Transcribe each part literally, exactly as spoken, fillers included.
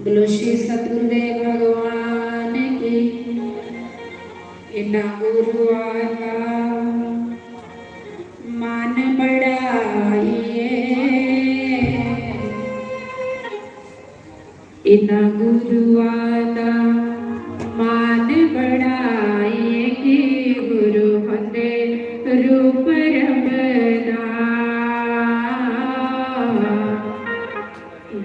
बोलो श्री सतगुरुदेव भगवान की। इन्ना गुरुआं दा मान बढ़ाइए, इन्ना गुरुआं दा मान बढ़ाइए कि गुरु होंदे रूप रब दा।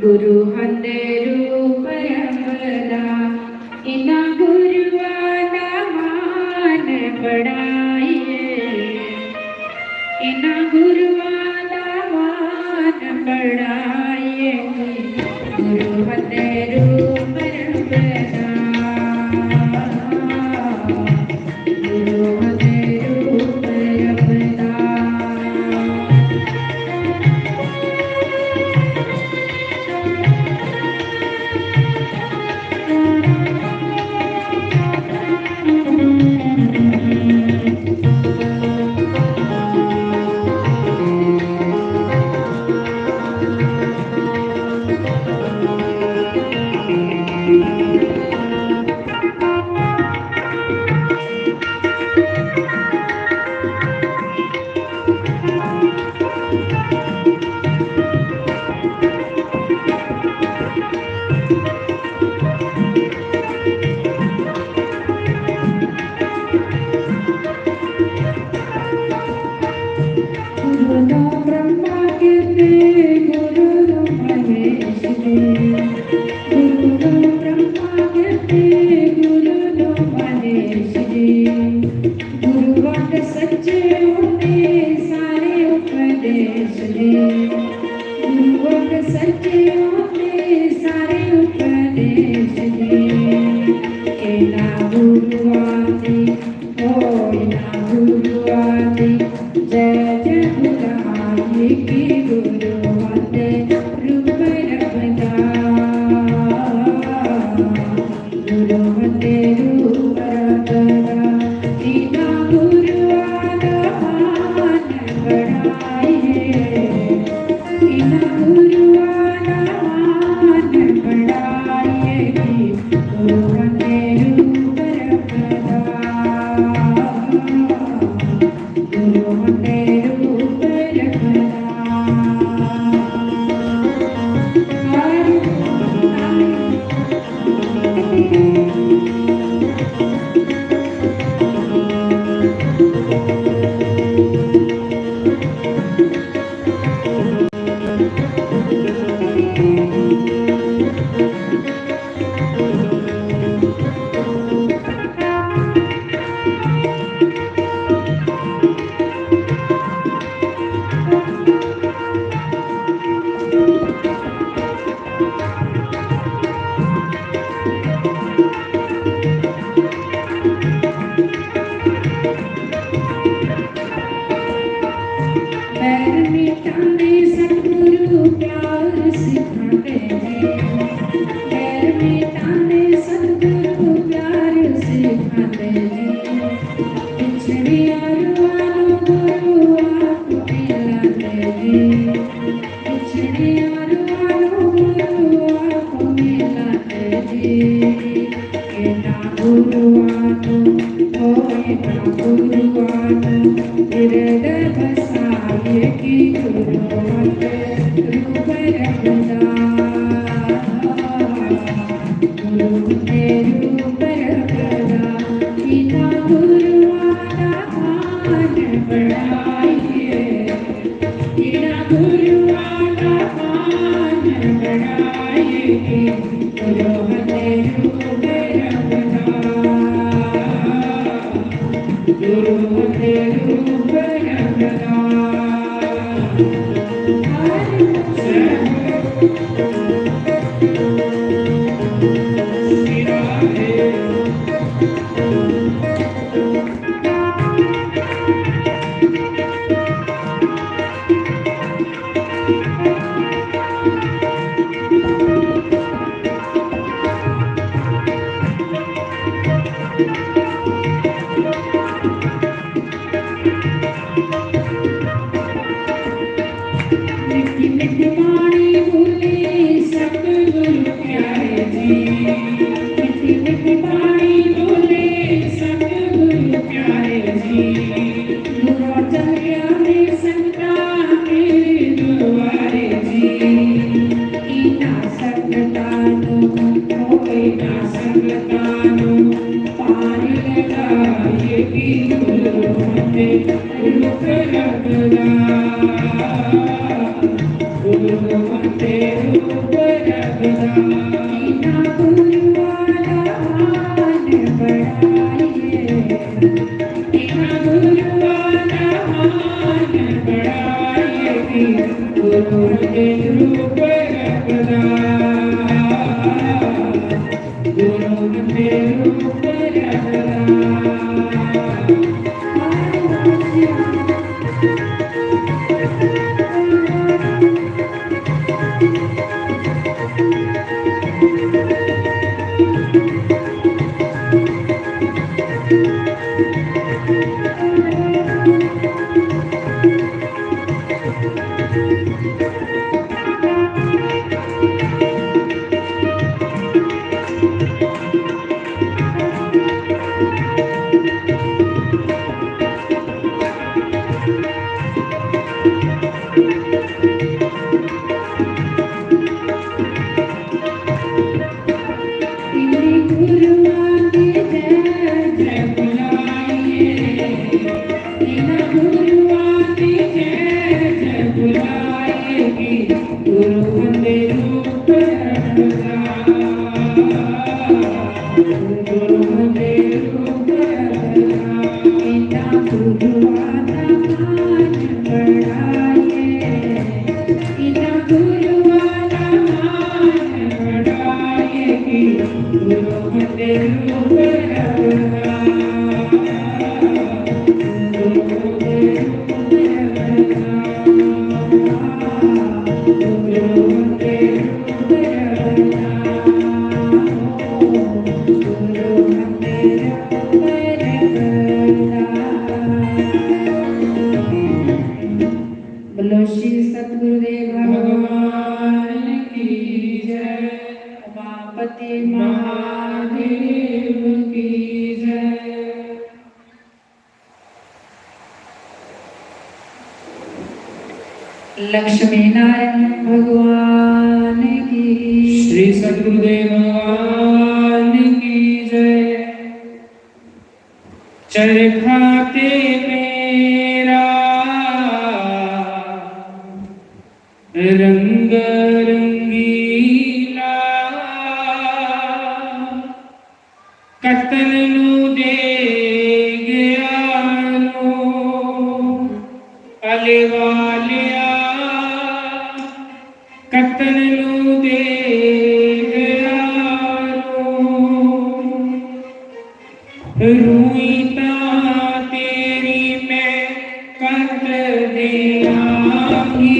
गुरु होंदे रूप रब दा, इन्ना गुरुआं दा मान बढ़ाइए, इन्ना गुरुआं दा मान बढ़ाइए। गुरु होंदे रूप रब दा। गुरु दा ब्रह्मा कीते गुरु दा महेश जी, गुरु दा ब्रह्मा कीते गुरु दा महेश जी। गुरु वाक्य सच्चे होंदे सारे उपदेश दे, गुरु वाक्य सच्चे होंदे सारे उपदेश दे। इन्ना गुरुआं दी होई ना गुरुआ दी जय जय बुलाइए कि गुरु वंदे रूप रखदा। गुरु वंदे रूप रखदा, इना गुरुआ दा मान बढ़ाइए। इना गुरुआ दा मान बढ़ाइए कि गुरु वंदे रूप रखदा। गुरु वंदे रूप रखदा। बैर मिटाने सतगुरु प्यार सिखाते हैं। बैर मिटाने सतगुरु प्यार सिखाते हैं। बिछड़े अरवानो गुरु आप मिलाते हैं। बिछड़े अरवानो गुरु आप मिलाते हैं। एना गुरुआनो, ओ एना गुरुआनो, हृदय बसाइए कि गुरु मत रूप रखदा। गुरु मत रूप रखदा, एना गुरुआना मान बढ़ाइए। इना गुरुआ दा मान बढ़ाइए, गुरु मते रूप रंगदा, गुरु मते रूप रंगदा। मिट्ठी मिट्ठी बाणी बोले सतगुरु प्यारे जी। मिट्ठी मिट्ठी बाणी बोले सतगुरु प्यारे जी। नूरों जलिया में संता मेरे दरबारे जी। इना संगतां नू, ओ इना संगतां नू, पार लगाइए कि गुरु मते रूप रंगदा, गुरु मते रूप रंगदा। इना गुरुआ दा मान बढ़ाइए, इना गुरुआ दा मान बढ़ाइए कि गुरु मते रूप रंगदा। लक्ष्मी नारायण भगवान की। श्री सद्गुरुदेव भगवान की जय। चरखा ते मेरा रंग रंगीला, कतन नू दे गया रो, अले वालिया, कतन नू दे गया रो। रूई तां तेरी मैं कत देआंगी,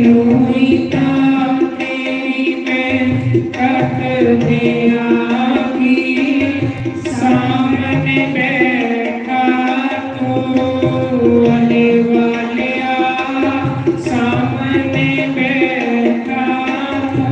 रूई तां तेरी मैं कत देआंगी। सामने बैठा तू, अले वालिया, सामने बैठा तू।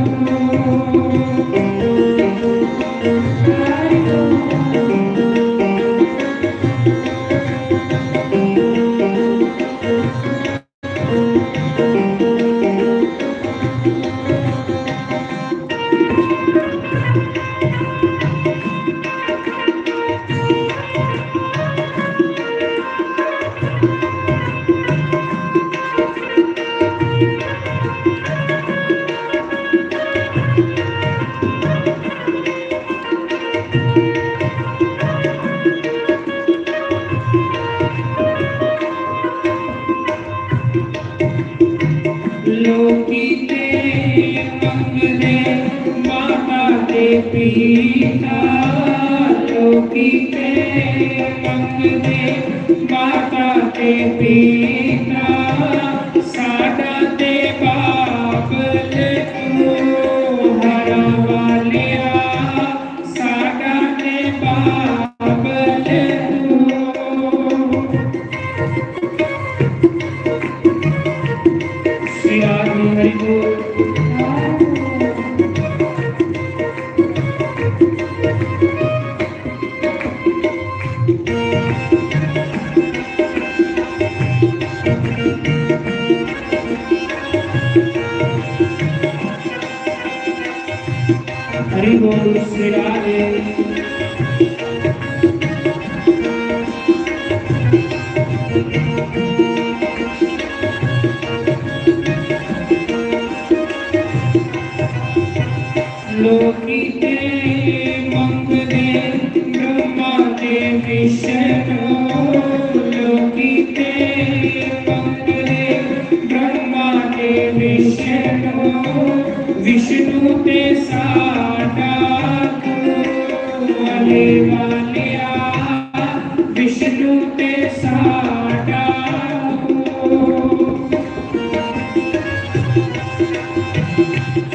लोकी ते मंगदे माता ते पिता, लोकी ते मंगदे माता ते पिता, साडा ते बाबल तू हरा वालिया, साडा ते बाबल तू। श्री राधे हरि बोल। हरि बोल श्री राधे। लोकी ते मंगदे ब्रह्मा ते विष्णु, लोकी ते मंगदे ब्रह्मा ते विष्णु, विष्णु ते साडा तू, अले वालिया, विष्णु ते साडा तू।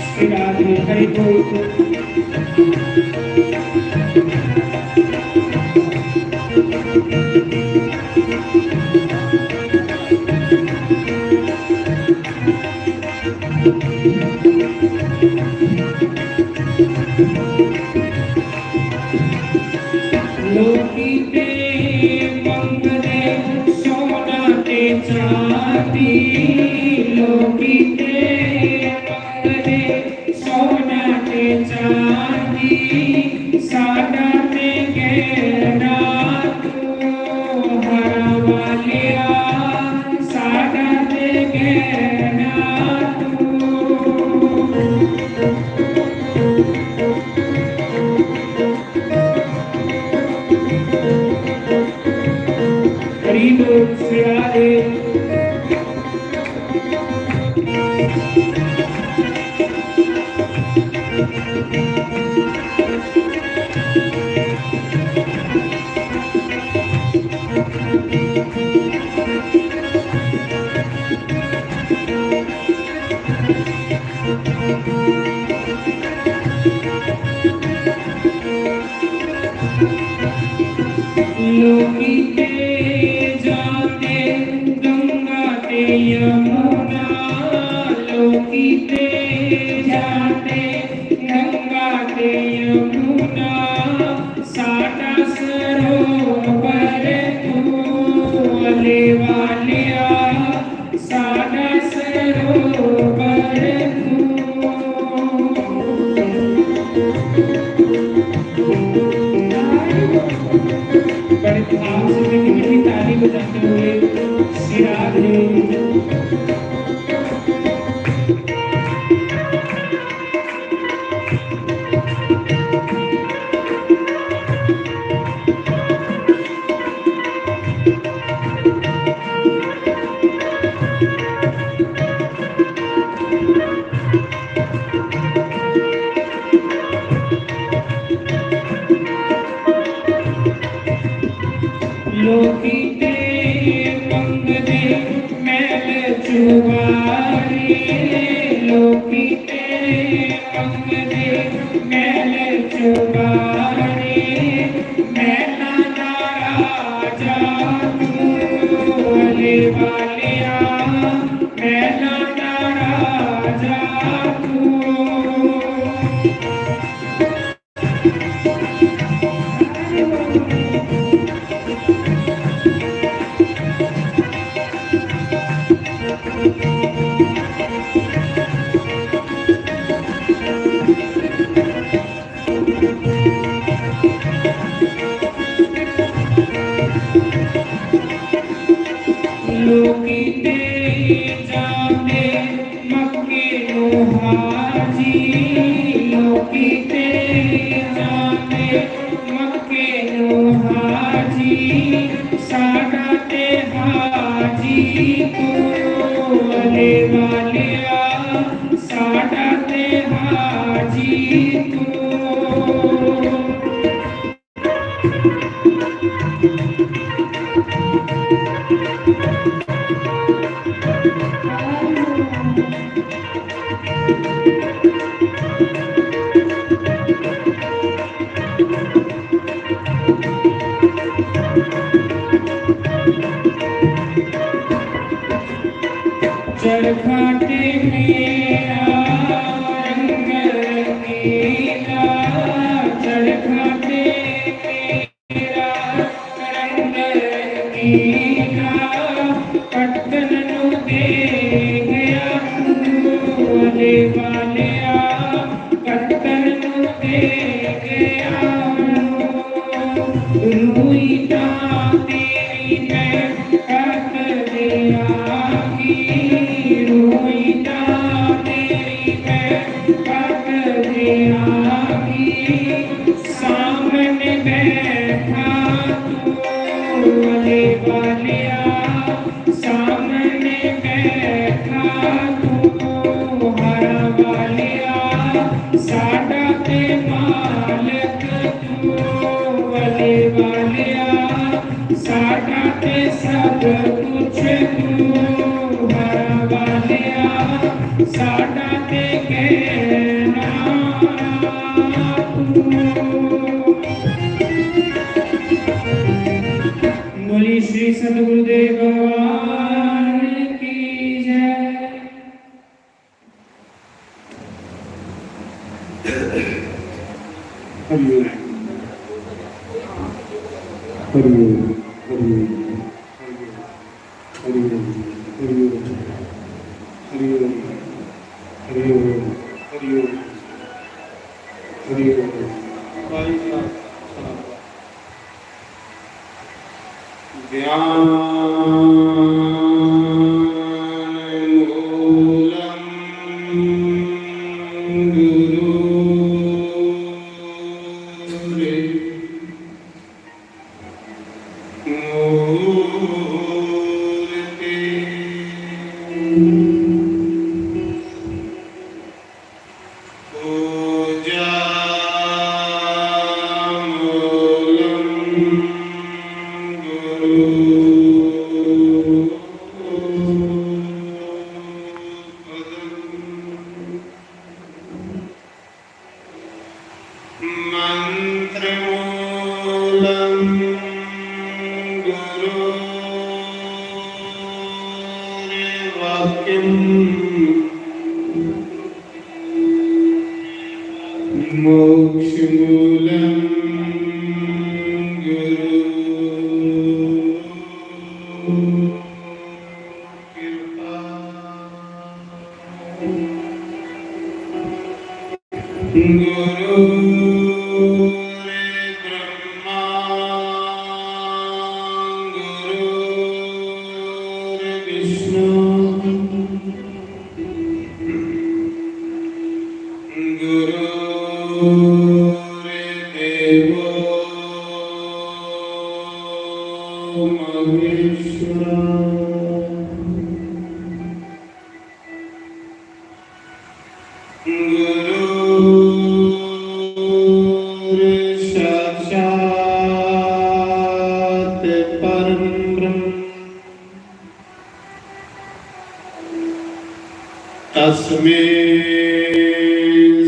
श्री राधे हरि बोल। लोकी ते मंगदे सोना ते चांदी, लोकी ते मंगदे सोना ते चांदी, साडा ते गैना तू हरा वालिया, साडा ते गैना तू। हरि बोल श्री राधे। लोकी ते जाते गंगा ते यमुना, लोकी ते जाते गंगा ते यमुना, साडा सरोवर तू अले वालिया, साडा बड़े भाव से मीठी मीठी ताली बजाते हुए सिराज ने लोकी ते मंगदे मैल चुबारे, लोकी ते मंगदे मैल चुबारे, मैला दा राजा तू, अले वालिया, मैला दा राजा तू। लोकी ते जांदे मक्के नू हाजी, लोकी ते जांदे मक्के नू हाजी, साडा ते हाजी तू, अले वालिया, साडा ते हाजी तू। चरखा ते मेरा रंग रंगीला, चरखा ते मेरा रंग रंगीला, कट्टन नू दे गया तू, अले वालिया, कट्टन नू दे गया तू। रूई तां तेरी मैं करत दे आगी, रूई तां तेरी मैं करत दे आगी। सामने बैठा तू, अले वालिया, सामने बैठा तू, हरा वालिया, साडा ते मालक तू, अले वालिया, साडा ते सब कुछ तू, हरा वालिया, साडा ते कहना तू। बोलिए श्री सतगुरुदेव भगवान की जय। हरिओम। हरिओम। हरिओम। हरिओम। हरिओम। हरिओम। हरिओम। हरिओम। हरिओम। हरिओम। हरिओम। ध्यान मूलं गुरोर्मूर्ति। पूजा मूलं गुरु पदम्। मंत्र मूलं गुरोर्वाक्यम्। मोक्ष मूलं गुरु कृपा। गुरु रे ब्रह्मा महेश्वरा। गुरुर्साक्षात् परं ब्रह्म। तस्मै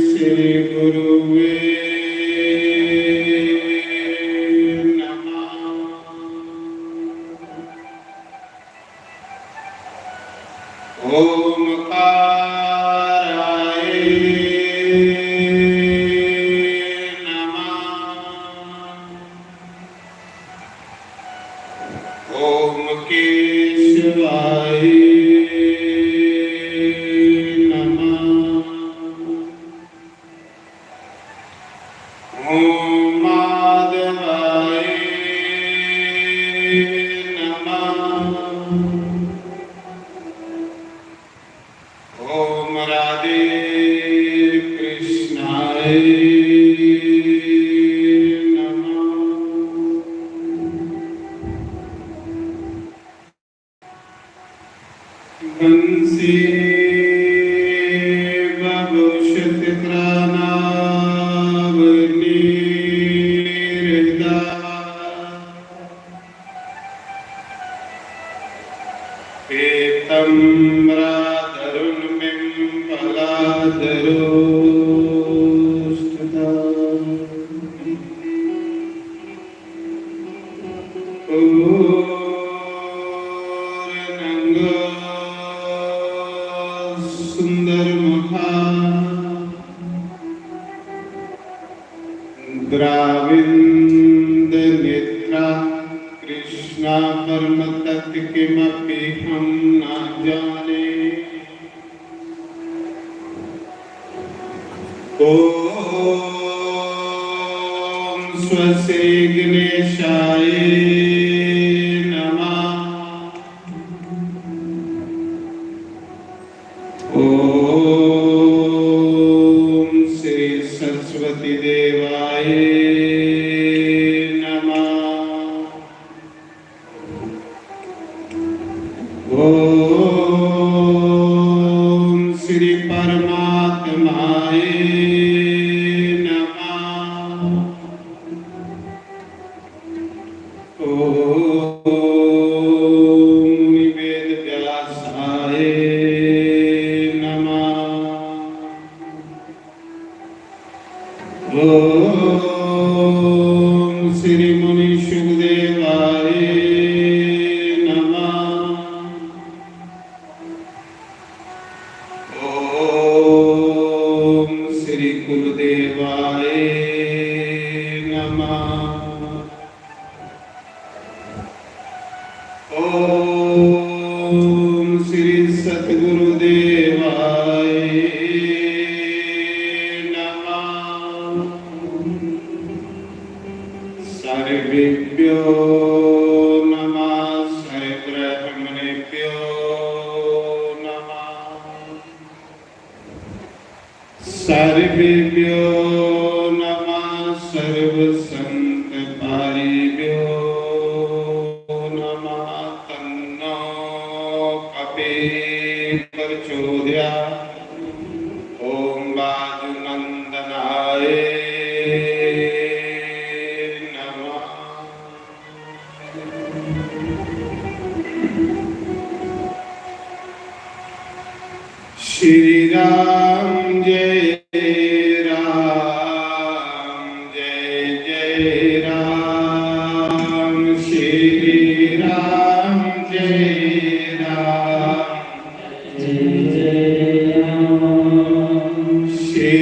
श्री गुरुवे नमः। ओमकाराय नमः। ओम केशवाय नमः। ओम माधवाय नमः। ओम राधे कृष्णाय नमः। बंसी बभूषित करानाव नीरदा। पीतम्बराधरुणमिम्फलाधरोष्ठता। पूर्णंगो सुंदरमुखा। द्राविन्द नेत्रा कृष्णा परम तत्व किमपि हम ना जाने। ओम स्वस्ति गणेशाय नमः। ओम श्री सरस्वती देवाय नमः। ओम श्री परमात्माय नमः। ओम मुनि वेद व्यासाय नमः। ओम श्री मुनि सुखदेवाय नमः। ओम श्री कुलदेवाय नमः। ओम श्री सतगुरु देवाय नमः। सर्वेभ्यो नमः, सर्वब्राह्मणेभ्यो नमः। सर्वेभ्यो नमः, सर्वसंत पारिभ्यो नमः। तन्नो कपि प्रचोदयात्। ओम वायुनंदनाय नमः। श्री राम जय राम, जय जय राम। श्री राम जय राम, जय जय राम। श्री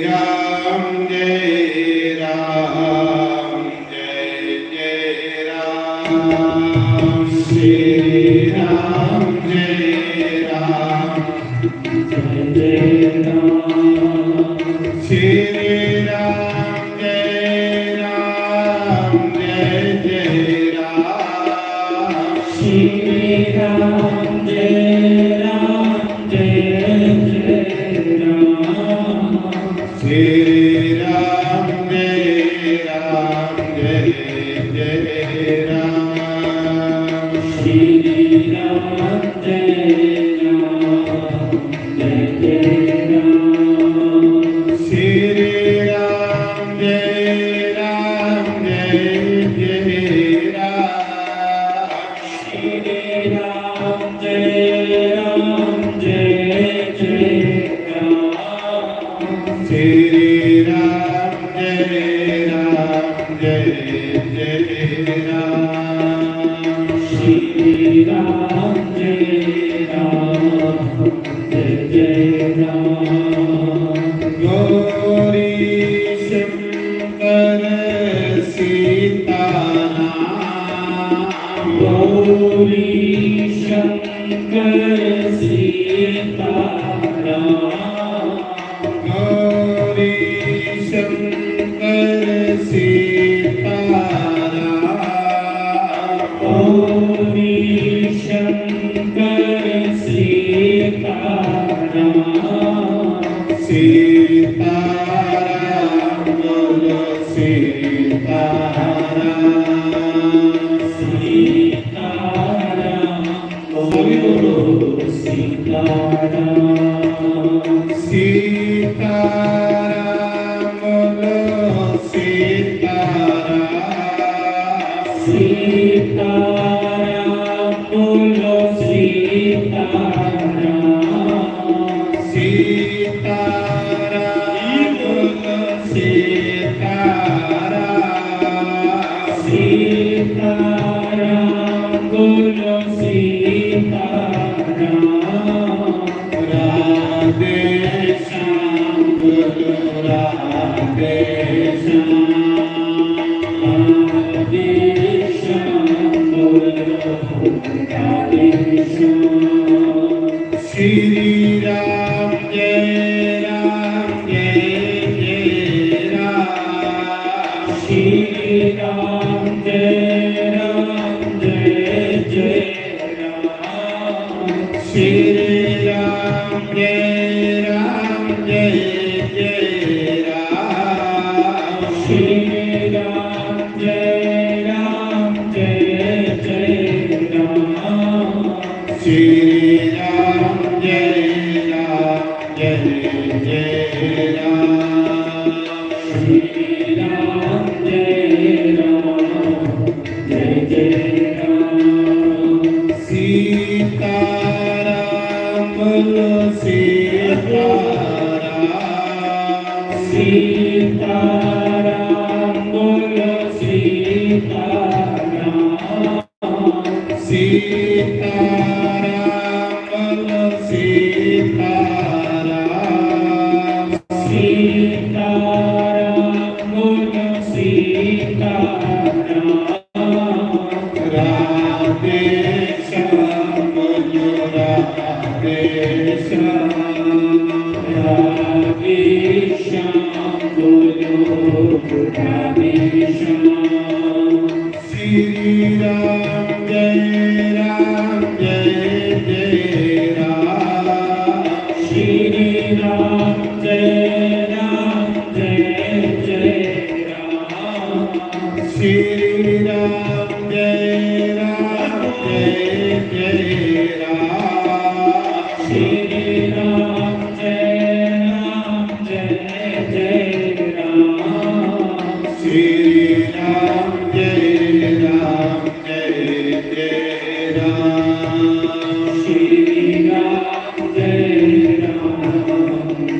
राम जय राम, जय जय राम। श्री राम जय राम, जय जय राम। श्री राम जय राम, जय जय राम। श्री राम जय राम, जय जय राम। श्री राम जय राम, जय जय राम। जय राम। श्री राम जय राम, जय जय राम। गौरी शंकर सीताराम। गौरी शंकर सीताराम। गौरी शंकर सीताराम। गौरी शंकर सीताराम। सीताराम बोलो सीताराम। सीताराम। सभी बोलो सीताराम। सीताराम बोलो सीताराम। सीताराम बोलो सीताराम। सीताराम बोलो सीताराम। सीताराम बोलो सीताराम। राधे श्याम बोलो राधे श्याम। राधे श्याम बोलो राधे श्याम। श्री राम जय राम जय जय राम। श्री राम जय राम जय जय राम। श्री राम जय राम जय जय राम। श्री राम जय राम जय जय राम। श्री राम जय राम जय जय राम। श्री राम जय राम जय जय राम। सीताराम बोलो सीताराम। सीताराम बोलो सीताराम। सीताराम बोलो सीताराम। सीताराम बोलो सीताराम। राधे श्याम बोलो राधे श्याम। राधे श्याम बोलो राधे श्याम। श्री राम जय राम जय जय राम। श्री राम जय राम जय जय राम। श्री राम जय राम जय जय राम। श्री राम जय राम जय जय राम। श्री राम जय राम जय जय राम। श्री राम जय राम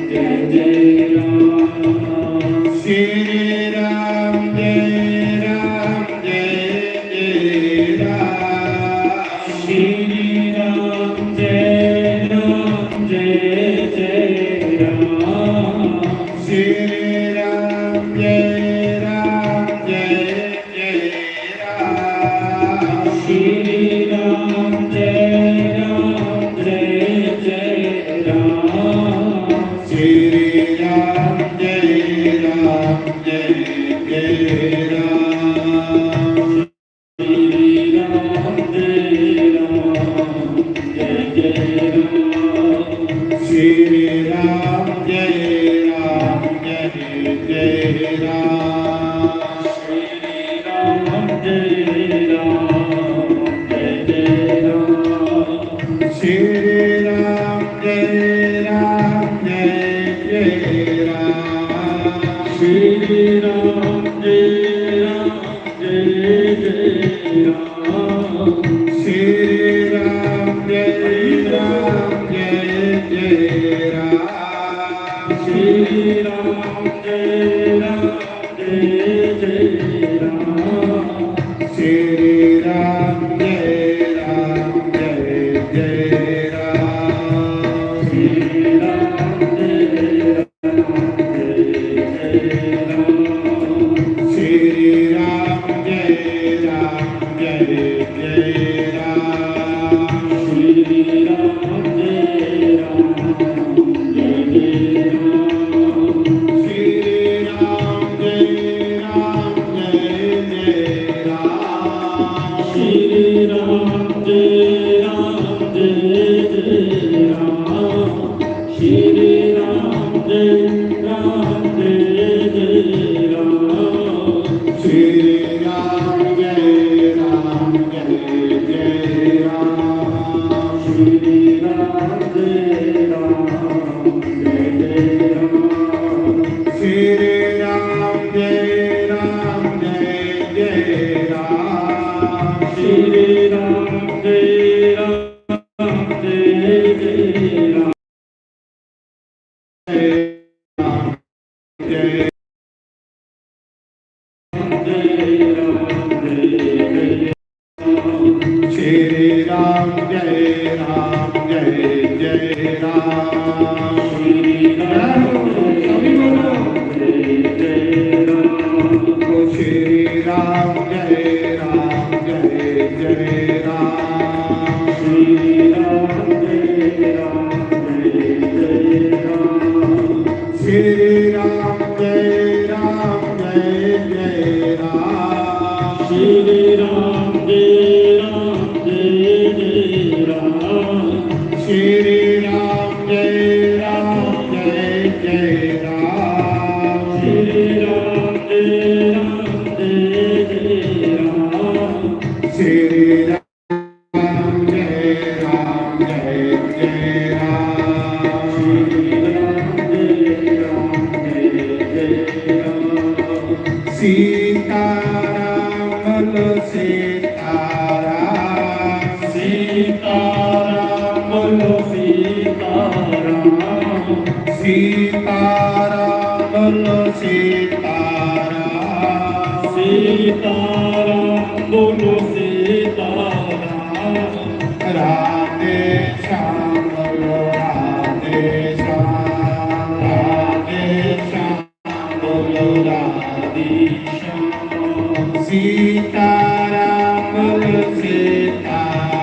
जय जय राम। श्री राम जय राम जय जय राम। श्री राम श्री राम जय राम जय जय राम। श्री राम जय राम जय जय राम। श्री राम जय राम जय जय राम। श्री राम जय राम जय जय राम। श्री राम जय राम जय जय राम। श्री राम जय राम जय जय राम। श्री राम जय राम जय जय राम। श्री राम जय राम जय जय राम। श्री राम जय राम जय जय राम। श्री राम जय राम जय जय राम। श्री राम जय राम जय जय राम। श्री राम जय राम जय जय राम। श्री राम जय राम जय जय राम। श्री राम जय राम जय जय राम। श्री राम जय राम जय जय राम। श्री राम जय राम जय जय राम। सीताराम बोलो सीताराम। सीताराम बोलो सीताराम। सीताराम बोलो सीताराम। सीताराम बोलो सीताराम। राधे श्याम बोलो राधे श्याम। राधे श्याम बोलो राधे श्याम। सीताराम बोलो सीताराम।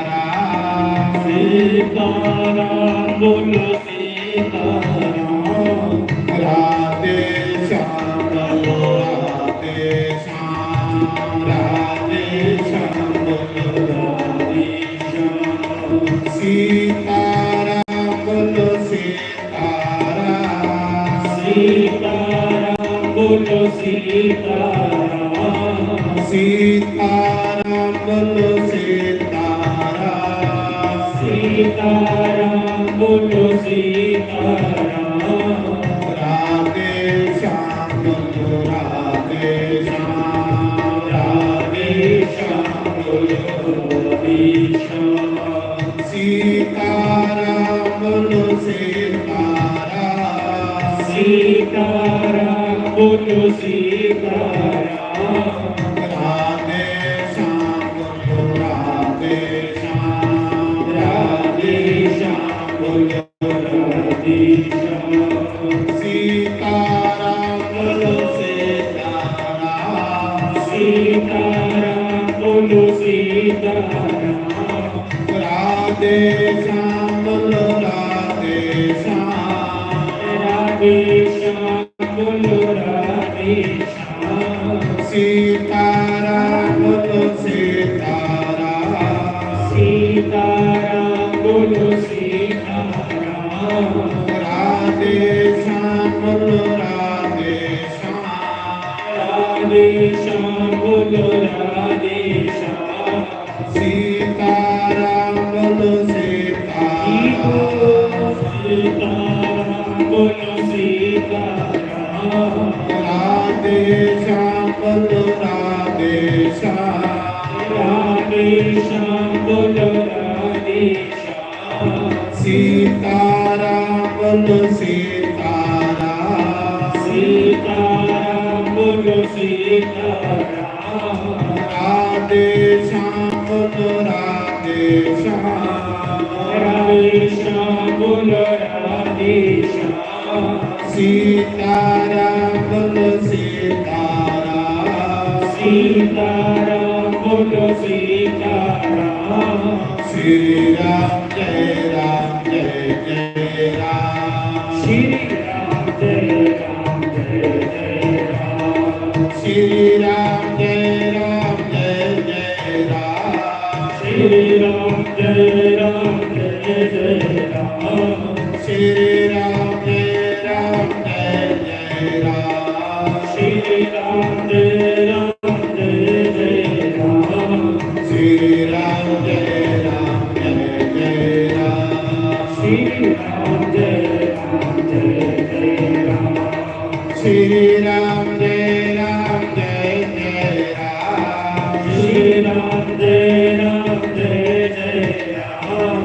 सीताराम बोलो सीताराम। राधे श्याम बोलो राधे श्याम। राधे श्याम बोलो राधे श्याम। सीताराम बोलो सीताराम। सीताराम बोलो सीताराम। सीताराम बोलो सीताराम। सीताराम बोलो सीताराम। राधे श्याम बोलो राधे श्याम। राधे श्याम बोलो राधे श्याम। सीताराम बोलो सीताराम। सीताराम बोलो सीताराम। राधे श्याम बोलो राधे श्याम। राधे श्याम बोलो राधे श्याम। सीताराम बोलो सीताराम। सीताराम बोलो सीताराम। राधे श्याम बोलो राधे श्याम। राधे श्याम बोलो राधे श्याम। सीताराम बोलो सीताराम। सीताराम बोलो सीताराम। राधे श्याम बोलो राधे श्याम। राधे श्याम बोलो राधे श्याम। सीताराम बोलो सीताराम। सीताराम बोलो सीताराम। राधे श्याम बोलो राधे श्याम। राधे श्याम बोलो राधे श्याम। सीताराम बोलो सीताराम। सीताराम बोलो सीताराम। राधे श्याम बोलो राधे श्याम। राधे श्याम बोलो राधे श्याम। सीताराम बोलो सीताराम। सीताराम बोलो सीताराम। श्री राम जय राम जय जय राम। श्री राम जय राम जय जय राम। श्री राम जय राम जय जय श्री राम जय राम जय जय राम। श्री राम जय राम जय जय राम। श्री राम जय राम जय जय राम। श्री राम जय राम जय जय राम। श्री राम जय राम जय जय राम। श्री राम जय राम जय जय राम। श्री राम जय राम जय जय राम।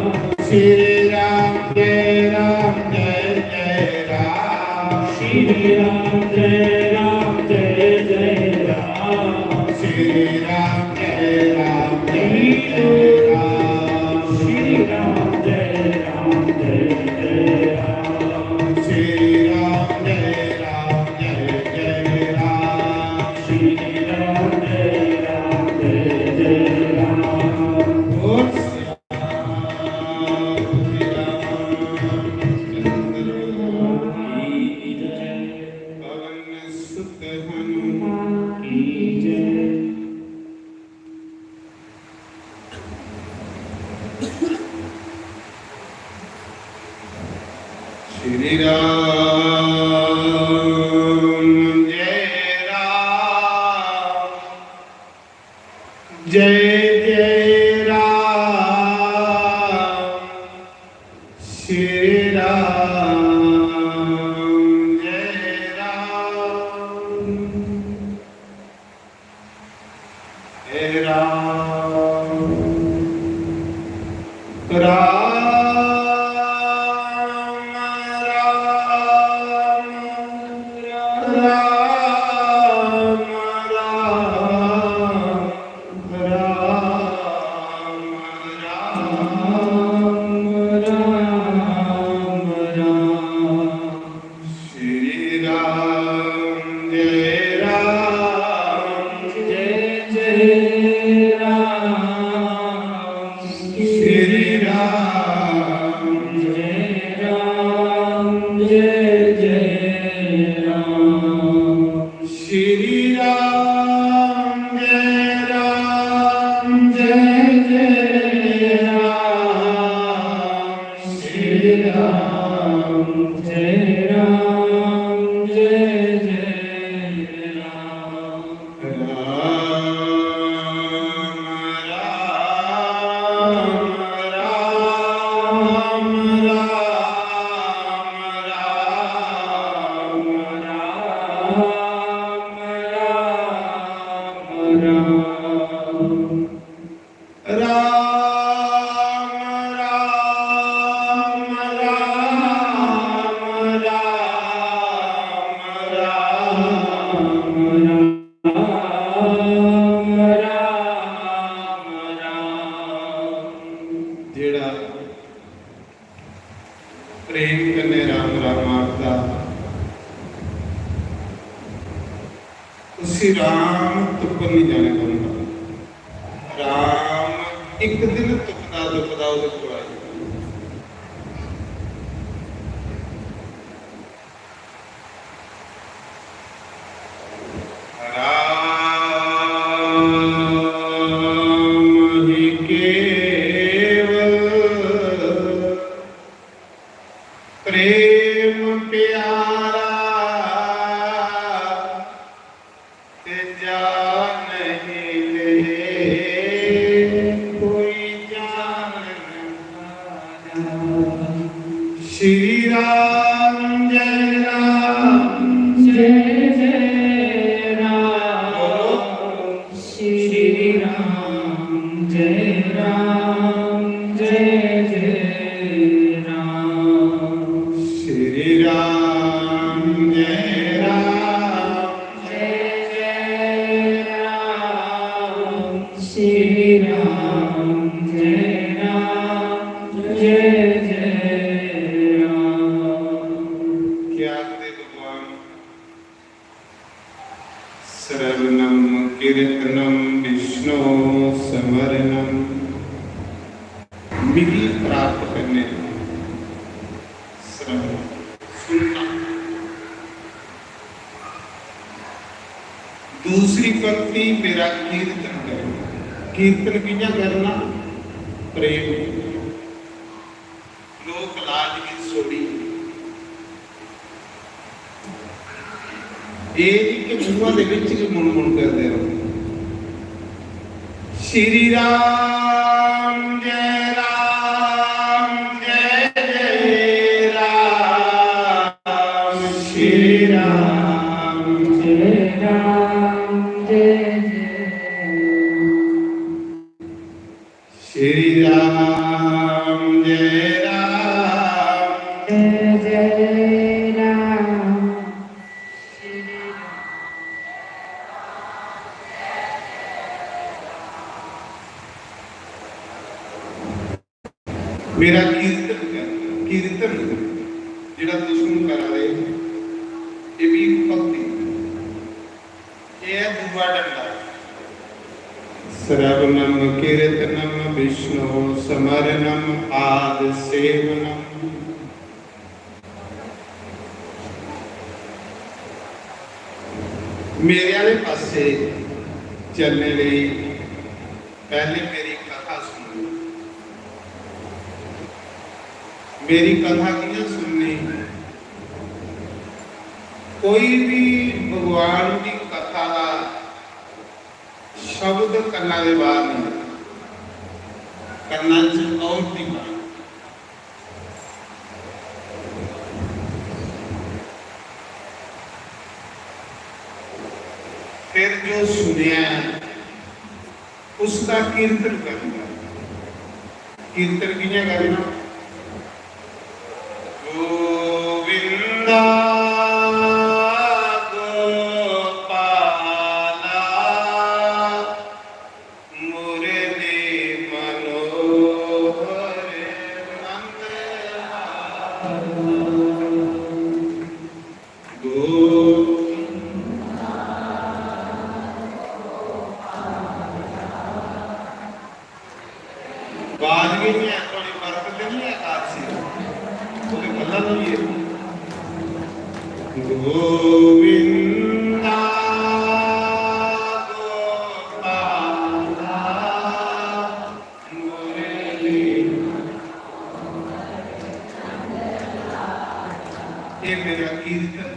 श्री राम जय राम जय जय राम। श्री राम जय राम जय जय राम। श्री राम जय राम जय जय राम। श्री राम जय राम जय जय राम। श्री राम जय राम जय जय राम। श्री राम जय राम जय जय राम। बोल श्री राम रामचंद्र की जय। पवन सुत हनुमान की जय। श्री राम जय राम जय जय राम। श्री राम जय राम। हे राम, राम, राम, राम, राम, राम, राम, राम, राम। श्री राम जय राम जय जय राम। श्री राम जय राम जय जय राम। श्री राम जय राम जय जय राम। श्री राम जय राम जय जय राम। राम राम राम राम राम राम राम राम। राम राम राम राम राम राम राम राम। जेड़ा प्रेम कन्नै राम राम आखदा, उसी राम तुप्पन नहीं जाने पौंदा। राम इक दिन तुपदा तुपदा ओह्दे कोल आई जंदा। राम ही केवल प्रेम प्यारा, ते जा नहीं ले कोई जान हारा। श्री राम जय राम जय जय राम। श्री राम जय राम जय जय राम। श्री राम जय राम जय जय राम। श्री राम जय राम जय जय राम। क्या आखदे भगवान? श्रवणम कीर्तनम विष्णो स्मरणम। मिगी प्राप्त करने दी श्रवण सुनना। दूसरी पंक्ति मेरा कीर्तन करो। कीर्तन कि'यां करना? प्रेम, लोक लाज की सोड़ी। एह् इक मुंहा दे बिच गै मुनमुन करदे रहो। श्री राम जय राम जय जय राम, श्री राम जय राम जय जय राम। श्री राम जय राम जय जय राम। मेरा कीर्तन कर, कीर्तन जेह्ड़ा तुस हून करा दे, एह् भी भक्ति। एह् ऐ दूआ डंडा। श्रवणम कीर्तनम विष्णु स्मरणम पाद सेवनम। मेरे आह्ले पासे चलने लेई पैह्ले मेरी कथा सुनो। मेरी कथा कि'यां सुननी? कोई भी भगवान दी कथा दा शब्द कन्ना दे बाहर नहीं, कन्ना च और दी बाहर। फिर जो सुनया है, उसका कीर्तन करना। कीर्तन कि'यां करना? गोविंदा गोपाला मुरली मनोहर नंदलाल। बाज गै निं ऐ, थुआढ़ी बरकत ते निं ऐ एकादशी दी? ओह् ते गल्लां होई गेदियां। गोविंदा गोपाला मुरली। ये मेरा कीर्तन,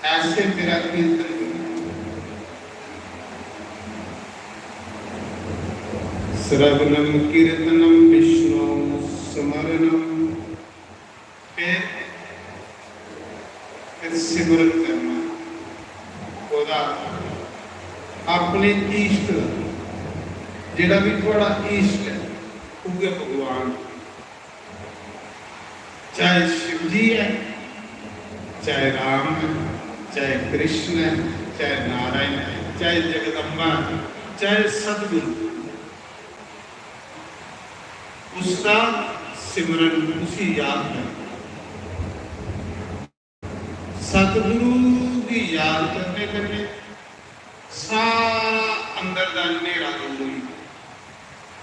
ऐसे मेरा कीर्तन करो। श्रवणम कीर्तनम विष्णु स्मरणम। फिर, फिर सिमरन करना ओह्दा, अपने इष्ट दा, जेह्ड़ा भी थुआढ़ा इष्ट ऐ, उ'ऐ भगवान। चाहे शिव जी ऐ, चाहे राम ऐ, चाहे कृष्ण ऐ, चाहे नारायण ऐ, चाहे जगदम्बा ऐ, चाहे सतगुरु, उसका सिमरन, उसी याद कर। सतगुरु की याद करने कन्नै सारा अंदर दा न्हेरा दूर होई,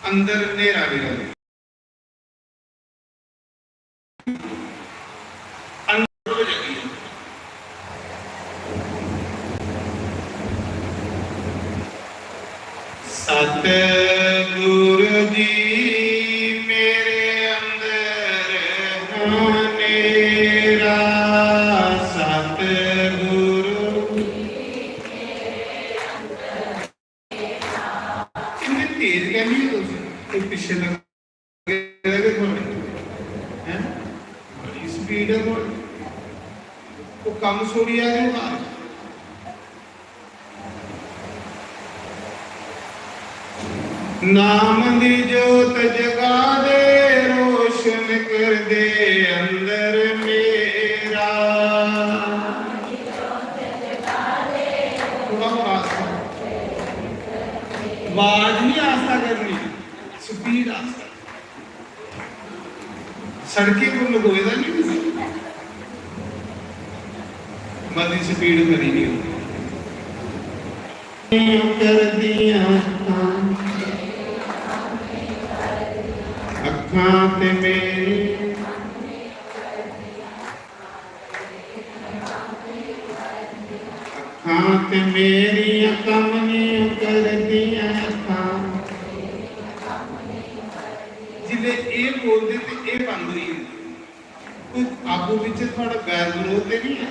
अंदर न्हेरा निं रौंह्दा। अंदर जगी। सतगुरु जी मेरे अंदर हनेरा, सतगुरु। इन्ने तेज कैह्ली ओ तुस? कोई पिच्छे लग्गे दे गै थुआढ़े, हैं? बड़ी स्पीड ऐ थुआढ़ी। ओह् कम्म छोड़ी आए दे ओ घर। नाम दी जोत जगा दे, रोशन कर दे अंदर मेरा। थोड़ा और आस्ता। आवाज नहीं आस्ता करनी, स्पीड आस्ता। सड़कें पर लगोए दा नहीं, मती स्पीड करी नहीं होंदी। कर दियां अक्खां, अक्खां ते मेरी, अक्खां ते मेरियां कम नहीं कर दियां अक्खां। बिच थुआढ़ा बैर विरोध ते नहीं है?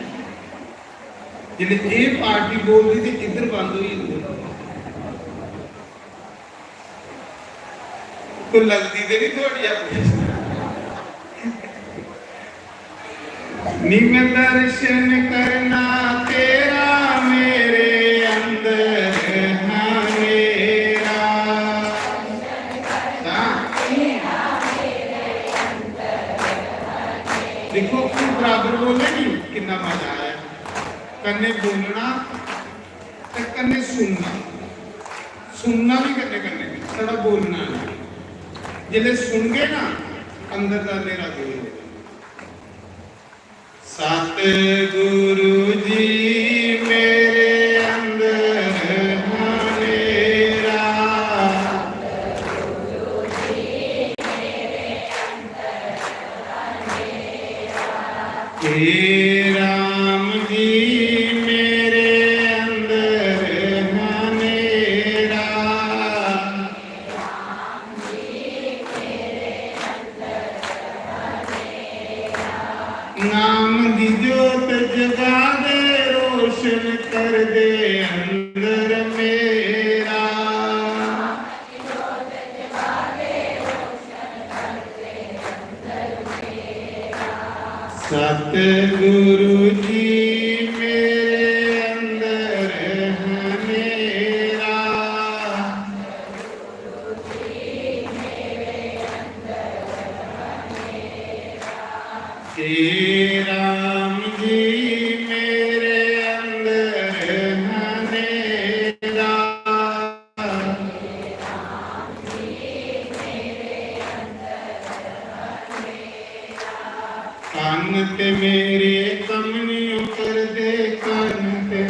जिसलै एह् पार्टी बोलदी ते इद्धर बंद होई जंदे। कोई लगदी ते नहीं थुआढ़ी अपनी। नी मैं दर्शन करना तेरा मेरे अंदर हनेरा। हाँ। देखो, तू बराबर बोले नी, कितना मजा आया। कन्ने बोलना ते कन्ने सुनना, सुनना भी कन्ने कन्ने, छड़ा बोलना नहीं। जिसले सुनगे ना, अंदर दा अंधेरा दूर हो जाए। सतगुरु जी मेरे अंदर हनेरा। हे राम जी मेरे अंदर हनेरा। नाम दी जोत जगा दे, रोशन कर दे अंदर मेरा। सतगुरु जी मेरे अंदर हनेरा। हे राम जी मेरे अंदर हनेरा। कन्न ते मेरे कम नहीं करदे, कन्न ते,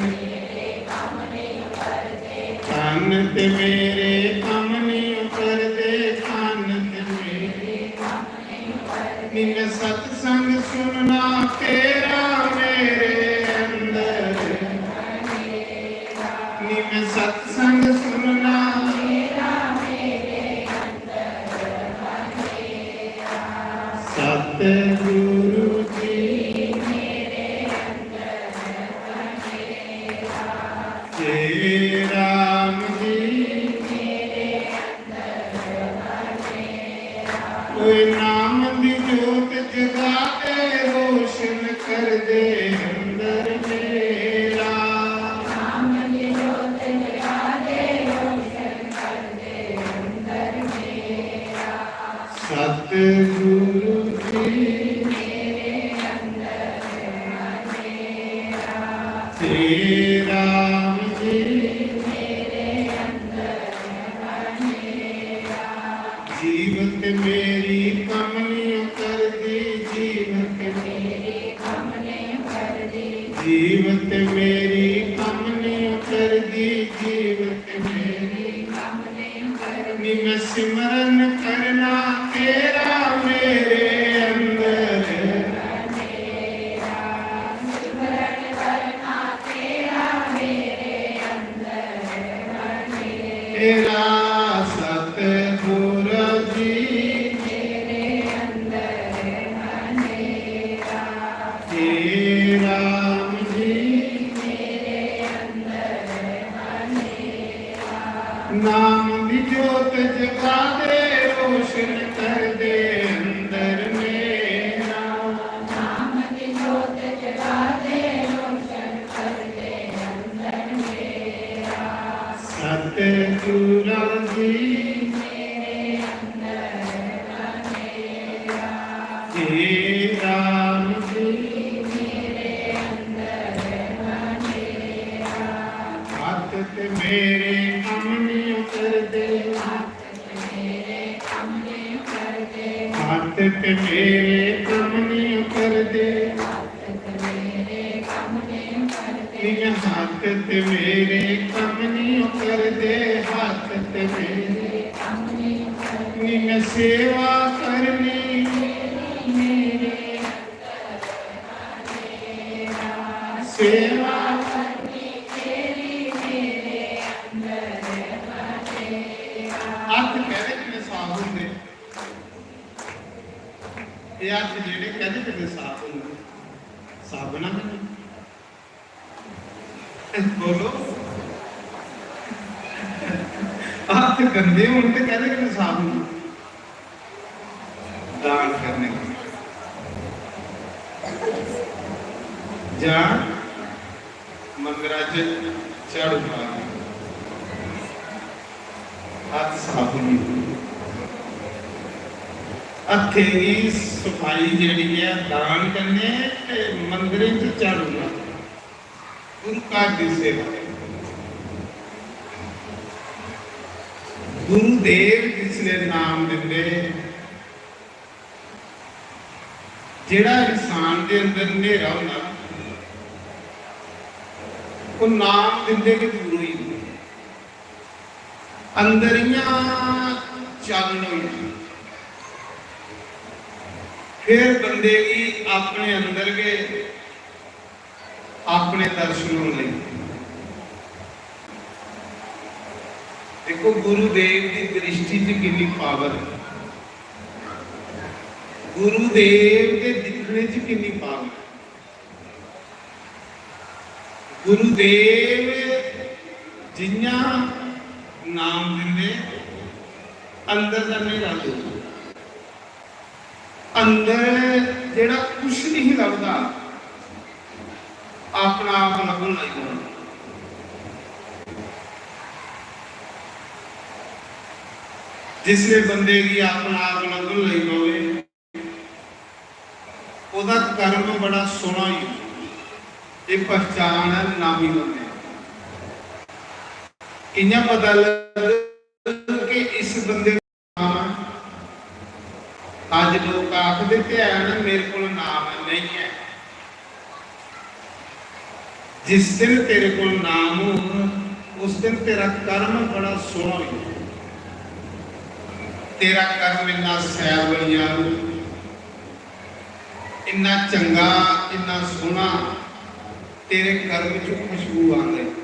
कन्न ते मेरे कम नहीं करदे, कन्न ते मेरे। नी मैं सत्संग सुनना तेरा मेरे अंदर, नी मैं सत्संग सुनना। सतगुरु जी मेरे अंदर हनेरा। हे राम जी मेरे अंदर हनेरा। ओए नाम दी जोत जगा दे, रोशन कर दे अंदर मेरा। नाम दी जोत जगा दे, रोशन कर दे अंदर मेरा। सतगुरु जी मेरे अंदर हनेरा। हे राम जी मेरे अंदर हनेरा। जीवत मेरी कम नहीं करदी, जीवत मेरी कम नहीं करदी, जीवत मेरी कम नहीं करदी, जीवत मेरी कम नहीं। नी मैं सिमरन करना तेरा मेरे अंदर, तेरा सतगुरु जी मेरे अंदर हनेरा। हे राम जी मेरे अंदर हनेरा। नाम दी जोत जगा दे, रोशन कर दे अंदर मेरा। नाम दी जोत जगा दे, रोशन कर दे अंदर मेरा। सतगुरु जी मेरे अंदर हनेरा। हे राम जी मेरे अंदर हनेरा। हत्थ ते मेरे कम नहीं करदे, हत्थ ते मेरे कम नहीं करदे, हत्थ ते मेरे कम नहीं करदे, हत्थ ते मेरे कम नहीं करदे। नी हत्थ ते मेरे कम नहीं करदे, हत्थ ते मेरे कम नहीं करदे। नी मैं सेवा करनी, मेरे सेवा करनी तेरी मेरे अंदर। हत्थ कैह्दे कन्नै साफ होंदे? एह् हत्थ जेह्ड़े कैह्दे कन्नै साफ होंदे? साबना कन्नै। बोलो, हत्थ गंदे होन ते कैह्दे कन्नै साफ होन? दान करने कन्नै। जां मंदरा च झाड़ू मारने। हत्थ साफ होई गे। हत्थें दी सफाई जेह्ड़ी ऐ दान कन्नै ते मंदरें च झाड़ू मारना। गुरु घर दी सेवा। गुरुदेव जिसले नाम दिंदे, जेह्ड़ा इंसान दे अंदर न्हेरा होंदा ना, ओह् नाम दिंदे गै दूर होई जंदा। अंदर इ'यां चानन होई जंदा। फिर बंदे गी अपने अंदर गै अपने दर्शन होन लगी पे। देखो, गुरुदेव दी दृष्टि च किन्नी पावर है, गुरुदेव दे दिक्खने च किन्नी पावर है। गुरुदेव जियां नाम दिंदे, अंदर दा न्हेरा दूर। अंदर जेह्ड़ा कुछ नहीं लभदा, अपना आप लभन लगी पौंदा। जिसले बंदे गी अपना आप लभन लगी पवे, ओह्दा कर्म बड़ा सोह्ना होई जंदा। एह् पहचान ऐ नामी बंदे। कि'यां पता लगदा कि इस बंदे अज्ज लोक आखदे ते हैन, मेरे कोल नाम नेईं ऐ। जिस दिन तेरे कोल नाम होग, उस दिन तेरा कर्म बड़ा सोह्ना होई जाग। तेरा कर्म इन्ना सैल बनी जाग, इन्ना चंगा, इन्ना सोह्ना, तेरे कर्म च खुशबू आंदी।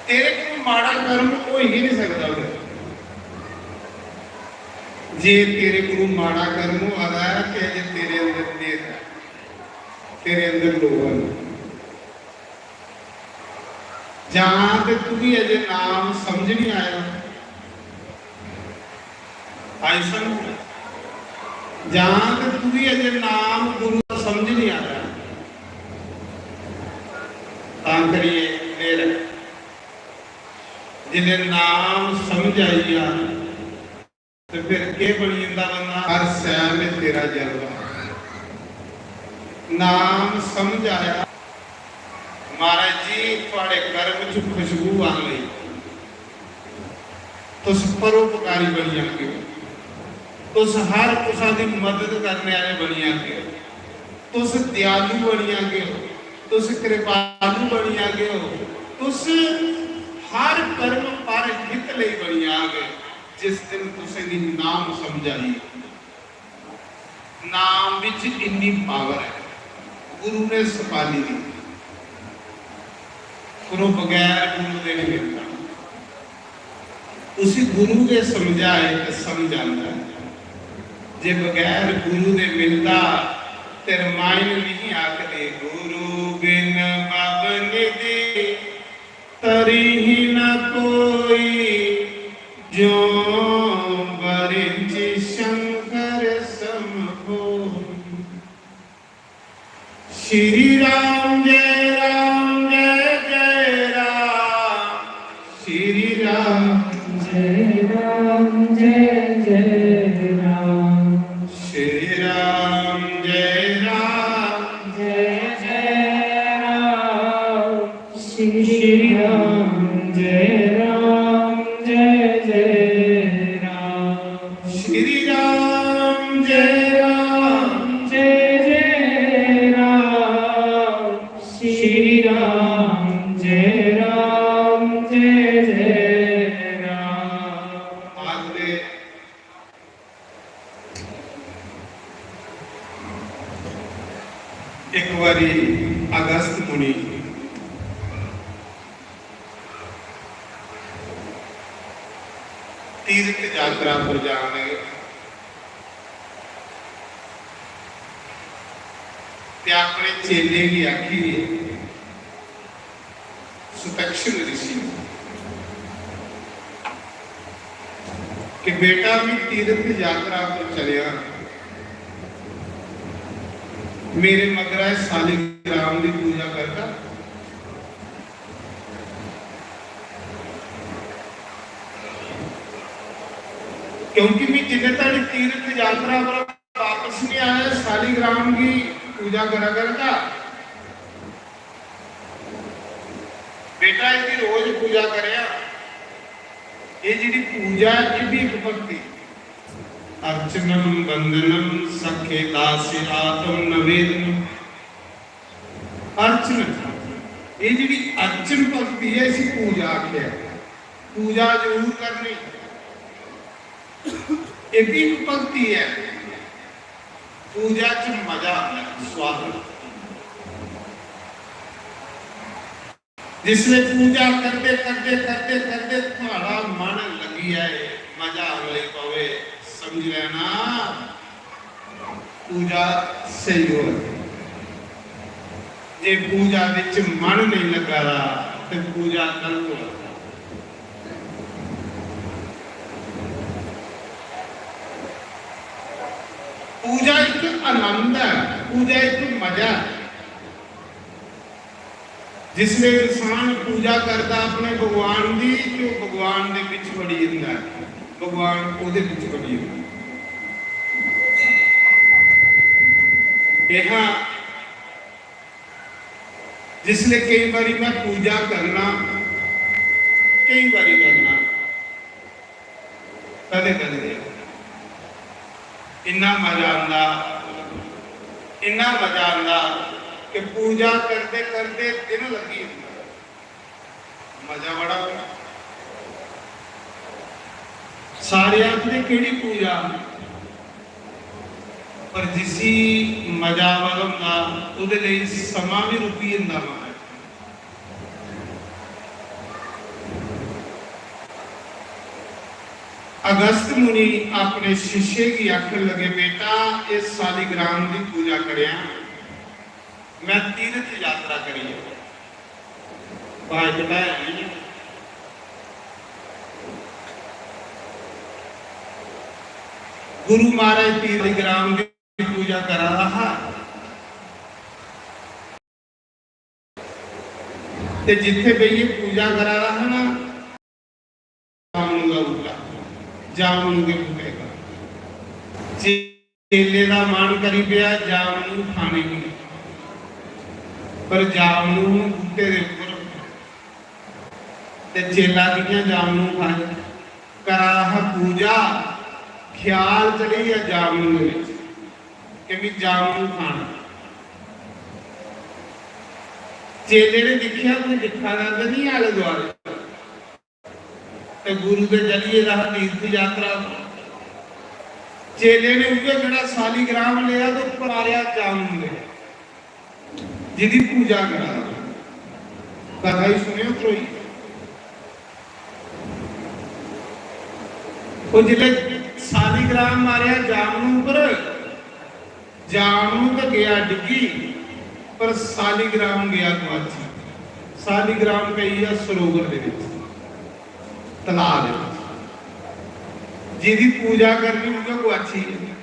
तेरे कोल माड़ा कर्म होई गै नहीं सकदा। फिर जे तेरे कोल माड़ा कर्म होआ दा ऐ, ते अजे तेरे अंदर न्हेरा ऐ, तेरे अंदर लोहा ऐ। जां ते तुगी अजे नाम समझ नहीं आया, आई समझ? जां ते तुगी अजे नाम गुरु दा समझ नहीं आया, तां करियै देर ऐ। जिसलै नाम समझ आई जा, ते फिर केह् बनी जंदा बंदा? हर सैल तेरा जलवा। नाम समझ आया। महाराज जी, थुआड़े कर्म च खुशबू आन लगी। तुस परोपकारी बनी जागे ओ। तुस हर कुसा दी मदद करने आह्ले बनी जागे ओ। तुस दयालु बनी जागे ओ। तुस कृपालु बनी जागे ओ। तुस हर कर्म पर हित लेई बनी जागे। जिस दिन तुसें गी नाम समझ आई, नाम विच इन्नी पावर है, गुरु ने सपाली दी। फिर ओह् बगैर गुरु दे नहीं मिलदा। उसी गुरु दे समझाए ते समझ आंदा है। जे बगैर गुरु दे मिलदा ते रामायण नहीं आखदे, "गुरु बिन भव निधि तरी ही न कोई, जो बरिंच शंकर सम होई।" श्री राम जय राम जय जय राम, श्री राम जय राम जय जय राम, श्री राम जय राम जय जय राम, श्री राम जय राम जय जय राम, श्री राम जय राम जय जय राम, श्री राम जय राम जय जय राम। आज दे एक बारी अगस्त मुनि तीर्थ यात्रा पर जाने, ते अपने चेले गी आखिए, सुतक्षण ऋषि, कि बेटा, मैं तीर्थ यात्रा पर चलेआ, मेरे मगरा सालिग्राम दी पूजा करगा। क्योंकि मैं जिन्ने धड़ी तीर्थ यात्रा पर वापस नहीं आया, सालिग्राम की पूजा करा करगा। बेटा, इसकी रोज पूजा करें। ये जेह्ड़ी पूजा ऐ, ये भी एक भक्ति। अर्चनम वंदनम सखे दासे आत्म नवेदनम। अर्चन, ये जेह्ड़ी अर्चन भक्ति है, इसी पूजा आखेआ। पूजा जरूर करनी, ये भी एक भक्ति है। पूजा च मजा आंदा है, स्वाद आंदा। जिसले पूजा करदे, करदे, करदे, करदे थुआढ़ा मन लगी जाए, मजा आवे पवे, समझ लेना, पूजा सही हो। जे पूजा विच मन नहीं लगा रहा, ते पूजा गलत हो। पूजा एक आनंद है, पूजा एक मजा है। जिसले इंसान पूजा करदा अपने भगवान दी, ते ओह् भगवान दे बिच बड़ी जंदा है, भगवान ओह्दे बिच बड़ी जंदा है। यह जिसले कई बारी मैं पूजा करना, कई बारी करना, कदे कदे इन्ना मजा आंदा, इन्ना मजा आंदा कि पूजा करदे करदे दिन लगी जंदा। मजा बड़ा आंदा। सारे आखदे, "केह्ड़ी पूजा?" पर जिसी मजा आवा दा होंदा, ओह्दे लेई समां बी रुकी जंदा महाराज। अगस्त मुनि अपने शिष्य गी आखन लगे, "बेटा, इस सालिग्राम दी पूजा करेआं, मैं तीर्थ यात्रा करियै।" भाई कटाया नहीं। गुरु महाराज तीर्थ ग्राम की पूजा करा रहा हा, ते जिथे बेहियै पूजा करा रहा हा ना, जामनू का बूटा, जामनू के बूटे का। चेले का मन करी पिया जामनू खाने की, पर जामनू बूटे के ऊपर, ते चेला कियां जामनू खाए? करा रहा पूजा, ख्याल चली गया जामनू दे विच कि मैं जामनू खाना। चेले ने दिखया, कोई दिखा दा ते नहीं आले दुआले, ते गुरु दे चली गेदा हा तीर्थ यात्रा। चेले ने उ'ऐ जेह्ड़ा सालिग्राम लेआ ते उप्पर मारेआ जामनू दे, जिदी पूजा करा दा। कथा ही सुनेओ त्रोई। ओह् जिसलै सालिग्राम मारेआ जामनू उप्पर, जामनू ते गया डिग्गी, पर सालिग्राम गया गुआची। सालिग्राम पेई गेआ सरोवर दे विच, तलाऽ दे विच। जिदी पूजा करनी उ'ऐ गुआची ऐ।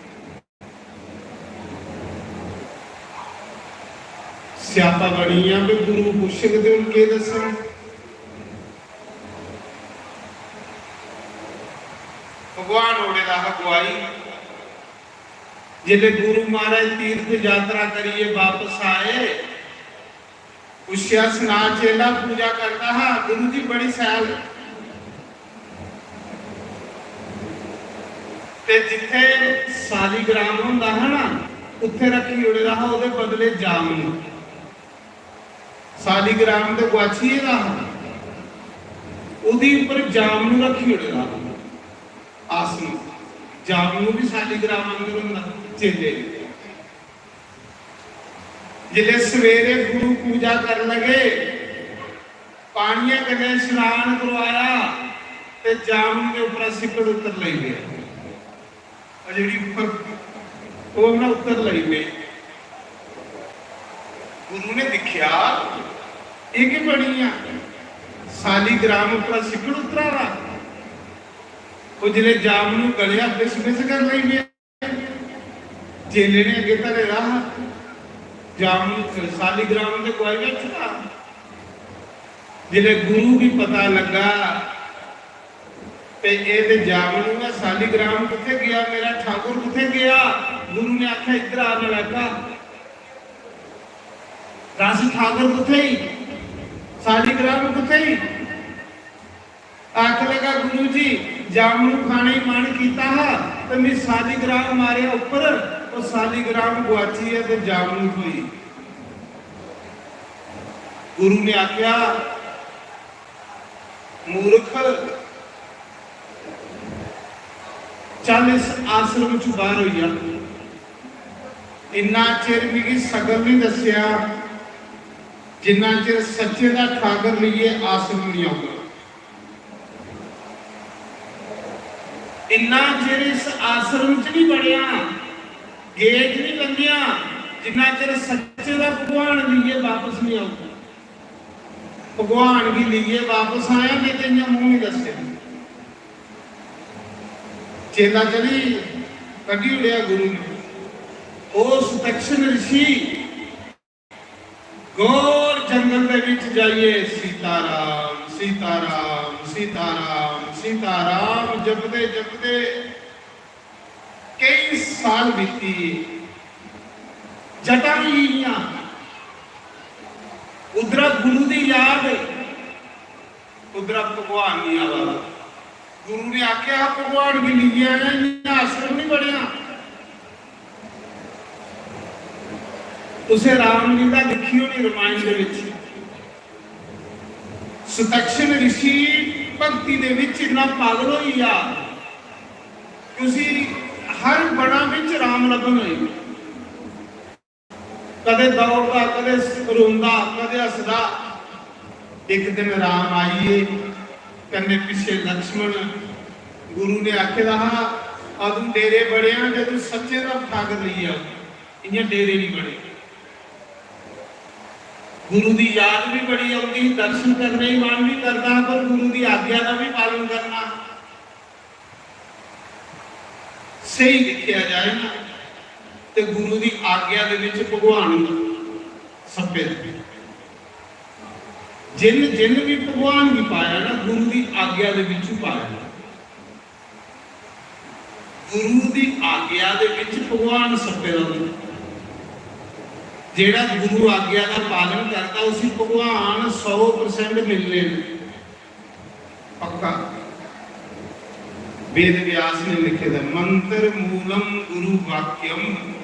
स्यापा बनी गेआ कि गुरु पुच्छग ते हून केह् दस्सना? भगवान ओड़े दा हा गुआई। जिसलै गुरु महाराज तीर्थ यात्रा करियै बापस आए, पुच्छेआ, "सना चेला, पूजा करदा हा?" "गुरु जी, बड़ी सैल।" ते जित्थे सालिग्राम होंदा हा ना, उत्थे रखी ओड़े दा हा ओह्दे बदले जामनू। सालिग्राम ते गुआची गेदा हा, ओह्दी उप्पर जामनू रखी ओड़े दा हा आसन। जामनू भी सालिग्राम आंगर होंदा, चेले। जिसलै सवेरे गुरु पूजा करन लगे, पानियै कन्नै शनान करवाया ते जामनू दे उप्परा सिक्कड़ उतर लगी पेआ। ओह् जेह्ड़ी उप्पर, ओह् ना उतर लगी पेई। गुरु ने दिक्खेआ, एह् केह् बनी गेआ? सालीग्राम उप्परा सिक्कड़ उतरा दा। ओह् जिसलै जामनू गलेआ, बिस बिस करन लगी पेआ। चेले ने अग्गें धरे दा हा जामनू, सालीग्राम ते गोआई बैठे दा हा। जिसलै गुरु गी पता लग्गा ते एह् ते जामनू ऐ, सालीग्राम कुत्थै गेआ, मेरा ठाकुर कुत्थै गेआ? गुरु ने आखेआ, "इद्धर आ नलायका, दस ठाकुर कुत्थै ही, सालीग्राम कुत्थै ही?" आखन लगा, "गुरु जी, जामनू खाने गी मन कीता हा ते मी सालीग्राम मारेआ उप्पर, ओह् सालीग्राम गुआची ऐ ते जामनू थ्होई।" गुरु ने आखेआ, "मूर्ख, चल इस आश्रम च बाहर होई जा। इन्ना चिर मिगी सकल नहीं दस्सेआ, जिन्ना चिर सच्चे दा ठाकर लेइयै आश्रम नहीं आऊगा। इन्ना चिर इस आश्रम च नहीं बड़ेआ, गेट नहीं लंघेआ, जिन्ना चिर सच्चे दा भगवान लेइयै बापस नहीं आऊगा।" भगवान गी लेइयै बापस आया, नहीं ते इ'यां मूंह नहीं दस्सेआ। चेला चली, कड्ढी ओड़ेआ गुरु ने। ओह् सुतक्षण ऋषि घोर जंगल दे विच जाइयै सीताराम, सीताराम, सीताराम, सीताराम जपदे जपदे केई साल बीती गे। जटां होई गेइयां। उद्धरा गुरु दी याद, उद्धरा भगवान नहीं आवा दा। गुरु ने आखेआ, "भगवान गी लेइयै आया, इ'यां आश्रम नहीं बनेआ।" तुसें रामलीला दिक्खी होनी रामायण दे विच। सुतक्षण ऋषि भक्ति दे विच इन्ना पागल होई गेआ कि उसी हर बना विच राम लभन होई। कदे दौड़दा, कदे रोंदा, कदे हसदा। एक दिन राम आई गे, कन्ने पिछे लक्ष्मण। गुरु ने आखे दा हा, "अदू डेरे बड़े आ, जदू सच्चे दा ठाकर लेई आओ, इ'यां डेरे नहीं बड़े।" गुरु दी याद भी बड़ी आउंदी ही, दर्शन करने ही मन भी करदा हा, पर गुरु दी आज्ञा दा भी पालन करना। स्हेई दिक्खेआ जाए ना, ते गुरु दी आज्ञा दे विच भगवान सप्पे दा। जिन, जिन भी भगवान गी पाया ना, गुरु दी आज्ञा दे विच पाया। गुरु दी आज्ञा दे विच भगवान सप्पे दा होंदा। जेड़ा गुरु आज्ञा दा पालन करदा, उसी भगवान सौ percent मिलने न। पक्का। वेद व्यास ने लिखे दा, "मंत्र मूलम गुरु वाक्यम।"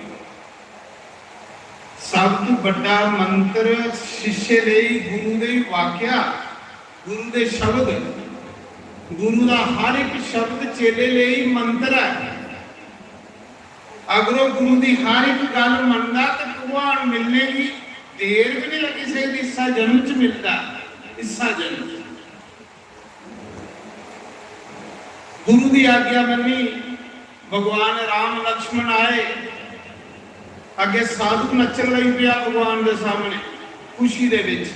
सब तो बड़ा मंत्र शिष्य लेई गुरु दे वाक्य, गुरु दे शब्द। गुरु दा हर एक शब्द चेले लेई मंत्र है। अगर वो गुरु दी हर एक गल मनदा, तो भगवान मिलने की देर भी नहीं लगी सकती। इस्सा जन्म च मिलदा, इस्सा जन्म च। गुरु दी आज्ञा मन्नी, भगवान राम लक्ष्मण आए, अगे साधु नच्चन लगी पिया भगवान दे सामने, खुशी दे विच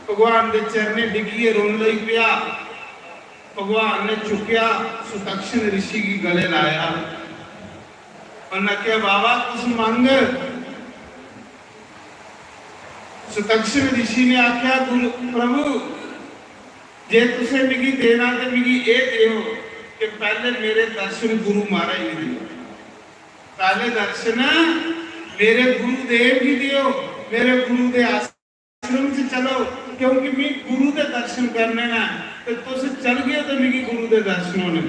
भगवान दे चरणे डिग्गिए रोन लगी पिया। भगवान ने चुकया, सुतक्षण ऋषि की गले लाया। उन्हें कहा, "बाबा, कुछ मंग।" सुतक्षण ऋषि ने आख्या, "गुरु प्रभु, जे तुसें मिगी देना ते मिगी एह देओ कि पैहले मेरे दर्शन गुरु महाराज ने देओ, पैहले दर्शन मेरे गुरुदेव गी देओ, मेरे गुरु दे आश्रम च चलो, क्योंकि मी गुरु दे दर्शन करने न ते तुस चलगे ते मिगी गुरु दे दर्शन होने।"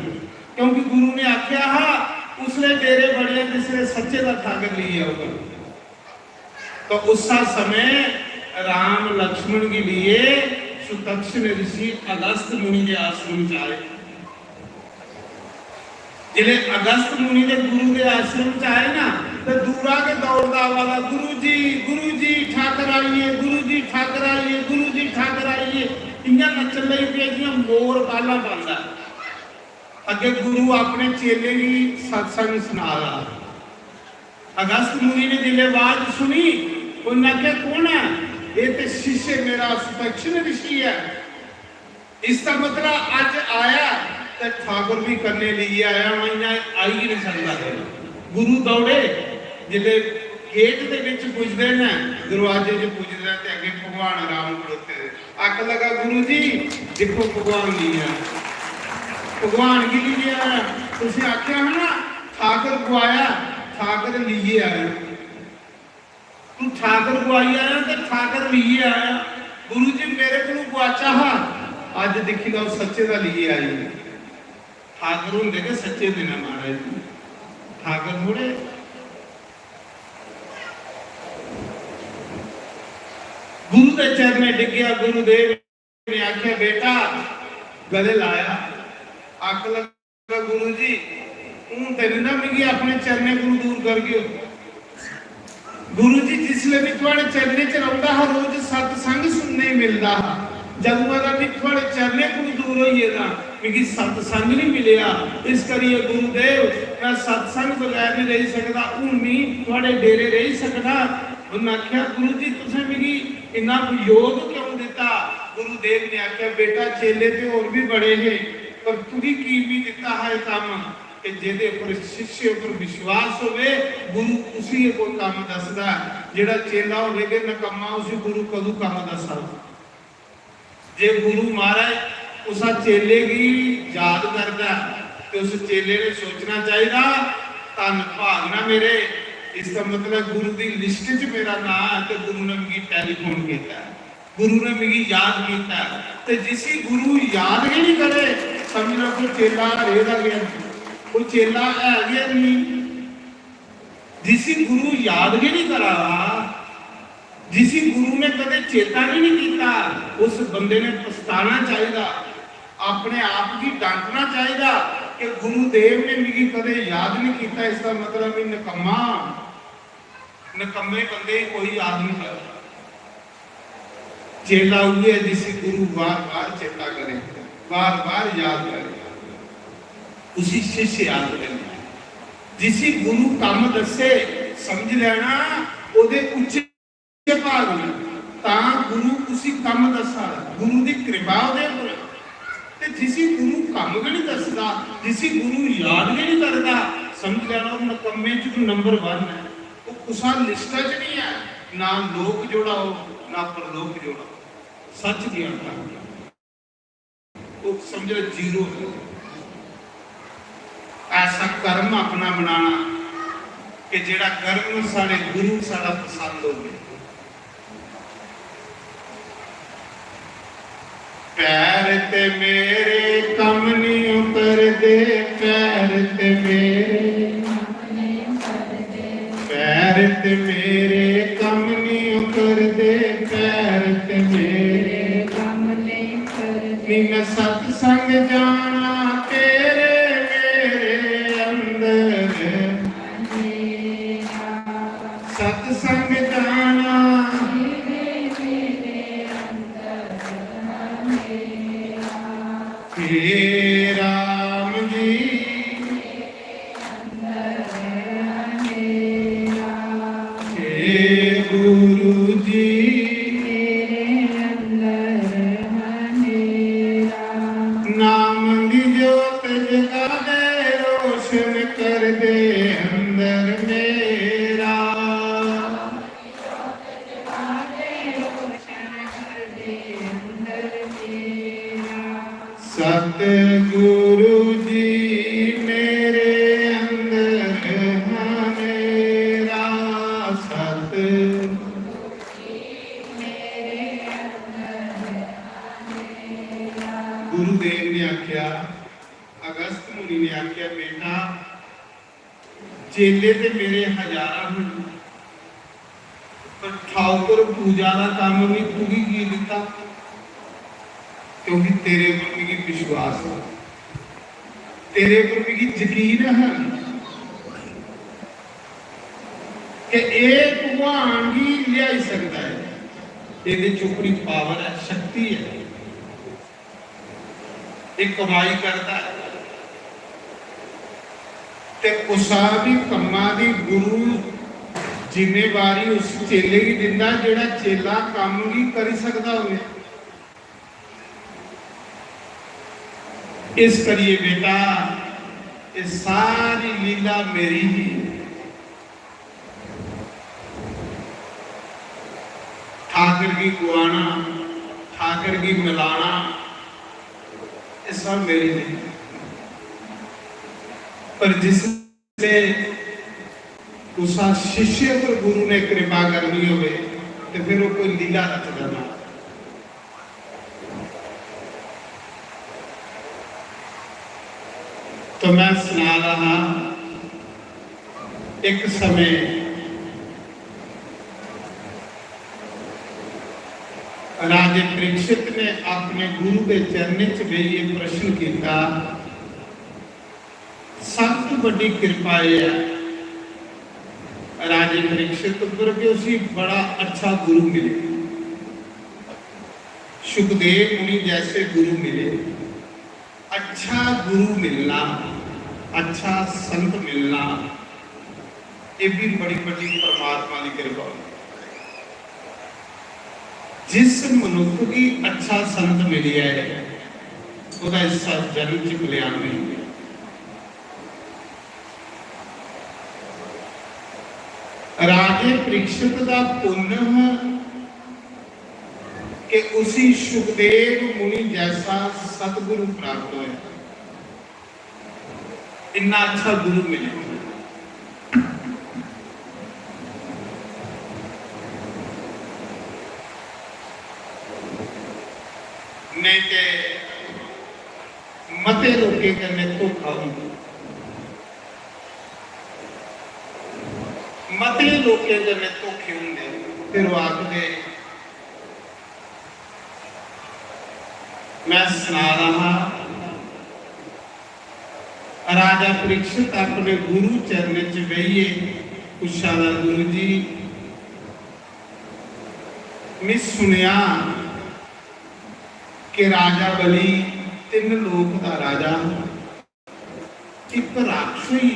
क्योंकि गुरु ने आख्या हा, "उसले डेरे बड़े जिसले सच्चे दा ठाकर लेई आओगे।" तो उसा समय राम लक्ष्मण के लिए सुतक्षण ऋषि अगस्त मुनि के आश्रम च आए। जिले अगस्त मुनि के गुरु के आश्रम च आए ना, तो दूरा के दौड़दा आवा दा, "गुरु जी, गुरु जी, ठाकर आइए, गुरु जी, ठाकर आइए, गुरु जी, ठाकर आइए।" इयां नच्चन लगी पे जियां मोर बाला पांदा। अगे गुरु अपने चेले की सत्संग सुना रहा। अगस्त मुनि ने जिले आवाज सुनी, उन्नै आखेआ, "कौन ऐ?" "एह् ते शिष्य मेरा सुदक्षिण ऋषि ऐ।" इसदा मतलब अज्ज आया ते ठाकुर भी कन्नै लेइयै आया, इ'यां आई गै निं सकदा। गुरु दौड़े, जिसलै गेट दे बिच पुजदे न, दरवाजे च पुजदे न, ते अग्गें भगवान राम खड़ोते दे। आखन लगा, "गुरु जी, दिक्खो, भगवान लेइयै आया, भगवान गी लेइयै आया। तुसें आखेआ हा ना, ठाकर गुआया, ठाकर लेइयै आया। तू ठाकर गुआई आया ते ठाकर लेइयै आया। गुरु जी, मेरे कोलू गुआचा हा, अज्ज दिक्खी लैओ, सच्चे दा लेइयै आई।" ठाकर होंदे गै सच्चे दे न महाराज जी, ठाकर थोड़े। गुरु दे चरणें डिग्गेआ, गुरुदेव ने आखेआ, "बेटा, गले लाया।" आखन लगा, "गुरु जी, हून ते निं ना मिगी अपने चरणें कोलू दूर करगे ओ।" गुरु जी जिसलै बी थुआड़े चरणें च रौंह्दा हा, रोज सत्संग सुनने गी मिलदा हा। जदूं दा में थुआड़े चरणें कोलू दूर होई गेदा, मिगी सत्संग निं मिलेआ। इस करियै गुरुदेव, में सत्संग बगैर निं रेही सकदा। हून मी थुआड़े डेरे रेही सकदा? उन्नै आखेआ, "गुरु जी, तुसें मिगी इन्ना वियोग क्यों दित्ता?" गुरुदेव ने आखेआ, "बेटा, चेले ते होर भी बड़े हे, पर तुगी की मी दित्ता हा एह् कम्म?" कि जेह्दे उप्पर शिष्य उप्पर विश्वास होवे, गुरु उसी गै कोई कम्म दसदा ऐ। जेह्ड़ा चेला होवे गै नकम्मा, उसी गुरु कदूं कम्म दसदा? जे गुरु महाराज कुसै चेले गी याद करदा ऐ, ते उस चेले ने सोचना चाहिदा, "धन्न भाग ना मेरे, इसदा मतलब गुरु दी लिस्ट च मेरा नांऽ ऐ ते गुरु ने मिगी टेलीफोन कीता ऐ।" गुरु ने मिगी याद कीता ऐ। ते जिसी गुरु याद गै नहीं करे, समझ लो कोई चेला रेह्दा गै नहीं, कोई चेला है गै नहीं। जिसी गुरु याद गै नहीं करा दा, जिसी गुरु ने कदे चेता गै नहीं कीता, उस बंदे ने पछताना चाहिदा, अपने आप गी डांटना चाहिदा कि गुरुदेव ने मिगी कदे याद नहीं कीता, इसका मतलब मैं नकम्मा। नकम्मे बंदे गी कोई याद नहीं करता। चेला उ'ऐ जिसी गुरु बार-बार चेता करे, बार-बार याद करे, उसी शिष्य याद करे। जिसी गुरु कम्म दस्से, समझ लैना, ओह्दे उच्चे भाग न, तां गुरु उसी कम्म दस्सा दा, गुरु दी कृपा ओह्दे उप्पर। ते जिसी गुरु कम्म गै नहीं दसदा, जिसी गुरु याद गै नहीं करदा, समझ लैना ओह् नकम्मे च नंबर वन ऐ। ओह् कुसा लिस्टा च नहीं है, ना लोक जोड़ा हो, ना परलोक जोड़ा हो। सच दी आखा, ओह् समझो जीरो है। ऐसा कर्म अपना बनाना कि जेड़ा कर्म साढ़े गुरु साढ़ा पसंद हो। पैर ते मेरे कम्म नहीं करदे, पैर ते मेरे, पैर ते मेरे कम्म नहीं करदे, पैर ते मेरे कम्म नहीं करदे। मैं सत्संग जाना तेरे मेरे अंदर, सत्संग जाना। हे राम जी, हे गुरु जी, नाम दी जोत जगा दे, रोशन कर दे अंदर मेरा। सतगुरु जी मेरे अंदर हनेरा, सत गुरुदेव ने आख्या, अगस्त मुनि ने आख्या, बेटा, चेले ते मेरे हजारां हन, पर ठाकुर पूजा दा कम्म भी तुगी की दिता? क्योंकि तेरे पर मिगी विश्वास है, तेरे पर मिगी यकीन है कि एह भगवान गी लियाई सकदा है। एहदे च ओकड़ी पावर है, शक्ति है। एह कमाई करदा ऐ। ते कुसा भी कम्मा दी गुरु जिम्मेवारी उस चेले गी दिंदा जेह्ड़ा चेला कम्म गी करी सकदा होवे। इस करियै बेटा, एह् सारी लीला मेरी ही। ठाकर गी गुआना, ठाकर गी मिलाना, एह् सब मेरी नहीं। पर जिसले कुसा शिष्य पर गुरु ने कृपा करनी होवे, ते फिर वो कोई लीला रचदा ना। तो मैं सना रहा, एक समय राजे परीक्षित ने अपने गुरु के चरण च बेहियै प्रश्न किया, सब तो बड़ी कृपा यह है राजे परीक्षित पर कि उसी बड़ा अच्छा गुरु मिले, सुखदेव मुनि जैसे गुरु मिले। अच्छा गुरु मिलना, अच्छा संत मिलना, ये भी बड़ी बड़ी परमात्मा की कृपा। जिस मनुख की अच्छा संत मिली है, उसका इस जन्म च कल्याण नहीं है। राजे परीक्षित का पुण्य कि उसी सुखदेव मुनि जैसा सतगुरु प्राप्त होया। इन्ना अच्छा गुरु मिले। नहीं ते मते लोकें कन्नै धोखा होंदा, मते लोकें कन्नै धोखे होंदे। फिर ओह् आखदे, मैं सना रहा हा, राजा परीक्षित अपने गुरु चरण च बेहियै पुच्छा दा, गुरु जी, मैं सुनेआ कि राजा बलि तिन्न लोक दा राजा हा, इक राक्षस ही,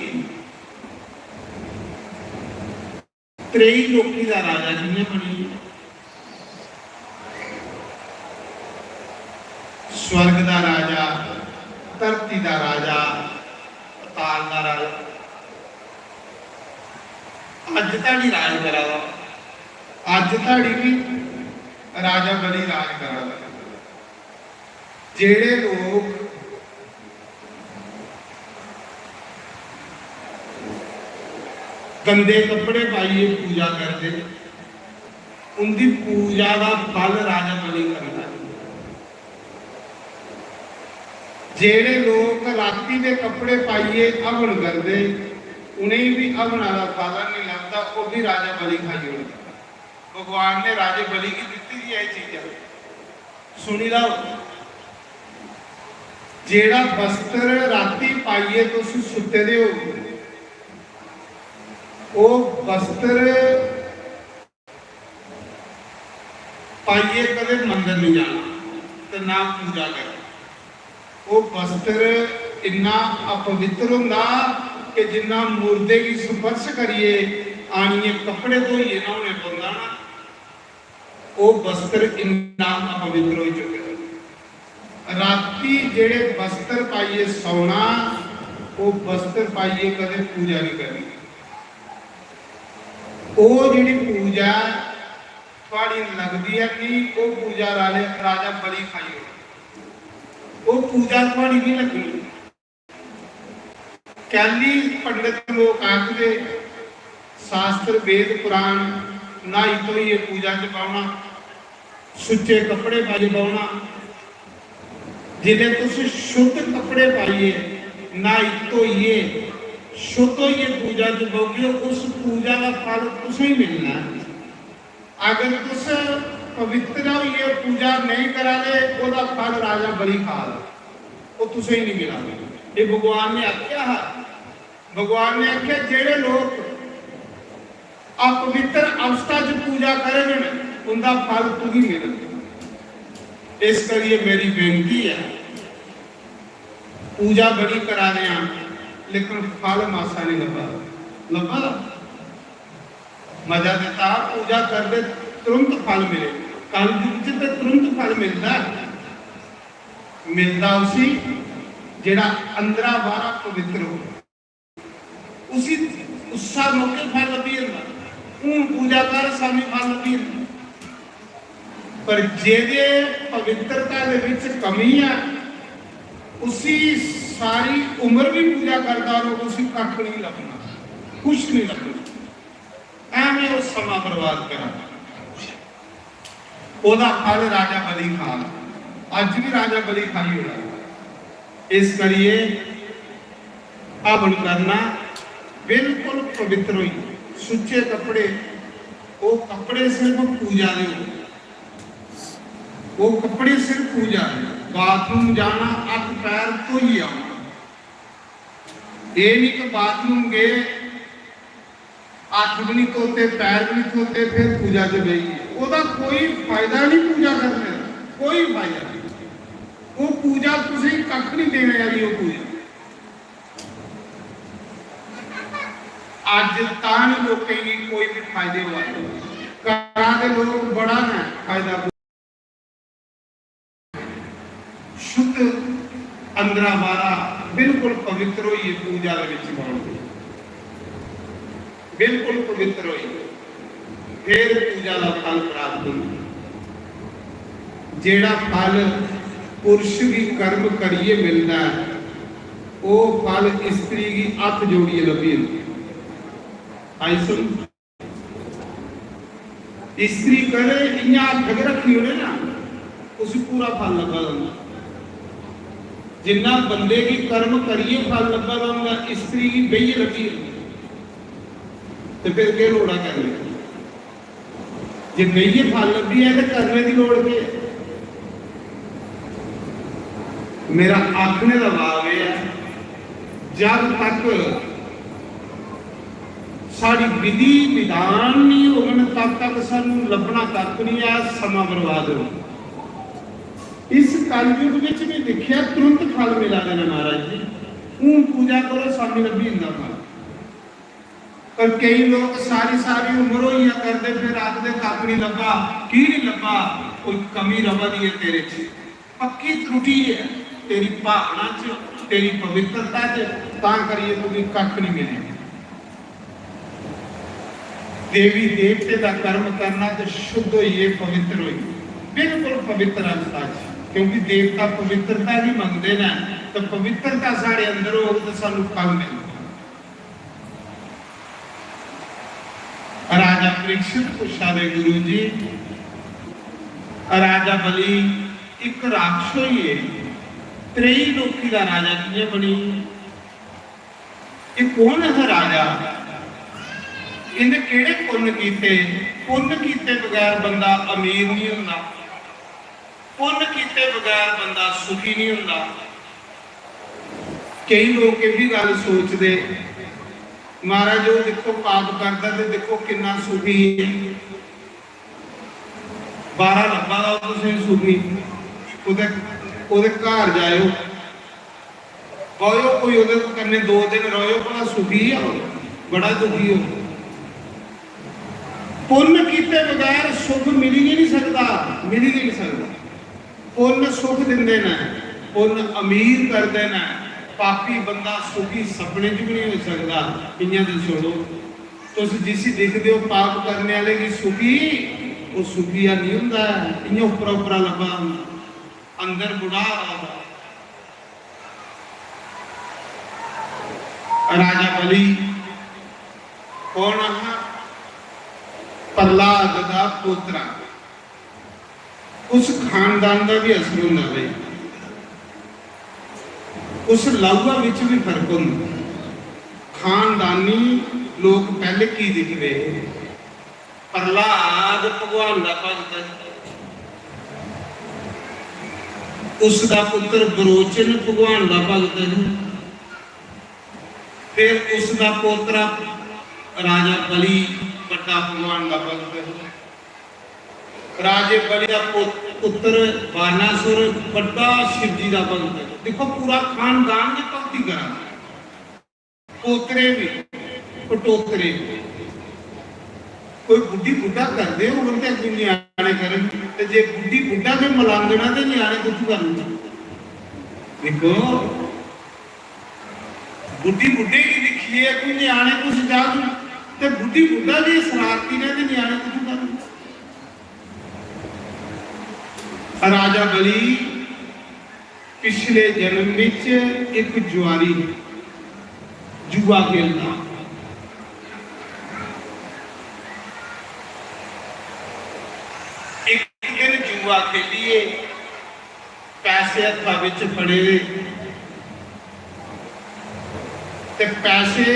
त्रेई लोकी दा राजा कि'यां बनी गेआ? स्वर्ग दा राजा, धरती दा राजा, पताल दा राजा, अज्ज धोड़ी राज करा दा, अज्ज धोड़ी भी राजा बलि राज करा दा। जेड़े लोग गंदे कपड़े पाइयै पूजा करदे, उंदी पूजा दा फल राजा बलि खंदा। जेड़े लोग राती दे कपड़े पाइयै हवन करदे, उ'नेंगी भी हवना दा फल नहीं लभदा, ओह् भी राजा बलि खाई ओड़दा। भगवान ने राजे बलि गी दित्ती दी ऐ एह् चीजां। सुनी लैओ, जेड़ा वस्त्र राती पाइयै तुस सुत्ते दे हो, ओह् वस्त्र पाइयै कदें मंदर नहीं जाना ते ना पूजा करनी। ओह् वस्त्र इन्ना अपवित्र होंदा कि जिन्ना मुर्दे गी स्पर्श करियै आनियै कपड़े धोइयै न्हौने पौंदा ना, ओह् वस्त्र इन्ना अपवित्र होई चुके दा। राती जेड़े वस्त्र पाइयै सौना, ओह् वस्त्र पाइयै कदें पूजा नहीं करनी। ओह् जेड़ी पूजा थुआड़ी लगदी ऐ कि ओह् पूजा राजे, राजा बलि खाई ओड़े, ओह् पूजा थुआड़ी नहीं लगनी। कैली पंडित लोक आखदे, शास्त्र, वेद, पुराण, न्हाई धोइयै पूजा च बौह्ना, सुच्चे कपड़े पाइयै बौह्ना। जिसलै तुस शुद्ध कपड़े पाइयै, न्हाई धोइयै, शुद्ध होइयै पूजा च बौह्गे, उस पूजा दा फल तुसेंगी मिलना ऐ। अगर तुस पवित्र होइयै पूजा नहीं करा दे, ओह्दा फल राजा बलि खा दा, ओह् तुसेंगी नहीं मिला। एह् भगवान ने आखेआ हा। भगवान ने आखेआ, जेड़े लोक अपवित्र अवस्था च पूजा करङन, उंदा फल तुगी मिलग। इस करियै मेरी बेनती ऐ, पूजा बड़ी करा दे आं, लेकिन फल मासा नहीं लब्भा दा। लब्भा दा? मजा दित्ता, पूजा करदे तुरंत फल मिले। कलयुग च ते तुरंत फल मिलदा ऐ। मिलदा उसी जेह्ड़ा अंदरा बाह्रा पवित्र हो, उसी उस्सा मौके फल लब्भी जंदा। हून पूजा कर, शामी फल लब्भी जंदा। पर जेह्दे पवित्रता दे विच कमी ऐ, उसी सारी उम्र भी पूजा करदा रौह्ग, उसी कक्ख नहीं लब्भना, कुछ नहीं लब्भना। ऐवें ओह् समां बर्बाद करा। ओह्दा फल राजा बलि खाग। अज्ज भी राजा बलि खाई ओड़ा। इस करियै हवन करना बिल्कुल पवित्र होई, सुच्चे कपड़े, ओह् कपड़े सिर्फ पूजा दे हो, ओह् कपड़े सिर्फ पूजा दे। बाथरूम जाना, हत्थ पैर धोइयै आना। एह् निं कि बाथरूम गे, हत्थ भी नहीं धोते, पैर भी नहीं धोते, फिर पूजा च बेही गे। ओह्दा कोई फायदा नहीं पूजा करने दा, कोई फायदा नहीं। ओह् पूजा तुसेंगी कक्ख नहीं देने आह्ली, ओह् पूजा। अज्ज तां नहीं लोकें गी कोई भी फायदे होआ दे। करा दे लोक बड़ा गै फायदा। शुद्ध अंदरा बाह्रा बिल्कुल पवित्र होइयै पूजा दे विच बौह्ना, बिल्कुल पवित्र होइयै फिर पूजा दा फल प्राप्त होंदा। जेह्ड़ा फल पुरुष गी कर्म करियै मिलदा ऐ, ओह् फल स्त्री गी हत्थ जोड़ियै लब्भी जंदा। आई सुन, स्त्री करे इ'यां हत्थ गै रक्खी ओड़े ना, उसी पूरा फल लब्भा दा होंदा। जिन्ना बंदे गी कर्म करियै फल लब्भा दा होंदा, स्त्री गी बेहियै लब्भी जंदा। ते फिर केह् लोड़ ऐ करने दी? जे बेहियै फल लब्भी जाए ते करने दी लोड़ केह् ऐ? मेरा आखने दा भाव एह् ऐ, जब तक साढ़ी विधि विधान नहीं होङन, तब तक सानू लब्भना कक्ख नहीं ऐ, समां बर्बाद होना। इस कलयुग विच भी दिक्खेआ, तुरंत फल मिला दे न महाराज जी। हून पूजा करो, शामी लब्भी जंदा फल। पर केई लोक सारी सारी उम्र होई जा करदे, फिर आखदे, "कक्ख नहीं लब्भा।" की नहीं लब्भा? कोई कमी रवा दी है तेरे च, पक्की त्रुटि है तेरी भावना च, तेरी पवित्रता च, तां करियै तुगी कक्ख नहीं मिलेगा। देवी देवते दा कर्म करना ते शुद्ध होइयै पवित्र होइयै, बिल्कुल पवित्र अवस्था च, क्योंकि देवता पवित्रता भी मंगदे न, ते पवित्रता साढ़े अंदर होग ते सानू फल मिलदा। राजा परीक्षित पुच्छा दे, "गुरु जी, राजा बलि इक राक्षस होइयै त्रेई लोकी दा राजा कि'यां बनी? एह् कौन हा राजा? इ'न्नै केह्ड़े पुन्न कीते? पुन्न कीते बगैर बंदा अमीर नहीं होंदा।" पुन्न कीते बगैर बंदा सुखी नहीं होंदा। केई लोक एह् भी गल्ल सोचदे, "महाराज, ओह् दिक्खो, पाप करदा ते दिक्खो किन्ना सुखी ऐ।" बाहरा लब्भा दा तुसें सुखी, कुतै ओह्दे घर जाएओ, बौह्यो, कोई ओह्दे कन्नै दो दिन रौह्यो, भला सुखी ऐ ओह्, बड़ा दुखी हो। पुन्न कीते बगैर सुख मिली गै नहीं सकदा, मिली गै नहीं सकदा। पुन्न सुख दिंदे न, पुन्न अमीर करदे न। पापी बंदा सुखी सपने च भी नहीं हो सकदा। इ'यां ते छोड़ो, तुस जिसी दिखदे हो पाप करने आह्ले गी सुखी, ओह् सुखी नहीं होंदा ऐ, इ'यां उप्परा उप्परा लब्भा दा होंदा। अंदर बुढ़ा रहा। राजा बलि कौन हा? प्रहलाद दा पोतरा। उस खानदान दा भी असर होंदा भाई, उस लाऊआ बिच भी फर्क होंदा। खानदानी लोक पैह्ले की दिखदे? प्रहलाद भगवान दा भगत ऐ, उसदा पुत्र विरोचन भगवान दा भगत ऐ, फिर उसदा पोतरा राजा बलि बड्डा भगवान दा भगत ऐ। राजे बलि दा पुत-, पुत्र बानासुर बड्डा शिव जी दा भगत ऐ। दिक्खो, पूरा खानदान गै भगती करा दा। पोतरे भी, पटोतरे भी। कोई बुड्ढी बुड्ढा करदे होन ते अग्गें ञ्याणे करन, ते जे बुड्ढी बुड्ढा गै मलांगना ते ञ्याणे कुत्थूं करन? दिक्खो, बुड्ढी बुड्ढे गी दिक्खियै अग्गें ञ्याणे कुस जाग, ते बुड्ढी बुड्ढा जे शरारती ने ते ञ्याणे कुत्थूं करन? राजा बलि पिछले जन्म विच इक जुआरी जुआ खेलदा। इक दिन जुआ खेलियै पैसे हत्था विच फड़े दे ते पैसे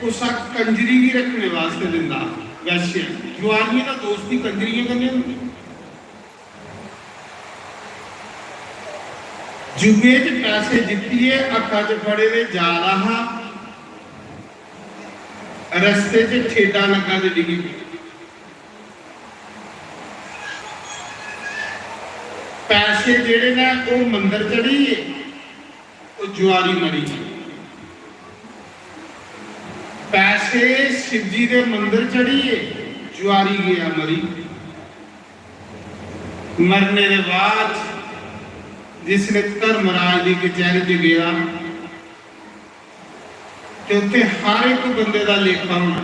कुसा कंजरी गी रखने वास्ते दिंदा। वैश्य, जुआरियें दा दोस्ती कंजरियें कन्नै होंदी। जुए च पैसे जित्तियै हत्था च फड़े दे जा दा हा, रस्ते च ठेडा लग्गा ते डिग्गी पेआ। पैसे जेह्ड़े न, ओह् मंदर चढ़ी गे, ओह् जुआरी मरी गे। पैसे शिवजी दे मंदर चढ़ी गे, जुआरी गेआ मरी। मरने दे बाद जिसलै धर्मराज दी कचैहरी च गेआ, ते उत्थे हर इक बंदे दा लेखा होना।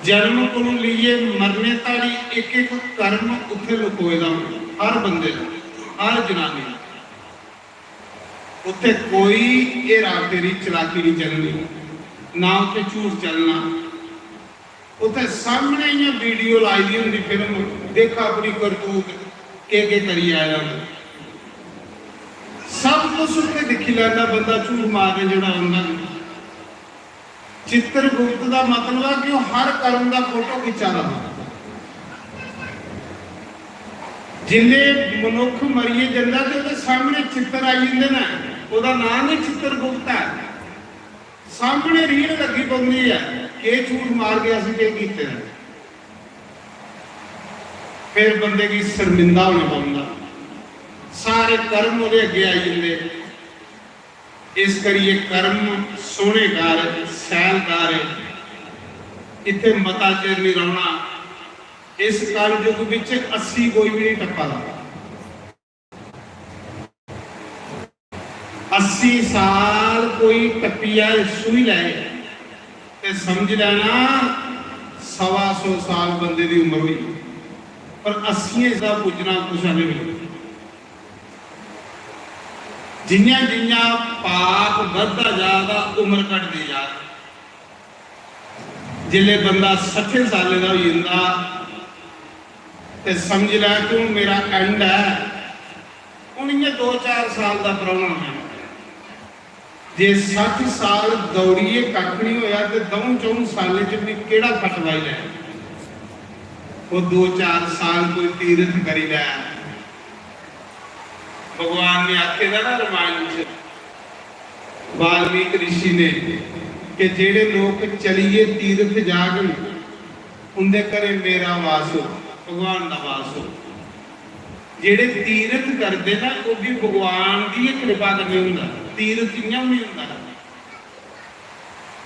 जन्म कोलू लेइयै मरने धोड़ी इक इक कर्म उत्थे लुकोए दा होना, हर बंदे दा, हर जनानी दा। उत्थे कोई हेरा फेरी चलाकी नहीं चलनी, ना उत्थे झूठ चलना। उत्थे सामने इयां वीडियो लाई दी होंदी फिल्म, देख अपनी करतूत, के के करी आया मैं। सब कुछ उत्थे दिखी लैंदा बंदा, झूठ मारने जेड़ा औंदा नहीं। चित्रगुप्त दा मतलब है कि ओह हर कर्म दा फोटो खिच्चा दा हा। जिसले मनुख मरियै जंदा ते ओहदे सामने चित्र आई जंदे न, ओहदा नाम ही चित्रगुप्त है। सामने रील लगी पौंदी है, केह् झूठ मारगे, असें केह् कीते दा? फिर बंदे गी शर्मिंदा होना पौंदा। सारे कर्म ओहदे अग्गे आई जंदे। इस करियै कर्म सोहने कर, शैल कर। इत्थे मता चिर नहीं रौहना। इस कलयुग विच अस्सी कोई भी नहीं टप्पा दा। अस्सी साल कोई टप्पियै छूही लै ते समझ लैना सवा सौ साल बंदे दी उम्र होई, पर अस्सियें दा पुज्जना कुसै ने भी नहीं। जियां जियां पाप बधदा जा दा, उम्र घटदी जा दी। जिसले बंदा सट्ठे सालें दा होई जंदा ते समझ लै कि हून मेरा एंड है, हून इ'यां दो चार साल दा परौह्ना होना। जे सट्ठ साल दौड़ियै कक्ख नहीं होया ते द'ऊं च'ऊं सालें च भी केह्ड़ा फट पाई लै? ओह् दो चार साल कोई तीरथ करी लै। भगवान ने आखे दा ना रामायण च, वाल्मीकि ऋषि ने, कि जेड़े लोक चलिए तीरथ जागन, उंदे घरे मेरा वास हो, भगवान दा वास हो। जेड़े तीरथ करदे ना, ओह भी भगवान दी गै कृपा कन्नै हुंदा। तीरथ इ'यां बी नहीं हुंदा।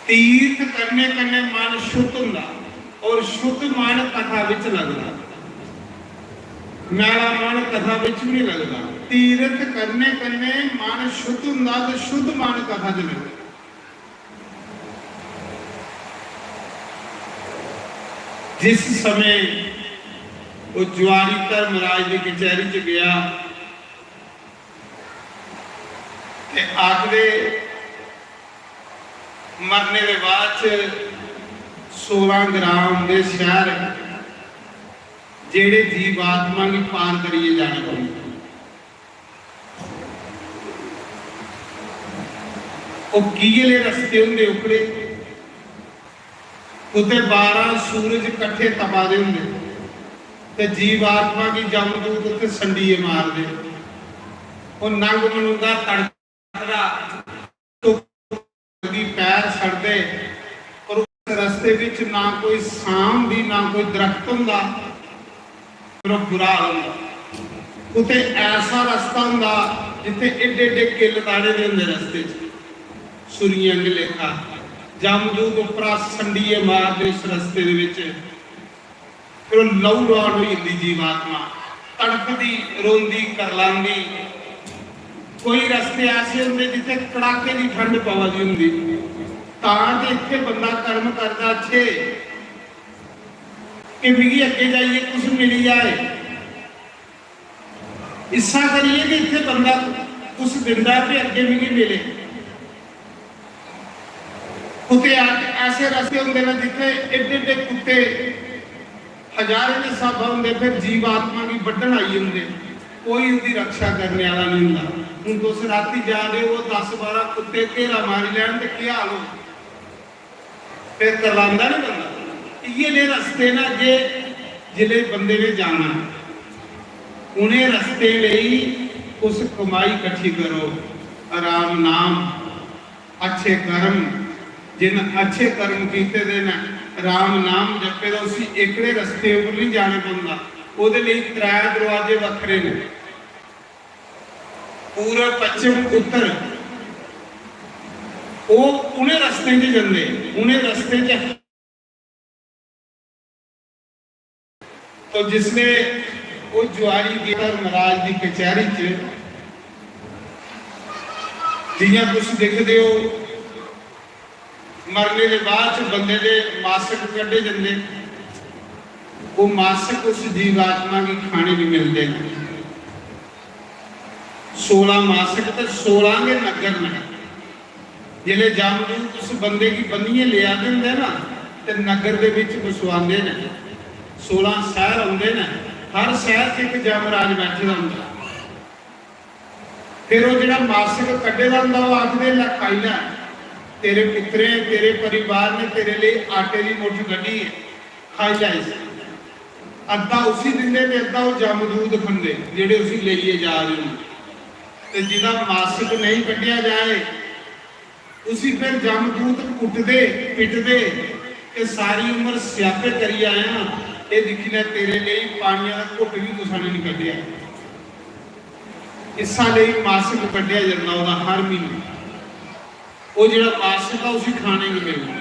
तीरथ करने कन्नै मन शुद्ध हुंदा और शुद्ध मन कथा विच लगदा। मैला मन कथा विच भी नहीं लगदा। तीरथ करने कन्नै मन शुद्ध हुंदा ते शुद्ध मन कथा च लगदा। जिस समय ओह जुआरी धर्मराज दी कचैहरी च गया ते आखदे, मरने दे बाद च सोलां ग्राम दे शैहर, जेड़े जीवात्मा गी पार करियै जाना पौंदा। ओह किहले रस्ते होंदे उखड़े, कुतै बारां सूरज कट्ठे तपा दे होंदे ते जीवात्मा गी जमदूत उत्थे संडिये मारदे। ओह नंग मनुंगा तड़का धुप्प गी पैर सड़दे, और उस रस्ते विच ना कोई छां हुंदी, ना कोई दरख्त हुंदा, पर ओह बुरा हाल हुंदा। उत्थे ऐसा रस्ता हुंदा जित्थे एड्डे एड्डे किल्ल ताड़े दे हुंदे रस्ते च, सुरियें आंगे लेखा। जामदूत उप्परा संडिये मारदे इस रस्ते दे बिच। फिर ओह् लहू लुहान होई जंदी जीवात्मा, तड़फदी, रोंदी, करलांदी। कोई रस्ते ऐसे होंदे जित्थै कड़ाके दी ठंड पवा दी होंदी, तां ते इत्थै बंदा कर्म करदा अच्छे कि मिगी अग्गें जाइयै कुछ मिली जाए। इस्सा करियै कि इत्थै बंदा कुछ दिंदा ते अग्गें मिगी मिले। कुत्ते आ-, ऐसे रस्ते होंदे न जित्थै एड्डे एड्डे कुत्ते हजारें दे स्हाबा होंदे, फिर जीवात्मा गी बड्ढन आई जंदे, कोई उंदी रक्षा करने आह्ला नहीं होंदा। हून तुस रातीं जा दे ओ, दस बारां कुत्ते घेरा मारी लैन ते केह् हाल होग? फिर करलांदा नहीं बंदा। इ'यै नेह् रस्ते न अग्गें जिसलै बंदे ने जाना। उ'नें रस्तें लेई तुस कमाई कट्ठी करो, राम नाम, अच्छे कर्म। जिन अच्छे कर्म कीते दे न, राम नाम जपे दा, उसी एकड़े रस्ते उप्पर नहीं जाना पौंदा। ओह्दे लेई त्रै दरवाजे बक्खरे न, पूर्व, पश्चिम, उत्तर। ओह् उ'नें रस्तें च जंदे, उ'नें रस्तें च तो जिसले ओह् जुआरी गे धर्मराज दी कचैहरी च, जि'यां तुस दिखदे ओ, मरने दे बाद च बंदे दे मासक कड्ढे जंदे, ओह् मासक उस जीवात्मा गी खाने गी मिलदे न। सोलां मासक ते सोलां गै नग्गर न। जिसलै जमदूत उस बंदे गी बन्नियै लेआ दे होंदे ना, ते नग्गर दे बिच बसोआंदे न। सोलां शैह्र औंदे न, हर शैह्र च इक जमराज बैठे दा होंदा। फिर ओह् जेह्ड़ा मासक कड्ढे दा होंदा, ओह् आखदे, "लै खाई लै, तेरे पुत्तरें, तेरे परिवार ने तेरे लेई आटे दी मुट्ठ कड्ढी ऐ, खाई लै इसी।" अद्धा उसी दिंदे ते अद्धा ओह् जमदूत खंदे, जेह्ड़े उसी लेइयै जा दे होंदे। ते जेह्दा मासक नेईं कड्ढेआ जाए, उसी फिर जमदूत कुटदे, पिटदे, "ते सारी उम्र स्यापे करी आया, एह् दिक्खी लै, तेरे लेई पानिया दा घुट्ट बी कुसै ने निं कड्ढेआ।" इस्सा लेई मासक कड्ढेआ जंदा ओह्दा हर म्हीने। ओह् जेह्ड़ा मासक ऐ, उसी खाने गी मिलना।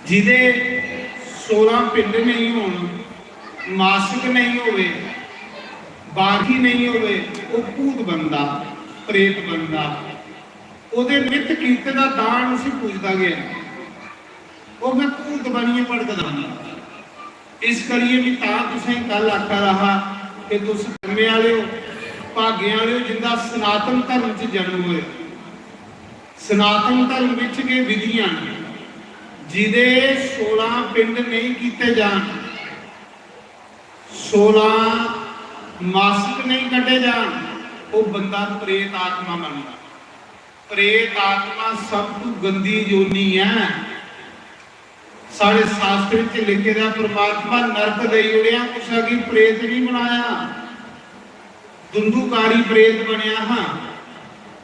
जिदे सोलां पिंड नेईं होन, मासक नेईं होवे, बारही नेईं होवे, ओह् भूत बनदा, प्रेत बनदा। ओह्दे नित्त कीते दा दान उसी पुजदा गै नेईं। ओह् फिर भूत बनियै भड़कदा रौंह्दा। इस करियै में तां तुसें गी कल आखा दा हा कि तुस धर्मे आह्ले ओ, भागें आह्ले ओ, जिंदा सनातन धर्म च जन्म होए। सनातन धर्म बिच गै विधियां न, जिदे सोलां पिंड नेईं कीते जान, सोलां मासक नेईं कड्ढे जान, ओह् बंदा प्रेत आत्मा बनदा। प्रेत आत्मा सब तू गंदी योनि ऐ। साढ़े शास्त्र च लिखे दा, परमात्मा नरक देई ओड़ेआ, कुसै गी प्रेत नहीं बनाया। दुंदुकारी प्रेत बनया हा,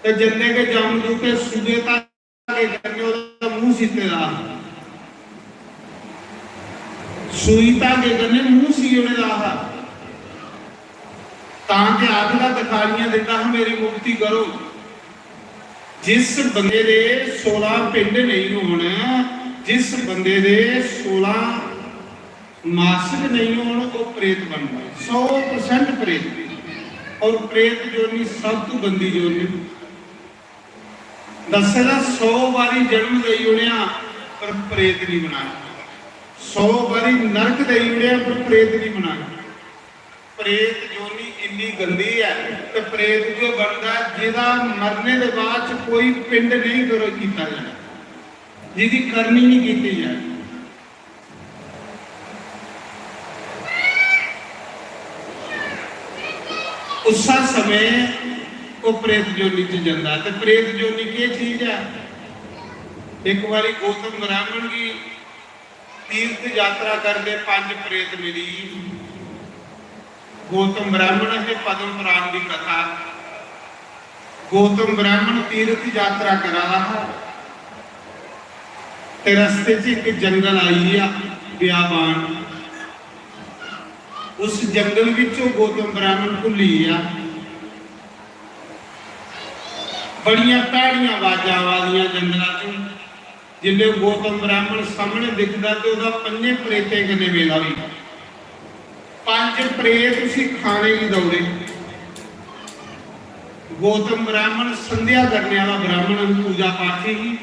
ते जंदे गै जमदूते सूए धागे कन्नै ओह्दा मूंह सीते दा हा, सूई धागे कन्नै मूंह सी ओड़े दा हा। तां ते आखदा, दखालियां दिंदा हा, "मेरी मुक्ति करो।" जिस बंदे दे सोलां पिंड नेईं होन, जिस बंदे दे सोलां मासक नेईं होन, ओह् प्रेत बनदा, सौ परसेंट प्रेत। और प्रेत जोनी सब तू गंदी जोनी। दस्से दा, सौ बारी जन्म देई ओड़ेआ, पर प्रेत नहीं बनाया। सौ बारी नरक देई ओड़ेआ, पर प्रेत नहीं बनाया। प्रेत जोनी इन्नी गंदी ऐ, ते प्रेत जो बनदा ऐ, जेह्दा मरने दे बाद च कोई पिंड नहीं करो कीता जाए, जिदी करनी नहीं कीती जाए। उस्सा समें ओह् प्रेत जोनी च जंदा। ते प्रेत जोनी केह् चीज ऐ? इक बारी गौतम ब्राह्मण गी तीर्थ यात्रा करदे पंज प्रेत मिली। गौतम ब्राह्मण ते पद्म पुराण दी कथा। गौतम ब्राह्मण तीर्थ यात्रा करा दा हा ते रस्ते च इक जंगल आई गेआ, बियाबान। उस जंगल बिच ओह् गौतम ब्राह्मण भुल्ली गेआ। बड़ियां भैड़ियां आवाजां आवा दियां जंगला च। जिसलै गौतम ब्राह्मण सामने दिखदा ते ओह्दा पंजें प्रेतें कन्नै मेला होई। पंज प्रेत उसी खाने गी दौड़े। गौतम ब्राह्मण संध्या करने आह्ला ब्राह्मण, पूजा पाठी ही।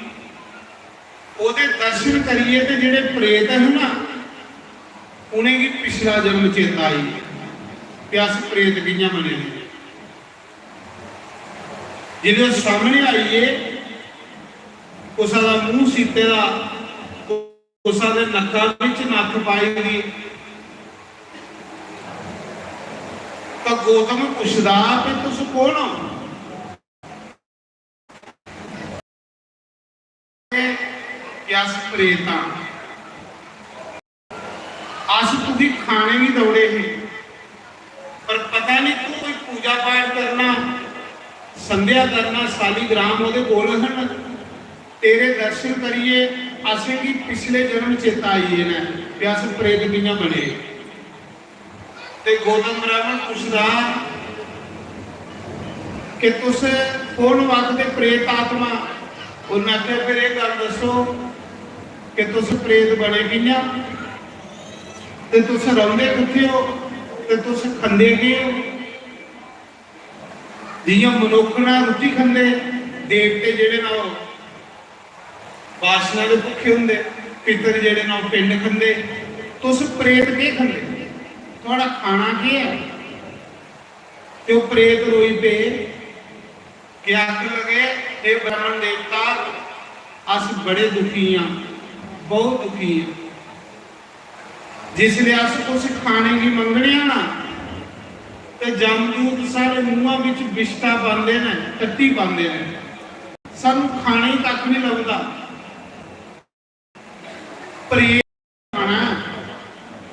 ओह्दे दर्शन करियै ते जेह्ड़े प्रेत हे ना, उ'नेंगी पिछला जन्म चेता आई गेआ कि अस प्रेत कि'यां बने हे। जिसलै ओह् सामने आई गे, कुसै दा मूंह सीते दा, कुसै दे नक्का बिच नक्क पाई दी, तां गौतम पुछदा कि तुस कौन हो? कि अस प्रेत आं। अस तुगी खाने गी दौड़े हे, पर पता नहीं तू कोई पूजा पाठ करना, संध्या करना, सालीग्राम ओह्दे कोल हन। तेरे दर्शन करियै असेंगी पिछले जन्म चेता आई गे न कि अस प्रेत कि'यां बने। ते गौतम ब्राह्मण पुछदा कि तुस कौन हो आखदे प्रेत आत्मा? उन्नै आखेआ, "फिर एह् गल्ल दस्सो कि तुस प्रेत बने कि'यां, ते तुस रौंह्दे कुत्थै हो, ते तुस खंदे केह् हो?" जि'यां मनुक्ख ना रुट्टी खंदे, देवते जेह्ड़े ना ओह् वासना दे भुक्खे होंदे, पितर जेह्ड़े ना ओह् पिंड खंदे, तुस प्रेत केह् खंदे? थुआढ़ा खाना केह् ऐ? ते ओह् प्रेत रोई पे कि आखन लगे, "हे ब्राह्मण देवता, अस बड़े दुखी आं, बहुत दुखी आं। जिसलै अस कुछ खाने गी मंगने आं ना, ते जमदूत साढ़े मुंहा बिच बिष्टा पांदे न, टट्टी पांदे न, सानू खाने गी कक्ख नहीं लभदा।" प्रेत खाना ऐ,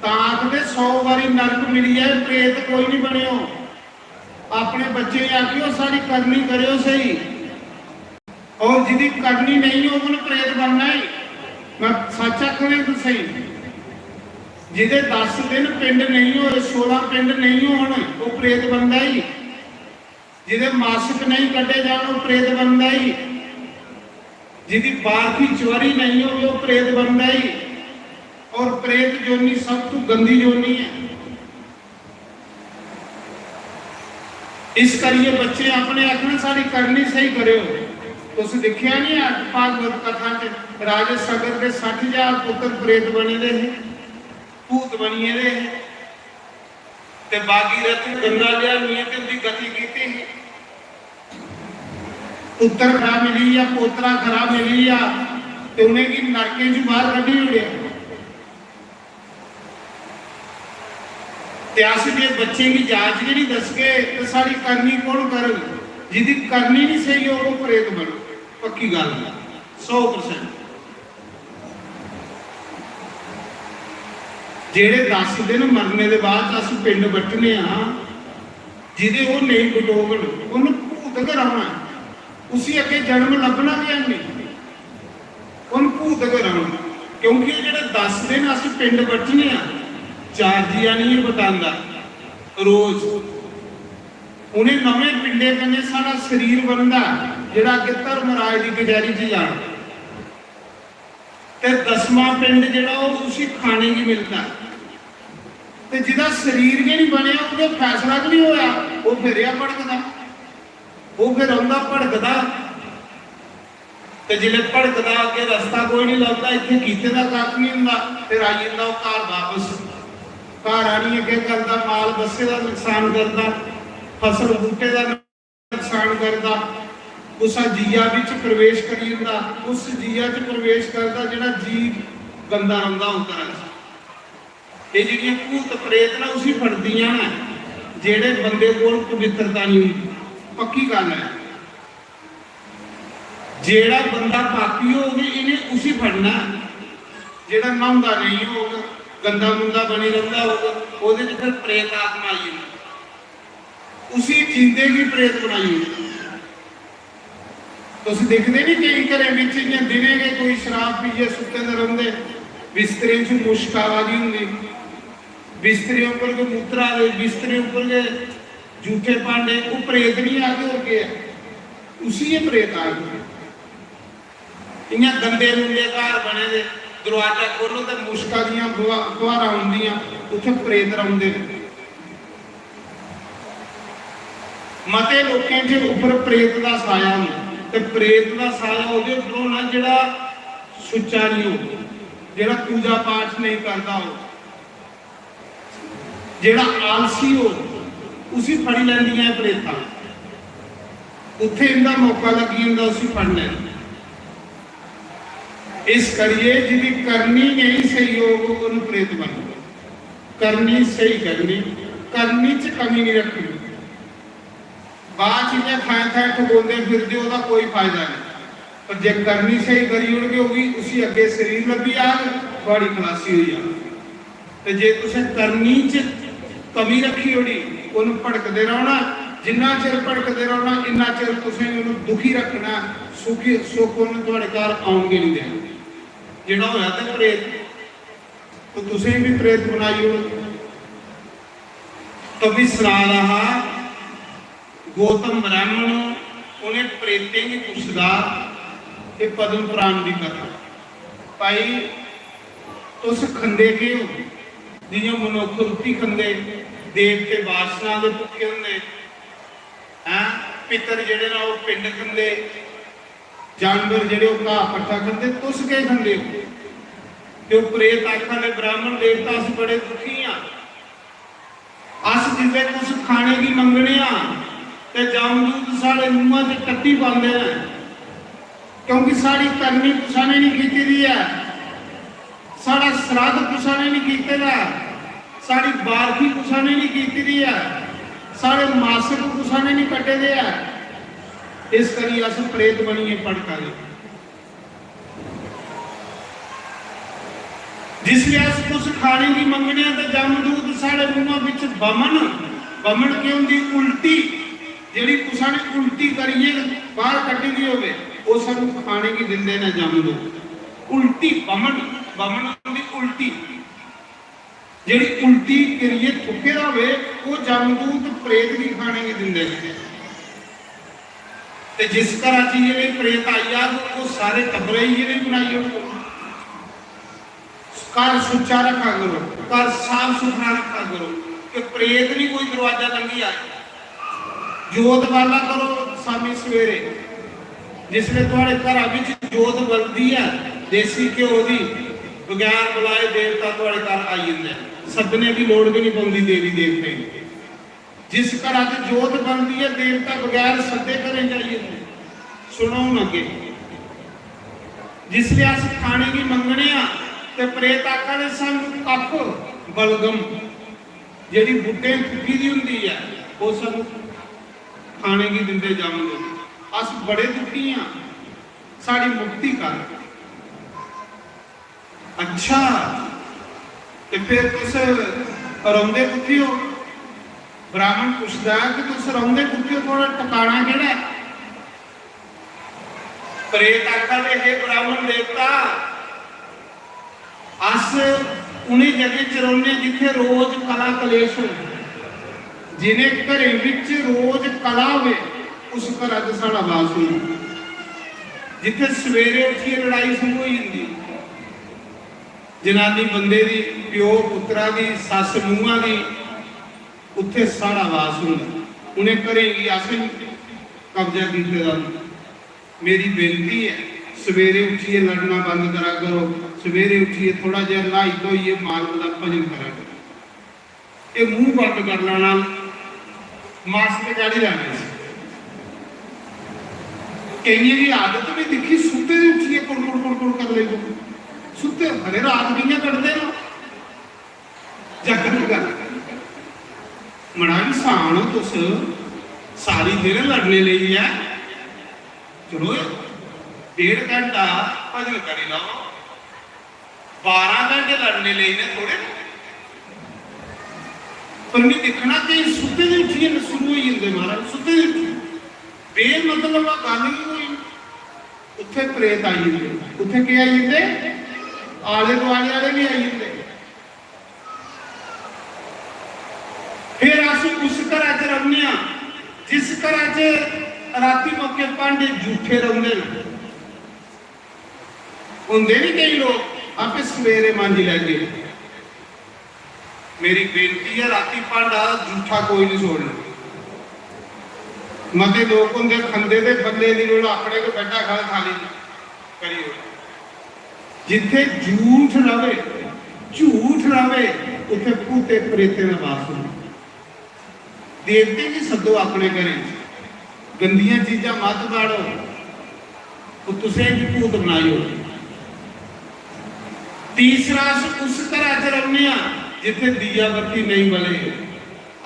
तां आखदे, "सौ बारी नरक मिली जाए, प्रेत कोई नहीं बनेओ। अपने बच्चें गी आखियो, साढ़ी करनी करेओ सही।" और जिदी करनी नहीं होग, उन्हें प्रेत बनना ही। मैं सच आखना तुसें, जिदे दस दिन पिंड नहीं होए, सोलह पिंड नहीं होन, वो प्रेत बनदा ही। जिदे मासक नहीं कड्ढे जान, वो प्रेत बनदा ही। जिदी बारखी चोरी नहीं होवे, वो प्रेत बनदा ही। और प्रेत जोनी सब तू गंदी जोनी है। इस करियै बच्चे अपने आखन, "साढ़ी करनी सही करेओ।" तुस दिक्खेआ नहीं अज्ज भागवत कथा च, राजे सगर दे सट्ठ हजार पुत्र प्रेत बने दे हे, भूत बनी गेदे हे, ते भागीरथ गंगा लियानियै ते उंदी गति कीती ही। पुत्र खरा मिली गेआ, पोतरा खरा मिली गेआ, ते उ'नेंगी नरकें च बाहर कड्ढी ओड़ेआ। ते अस जे बच्चें गी जाच गै नहीं दसगे, ते साढ़ी करनी कौन करग? जिदी करनी नहीं सही होग, ओह् प्रेत बनग। पक्की गल्ल ऐ, सौ परसेंट। जेह्ड़े दस दिन मरने दे बाद अस पिंड बट्टने आं, जिदे ओह् नेईं बटोगन, उन्न भूत गै रौह्ना ऐ। उसी अग्गें जन्म लब्भना गै नहीं, उन्न भूत गै रौह्ना। क्योंकि ओह् जेह्ड़े दस दिन अस पिंड बट्टने आं, चार जी आनियै बटांदा रोज, उ'नें नमें पिंडें कन्नै साढ़ा शरीर बनदा, जेह्ड़ा अग्गें धर्मराज दी कचैरी च जाना। ते दसवां पिंड जेह्ड़ा, ओह् उसी खाने गी मिलदा। ते जिदा शरीर गै नहीं बनेआ, ओह्दा फैसला गै नहीं होया, ओह् फिर रेहा भड़कदा, ओह् फिर रौंह्दा भड़कदा। ते जिसलै भड़कदा, अग्गें रस्ता कोई नहीं लभदा, इत्थें कीते दा कक्ख नहीं होंदा, फिर आई जंदा ओह् घर बापस। घर आनियै केह् करदा? माल बस्से दा नुकसान करदा, फसल बूटे दा नुकसान करदा, कुसै जीया बिच प्रवेश करी जंदा, उस जीया च प्रवेश करदा जेह्ड़ा जी गंदा रौंह्दा उस घरै च। एह् जेह्ड़ियां भूत प्रेत न, उसी फड़दियां न जेह्ड़े बंदे कोल पवित्रता नहीं होंदी। पक्की गल्ल ऐ, जेह्ड़ा बंदा पापी होग, इ'नें उसी फड़ना। जेह्ड़ा न्हौंदा नहीं होग, गंदा मुंदा बनी रौंह्दा होग, ओह्दे च फिर प्रेत आत्मा आई जंदी, उसी जींदे गी प्रेत बनाई ओड़दा। तुस दिखदे नी, केईं घरें बिच इ'यां दिनें गै कोई शराब पीयै सुत्ते दे रौंह्दे, बिस्तरे च मुश्क आवा दी होंदी, बिस्तरे उप्पर गै मूतरा दे, बिस्तरे उप्पर गै जूठे भांडे, ओह् प्रेत निं आखदे, होर केह् ऐ? उसी गै प्रेत आखदे। इ'यां गंदे मुंदे घर बने दे, दरोआजा खोलो ते मुश्का दियां फुहा-, फुहारां औंदियां, उत्थै प्रेत रौंह्दे न। मते लोकें च उप्पर प्रेत दा साया होंदा, ते प्रेत दा साया ओह्दे उप्पर होना जेह्ड़ा सुच्चा निं हो, जेह्ड़ा पूजा पाठ नेईं करदा हो, जेह्ड़ा आलसी हो, उसी फड़ी लैंदियां एह् प्रेतां। उत्थै इंदा मौका लग्गी जंदा उसी फड़ने दा। इस करियै जिदी करनी नेईं स्हेई होग, ओह् प्रेत बनग। करनी स्हेई करनी, करनी च कमी निं रक्खनी। बाद च इ'यां थाएं थाएं ठगोंदे फिरदे, ओह्दा कोई फायदा नेईं। पर जे करनी स्हेई करी ओड़गे, ओह् बी उसी अग्गें शरीर लब्भी जाग, थुआढ़ी खलासी होई जाग। ते जे तुसें करनी च कमी रक्खी ओड़ी, उन भड़कदे रौह्ना। जिन्ना चिर भड़कदे रौह्ना, इन्ना चिर तुसें उन दुखी रक्खना। सुखी सुख उन थुआढ़े घर औन गै निं देना। जेह्ड़ा होया ते प्रेत, तो तुसें बी प्रेत बनाई ओड़। कवि सना रहा, गौतम ब्राह्मण उ'नें प्रेतें गी पुछदा, एह् पद्म पुराण दी कथा, भाई, तुस खंदे केह् हो? जि'यां मनुक्ख रुट्टी खंदे, देवते वासना दे भुक्खे होंदे, हैं? पितर जेह्ड़े न, ओह् पिंड खंदे, जानवर जेह्ड़े, ओह् घाऽ पट्ठा खंदे, तुस केह् खंदे हो? ते ओह् प्रेत आखा दे, ब्राह्मण देवता, अस बड़े दुखी आं। अस जिसलै कुछ खाने गी मंगने आं ते जमदूत साढ़े मुंहा च टट्टी पांदे न, क्योंकि साढ़ी करनी कुसै ने नहीं कीती दी ऐ, साढ़ा श्राद्ध कुसै ने नहीं कीते दा ऐ, साढ़ी बारखी कुसै ने नहीं कीती दी ऐ, साढ़े मासक कुसै ने नहीं कट्टे दे ऐ। इस करियै अस प्रेत बनियै भड़का दे। जिसलै अस कुछ खाने गी मंगने आं ते जमदूत साढ़े मुंहा बिच बमन, बमन केह् होंदी? उल्टी। जेह्ड़ी कुसै ने उल्टी करियै बाहर कड्ढी दी होवे, ओह् सानू खाने गी दिंदे न जमदूत। उल्टी बमन, बमन होंदी उल्टी। जेह्ड़ी उल्टी करियै थुक्के दा होवे, ओह् जमदूत प्रेत गी खाने गी दिंदे न। ते जिस घरा च इ'यै नेही प्रेत आई जाग, ओह् सारे टब्बरै गी इ'यै नेही बनाई ओड़ग। घर सुच्चा रक्खा करो, घर साफ सुथरा रक्खा करो, कि प्रेत नहीं कोई दरवाजा लंघी आए। जोत बाला करो शामी सवेरे, जिसले थुआड़े घरा बिच जोत बलदी ऐ देसी घ्यो दी, बगैर बुलाए देवता थुआड़े घर आई जंदे न। सद्दने दी लोड़ गै नहीं पौंदी देवी देवतें गी। जिस घरा च जोत बनदी ऐ, देवता बगैर सद्दे घरें च आई जंदे। सुनो हून अग्गे, जिसले अस खाने गी मंगने आं ते प्रेत आखा दे, "सानू कफ बलगम, जेह्ड़ी बूह्टें थुक्की दी होंदी ऐ, ओह् सानू खाने गी दिंदे जामदूत।" अस बड़े दुखी आं, साढ़ी मुक्ति कर। अच्छा, ते फिर तुस रौंदे कुत्थै ओ? ब्राह्मण पुछदा ऐ कि तुस रौंदे कुत्थै ओ, थुआड़ा टकाना केह्ड़ा ऐ? प्रेत आखा दे, "हे ब्राह्मण देवता, अस उ'नें जगहें च रौह्ने जित्थै रोज कला कलेश होंदा, जिनें घरें बिच रोज कला होवे, उस घरा च साढ़ा वास होंदा, जित्थै सवेरे उठियै लड़ाई शुरू होई जंदी।" जनानी बंदे दी, प्यो पुत्तरा दी, सस्स नूंहा दी, उत्थे साढ़ा वास होंदा। उ'नें घरें गी असें कब्जा कीते दा होंदा। मेरी बेनती ऐ, सवेरे उठियै लड़ना बंद करा करो, सवेरे उठियै थोड़ा जेहा न्हाई धोइयै मालक दा भजन करा करो। एह् मूंह बंद कर लैना, mask ते चाढ़ी लैना इसी। केइयें दी आदत भी दिक्खी, सुत्ते दे उठियै कुड़कुड़ कुड़कुड़ कर लेई। सुत्ते खरे रात कि'यां कड्ढदे न? जागत कर। मड़ा इंसान हो तुस, सारी दिन लड़ने लेई ऐ। चलो, डेढ़ घंटा भजन करी लैओ। बारां घंटे लड़ने लेई ने थोड़े। पर मैं दिक्खना कि सुत्ते दे उठियै शुरू होई जंदे महाराज, सुत्ते दे उठियै। बेमतलब दा गल्ल ही कोई। उत्थे प्रेत आई जंदे। उत्थे केह् आई जंदे? आले दुआले आले भी आई जंदे। फिर अस उस घरा च रौह्ने आं जिस घरा च राती मौके भांडे जूठे रौंह्दे न। होंदे बी केई लोक, "आपे सवेरे मांजी लैगे।" मेरी बेनती ऐ, राती भांडा जूठा कोई निं छोड़ना। मते लोक होंदे खंदे ते बल्ले दी लोड़ अपने गै बैठा खा थाली करी ओड़े। जित्थै झूठ रवे, झूठ रवे, उत्थै भूते प्रेतें दा वास होंदा। देवतें गी सद्दो अपने घरें च, गंदियां चीजां मत बाड़ो, ओह् तुसें बी भूत बनाई ओड़े। तीसरा, अस उस घरा च रौह्ने आं जित्थै दीया बत्ती नेईं बले,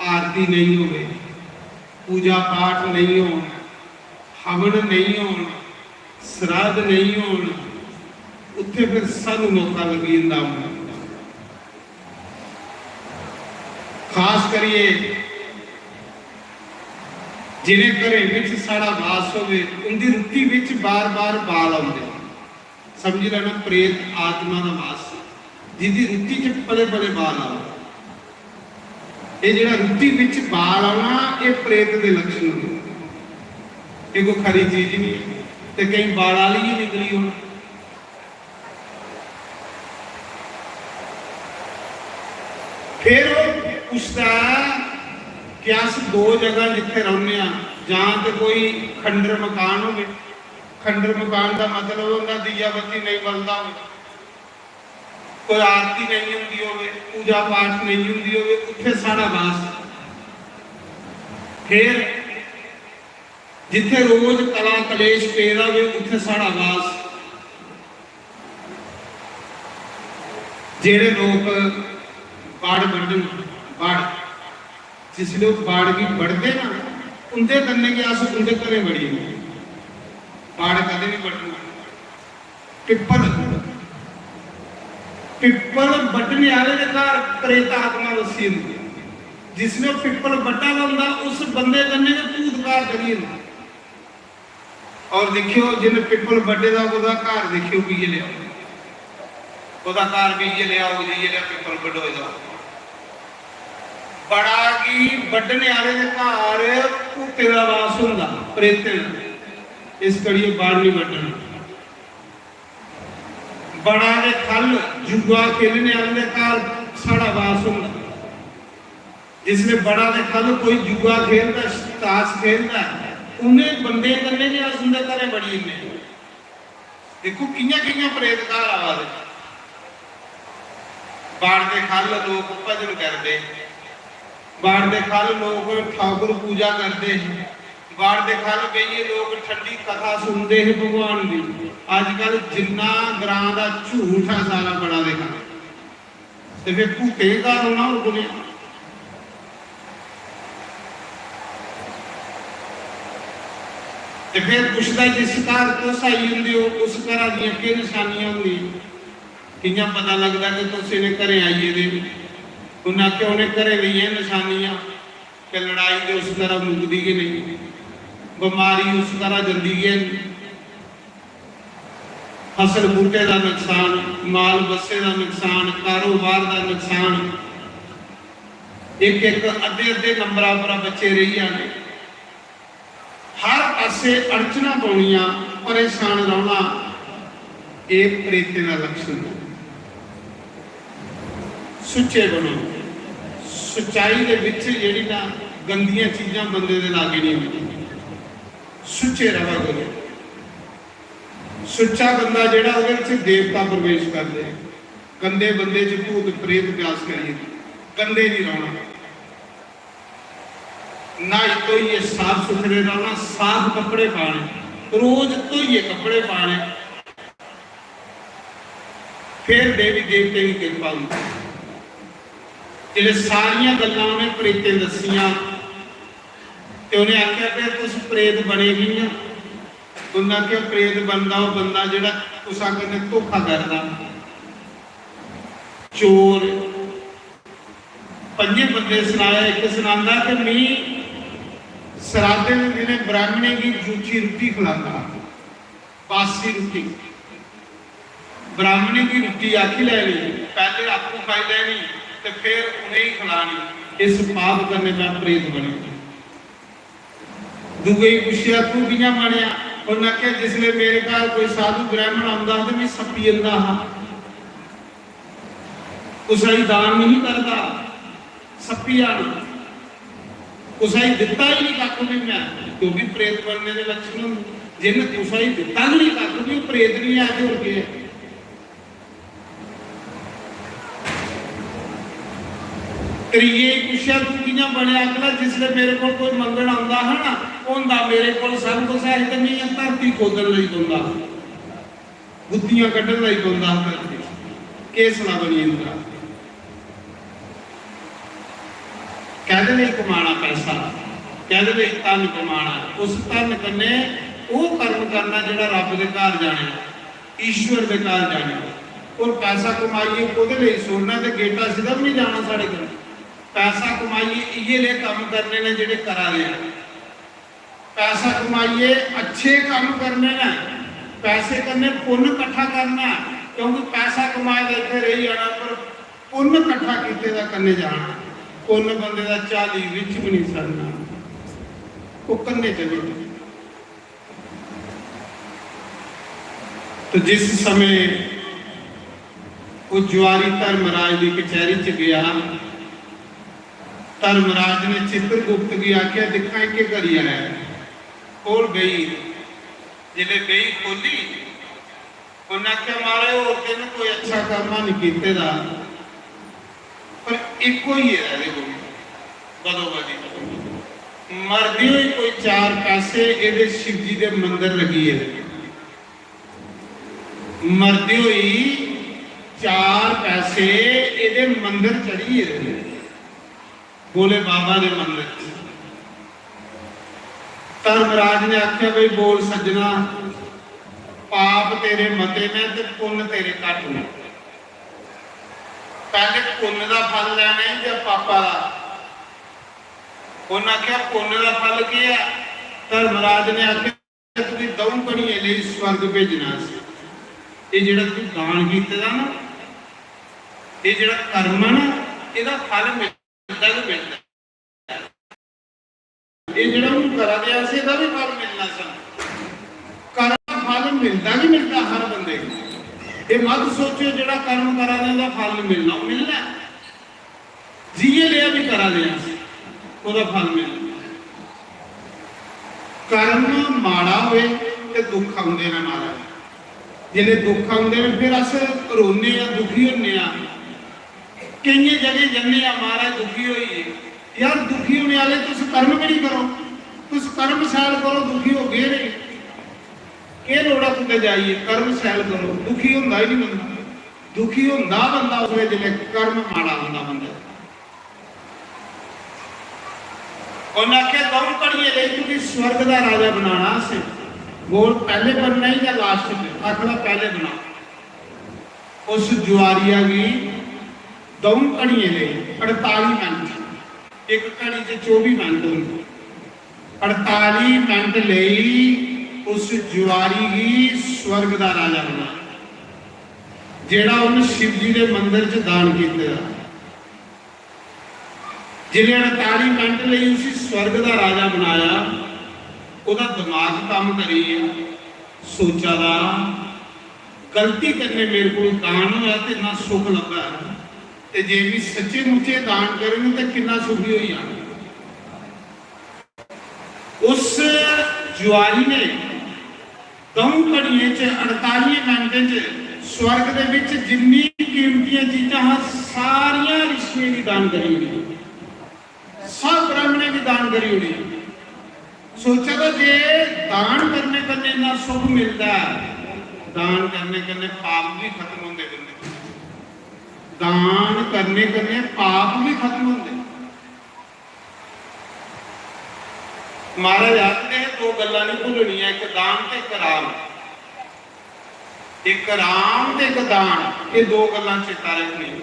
आरती नेईं होवे, पूजा पाठ नेईं होन, हवन नेईं होन, श्राद्ध नेईं होन, उत्थै फिर सानू मौका लग्गी जंदा औने दा। खास करियै जिनें घरें बिच साढ़ा वास होवे, उंदी रुट्टी बिच बार-बार बाल औंदे। समझी लैना, प्रेत आत्मा दा वास, जिंदी रुट्टी च पले-पले बाल औंदे। एह् जेह्ड़ा रुट्टी बिच बाल औना, एह् प्रेत दे लक्षण होंदे। एह् कोई खरी चीज नहीं। ते केईं बाल आह्ली गै निकली होन। फिर ओह् पुछदा ऐ कि अस दो जगह जित्थै रौह्ने आं, जां ते कोई खंडर मकान होवे। खंडर मकान दा मतलब होंदा दीया बत्ती नेईं बलदा होवे, कोई आरती नेईं होंदी होवे, पूजा पाठ नेईं होंदी होवे, उत्थै साढ़ा वास। फिर जित्थै रोज कला कलेश पेदा होवे, उत्थै साढ़ा वास। जेह्ड़े लोक बाड़ बड्ढन, बाड़, जिसलै ओह् बाड़ गी बड्ढदे ना, उं'दे कन्नै गै अस उं'दे घरें बड़ी जन्ने। बाड़ कदें निं बड्ढना। पिप्पल, पिप्पल बड्ढने आह्ले दे घर प्रेत आत्मा बस्सी जंदी। जिसने ओह् पिप्पल बड्ढा दा होंदा, उस बंदे कन्नै गै भूत घर चली जंदा। और दिक्खेओ, जिन्ने पिप्पल बड्ढे दा, ओह्दा घर दिक्खेओ कि'यै लेआ, ओह्दा घर बी इ'यै लेआ होग, जि'यै लेआ पिप्पल बड्ढोए दा। बड़ा गी बड्ढने आह्ले दे घर भूतें दा वास होंदा, प्रेतें दा। इस करियै बाड़ निं बड्ढना। बड़ा दे ख'ल्ल जुआ खेलने आह्ले दे घर साढ़ा वास होंदा। जिसलै बड़ा दे ख'ल्ल कोई जुआ खेलदा, ताश खेलदा, उ'नें बंदें कन्नै गै अस उं'दे घरें बड़ी जन्ने। दिक्खो कि'यां कि'यां प्रेत घर आवा दे। बाड़ दे ख'ल्ल लोक भजन करदे, बाड़ दे ख'ल्ल लोक ठाकुर पूजा करदे, बाड़ दे ख'ल्ल बेहियै लोक ठंडी कथा सुनदे हे भगवान दी। अजकल जिन्ना ग्रां दा झूठ ऐ, सारा बड़ा दे ख'ल्ल। ते फिर भूतें गै घर रौह्ना, होर कु'नें? ते फिर पुछदा, जिस घर तुस आई जंदे ओ, उस घरा दियां केह् नशानियां होंदियां? कि'यां पता लगदा कि तुस इ'नें घरें आई गेदे ओ? उ'न्नै आखेआ, उ'नें घरें दियां एह् नशानियां कि लड़ाई ते उस घरा मुकदी गै नेईं, बमारी उस घरा जंदी गै नेईं। फसल बूटे दा नुकसान, माल बस्से दा नुकसान, कारोबार दा नुकसान, इक इक अद्धे अद्धे नंबरा पर बच्चे रेही जाने, हर पासे अड़चना पौनियां, परेशान रौह्ना, एह् प्रेतें दा लक्षण ऐ। सुच्चे बनो, सच्चाई दे बिच जेह्ड़ी ना गंदियां चीजां बंदे दे लागै नहीं होंदियां। सुच्चे रवा करो। सुच्चा बंदा जेह्ड़ा, ओह्दे च देवता प्रवेश करदे। गंदे बंदे च भूत प्रेत प्यास करियै गंदे नहीं रौह्ना। न्हाई धोइयै साफ सुथरे रौह्ना, साफ कपड़े पाने, रोज धोइयै कपड़े पाने। फिर देवी देवतें दी किरपा होंदी। जिसलै सारियां गल्लां उ'नें प्रेतें दस्सियां ते उ'नें आखेआ, "फिर तुस प्रेत बने कि'यां?" उ'न्नै आखेआ, "प्रेत बनदा ओह् बंदा जेह्ड़ा कुसै कन्नै धोखा करदा, चोर।" पंजे बंदे सनाया, इक सनांदा कि मी सराधें दे दिनें ब्राह्मणें गी जूठी रुट्टी खलांदा हा, बासी रुट्टी। ब्राह्मणें गी रुट्टी आखी लैनी, पैह्ले आपूं खाई लैनी ते फिर उ'नेंगी खलानी। इस पाप कन्नै मैं प्रेत बनी। दूए गी पुच्छेआ, "तू कि'यां बनेआ?" उन्नै आखेआ, "जिसलै मेरे घर कोई साधु ब्राह्मण औंदा हा ते मी सप्पी जंदा हा, कुसै गी दान नेईं करदा, सप्पी जाना, कुसै गी दित्ता ही नहीं कक्ख भी मैं।" जो भी प्रेत बनने दे लक्षण होंदे, जिन्नै कुसै गी दित्ता गै नहीं कक्ख भी, ओह् प्रेत नहीं है ते होर केह् ऐ? त्रिये गी पुच्छेआ, "तू कि'यां बनेआ?" आखदा, "जिसलै मेरे कोल कोई मंगन औंदा हा ना, होंदा मेरे कोल सब कुछ है, ते में इ'यां धरती खोदन लगी पौंदा हा, गुत्तियां कड्ढन लगी पौंदा हा धरती च, केसला बनी जंदा हा।" कैह्दे लेई कमाना पैसा, कैह्दे लेई धन कमाना? उस धन कन्नै ओह् कर्म करना जेह्ड़ा रब्ब दे घर जाने, ईश्वर दे घर जाने। और पैसा कमाइयै कोह्दे लेई छोड़ना? ते गेटा सिद्धा बी नहीं जाना साढ़े कन्नै। पैसा कमाइयै इ'यै लेह् कम्म करने न जेह्ड़े करा दे आ। पैसा कमाइयै अच्छे कम्म करने न, पैसे कन्नै पुन्न कट्ठा करना, क्योंकि पैसा कमाए दा इत्थै रेही जाना, पर पुन्न कट्ठा कीते दा कन्नै जाना। पुन्न बंदे दा झाली बिच बी नहीं सड़ना, ओह् कन्नै चली जाना। तो जिस समय ओह् जुआरी धर्मराज दी कचैहरी च गया, धर्मराज ने चित्रगुप्त गी आखेआ, "दिक्खां, एह् केह् करी आया ऐ?" कोल बेही, जिसलै बेही खोली, उन्नै आखेआ, "महाराज, होर ते इ'न्नै कोई अच्छा कर्म निं कीते दा, पर इक होई गेदा एह्दे कोल बदोबदी। मरदे होई कोई चार पैसे एह्दे शिवजी दे मंदर लग्गी गेदे, मरदे होई चार पैसे एह्दे मंदर चढ़ी गेदे न।" भोले बाबा दे मंदर च। धर्मराज ने आखेआ, "बई बोल सज्जना, पाप तेरे मते न ते पुन्न तेरे घट्ट न। पैह्ले पुन्न दा फल लैना ऐ जां पापा दा?" उन्न आखेआ, "पुन्न दा फल केह् ऐ?" धर्मराज ने आखेआ, "तुगी द'ऊं घड़ियें लेई स्वर्ग भेजना असें। एह् जेह्ड़ा तूं दान कीते दा ना, एह् जेह्ड़ा कर्म ऐ ना, एह्दा फल मिलदा गै मिलदा ऐ। एह् जेह्ड़ा हून करा दे अस, एह्दा बी फल मिलना सानूं। कर्म दा फल मिलदा गै मिलदा हर बंदे गी। एह् मत सोचो जेह्ड़ा कर्म करा दे ओह्दा फल निं मिलना, ओह् मिलना ऐ। जि'यां लेआ बी करा दे अस, ओह्दा फल मिलना।" कर्म माड़ा होए ते दुख औंदे न महाराज। जिसलै दुख औंदे न, फिर अस रोन्ने आं, दुखी होन्ने आं। केइयें जगह जन्ने आं, "महाराज, दुखी होई गे।" यार, दुखी होने आह्ले तुस कर्म गै निं करो, तुस कर्म शैल करो, दुखी होगे नेईं। केह् लोड़ ऐ कुतै जाइयै? कर्म शैल करो, दुखी होंदा ही निं बंदा। दुखी होंदा बंदा उसलै जिसलै कर्म माड़ा होंदा बंदा। उन्नै आखेआ, "द'ऊं घड़ियें लेई तुगी स्वर्ग दा राजा बनाना असें। बोल, पैह्ले बनना ही जां लास्ट च?" आखदा, "पैह्ले बना।" उस जुआरिया गी द'ऊं घड़ियें लेई अड़ताली मिंट, इक घड़ी च चौबी मिंट होंदे, अड़ताली मिंट लेई उस जुआरी गी स्वर्ग दा राजा बनाया, जेह्ड़ा उन्न शिव जी दे मंदर च दान कीते दा। जिसलै अड़ताली मिंट लेई उसी स्वर्ग दा राजा बनाया, ओह्दा दमाग कम्म करी गेआ, सोचा दा, "गलती कन्नै मेरे कोल दान होया ते इन्ना सुख लब्भा ऐ, ते जे मी सच्चे मुच्चे दान करन ते किन्ना सुखी होई जाना।" उस जुआरी ने द'ऊं घड़ियें च, अड़तालियें मिंटें च स्वर्ग दे विच जिन्नी कीमतियां चीजां हां, सारियां रिशियें गी दान करी ओड़ी, सब ब्राह्मणें गी दान करी ओड़ी। सोचा दा जे दान करने कन्नै इन्ना सुख मिलदा ऐ, दान करने कन्नै पाप भी खत्म होंदे बंदे दे। दान करने कन्नै पाप भी खत्म होंदे। महाराज आखदे हे, दो गल्लां नहीं भुल्लनियां, इक दान ते इक राम। इक राम ते इक दान, एह् दो गल्लां चेता रक्खनियां।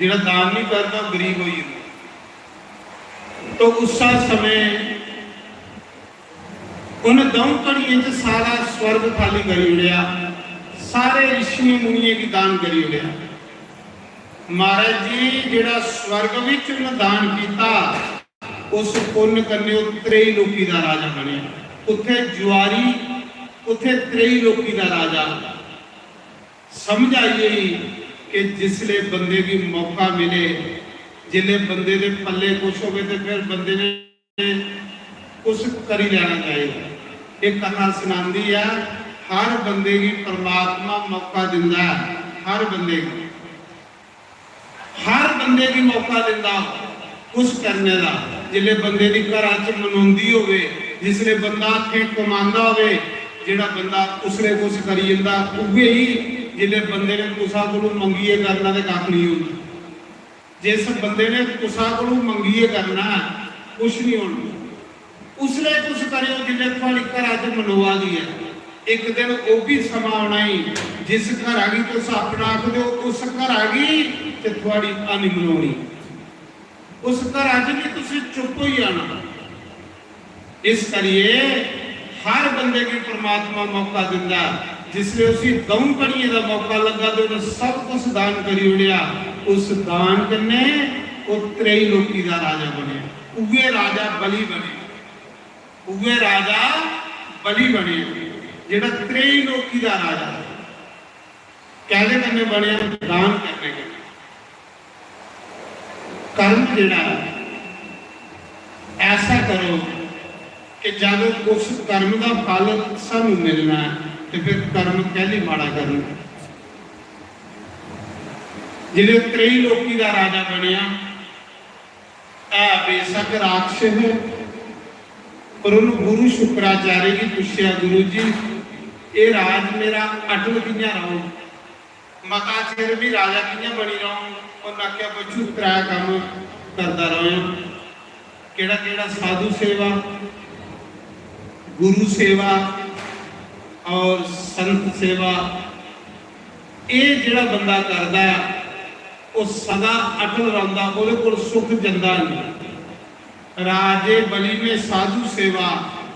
जेह्ड़ा दान नहीं करदा, ओह् गरीब होई जंदा। तो उस्सै समें उन द'ऊं घड़ियें च सारा स्वर्ग खाली करी ओड़ेआ, सारे रिशियें मुनियें गी दान करी ओड़ेआ। महाराज जी, जेह्ड़ा स्वर्ग विच उन दान कीता, उस पुन्न कन्नै ओह् त्रेई लोकी दा राजा बनेआ। कुत्थै जुआरी, कुत्थै त्रेई लोकी दा राजा। समझ आई गेई कि जिसले बंदे गी मौका मिले, जिसले बंदे दे पल्ले कुछ होवे ते फिर बंदे ने कुछ करी लैना चाहिदा। एह् कथा सनांदी ऐ, हर बंदे गी परमात्मा मौका दिंदा ऐ, हर बंदे गी, हर बंदे गी मौका दिंदा कुछ करने दा। जिसले बंदे दी घरा च मनोंदी होवे, जिसले बंदा हत्थें कमांदा होवे, जेह्ड़ा बंदा उसले कुछ करी जंदा, उ'ऐ ही जिसले बंदे ने कुसा कोलू मंगियै करना ते कक्ख नहीं होंदा। जिस बंदे ने कुसा कोलू मंगियै करना, कुछ नहीं होना। उसले तुस करेओ जिसले थुआड़ी घरा च मनोआ दी ऐ। इक दिन ओह् बी समां औना ई जिस घरा गी तुस अपना आखदे ओ, उस घरा गी ते थुआड़ी हानि मनोनी। उस घरा च बी तुस चुप होई जाना। इस करियै हर बंदे गी परमात्मा मौका दिंदा। जिसले उसी दऊं घड़ियें दा मौका लग्गा ते उन्हें सब कुछ दान करी ओड़ेआ, उस दान कन्नै ओह् त्रेई लोकी दा राजा बनेआ। उ'ऐ राजा बलि बने, उ'ऐ राजा बलि बने, जेह्ड़ा त्रेई लोकी दा राजा। कैह्दे कन्नै बनेआ? दान करने कन्नै। कर्म जेह्ड़ा ऐ, ऐसा करो कि जद उस कर्म दा फल सानू मिलना ऐ, ते फिर कर्म कैह्ली माड़ा करना? जिसलै त्रेई लोकी दा राजा बनेआ, है बेशक राक्षस, पर उन गुरु शुक्राचार्य गी पुच्छेआ, "गुरु जी, एह् राज मेरा अटल कि'यां रौह्ग? मता चिर बी राजा कि'यां बनी रौह्ग?" उन आखेआ, "बच्चू, त्रै कम्म करदा रौह्यां।" केह्ड़ा केह्ड़ा? साधु सेवा, गुरु सेवा और संत सेवा। एह् जेह्ड़ा बंदा करदा ऐ, ओह् सदा अटल रौंह्दा, ओह्दे कोल सुख जंदा नेईं। राजे बलि ने साधु सेवा,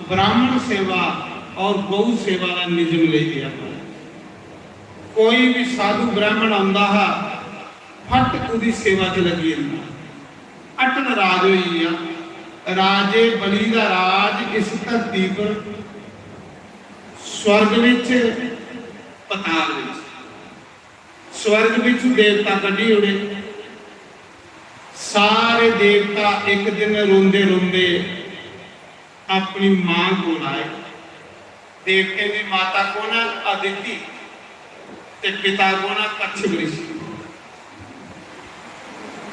ब्राह्मण सेवा और गौ सेवा दा निजम लेई गेआ। कोई भी साधु ब्राह्मण आंदा हा, फट ओह्दी सेवा च लग्गी जंदा। अटल राज होई गेआ। राजे बलि दा राज इस धरती पर, स्वर्ग विच, पताल विच। स्वर्ग विच देवता कड्ढी ओड़े। सारे देवता इक दिन रोंदे रोंदे अपनी मां कोल आए। देवतें दी माता कौन है? अदिति। ते पिता कौन है? कच्छप ऋषि।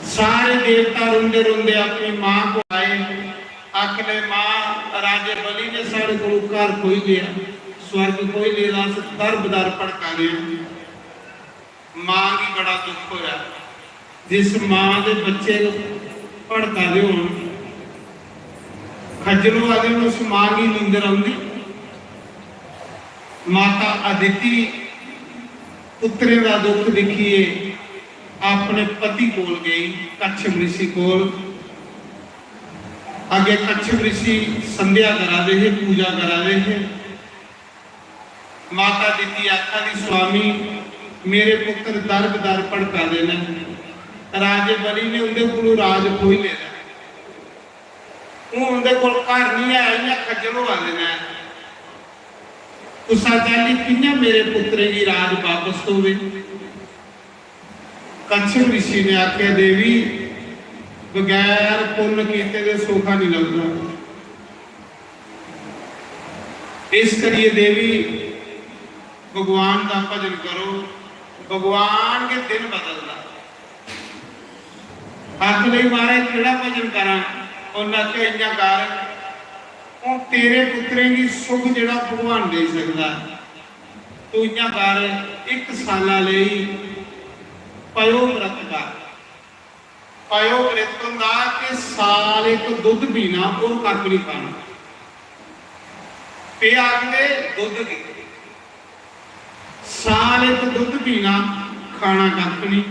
सारे देवता रोंदे रोंदे अपनी मां को आए, आखने, "मां, राजे बलि ने साढ़े कोलों घर खोई लिया, स्वर्ग खोई लेदा, अस दर बदर भटका दे हां।" मां गी बड़ा दुख होया। जिस मां दे बच्चे भटका दे होन, खज्जल होआ दे होन, उस मां गी नींदर औंदी? माता अदिति पुत्तरें दा दुख दिक्खियै अपने पति कोल गेई, कच्छप ऋषि कोल। अग्गें कच्छप ऋषि संध्या करा दे हे, पूजा करा दे हे। माता अदिति आखा दी, "स्वामी, मेरे पुत्र दर बदर भटका दे न। राजे बलि ने उंदे कोलों राज खोई लेदा। हून उंदे कोल घर नहीं है, इ'यां खज्जल होआ दे न। कुसा चाल्ली कि'यां मेरे पुत्तरें गी राज वापस थ्होवे?" कच्छप ऋषि ने आखेआ, "देवी, बगैर पुन्न कीते दे सोखा नहीं लगदा। इस करियै देवी, भगवान दा भजन करो, भगवान गै दिन बदलदा।" आखन लगी, "महाराज, केह्ड़ा भजन करां?" उन्नै आखेआ, "इ'यां कर, हून तेरे पुत्तरें गी सुख जेह्ड़ा भगवान देई सकदा ऐ, तू इ'यां कर, इक साला लेई पयो व्रत कर।" पयो व्रत होंदा कि साल इक दुद्ध पीना, होर कक्ख नहीं खाना। पे आखदे दुद्ध गी। साल इक दुद्ध पीना, खाना कक्ख नहीं,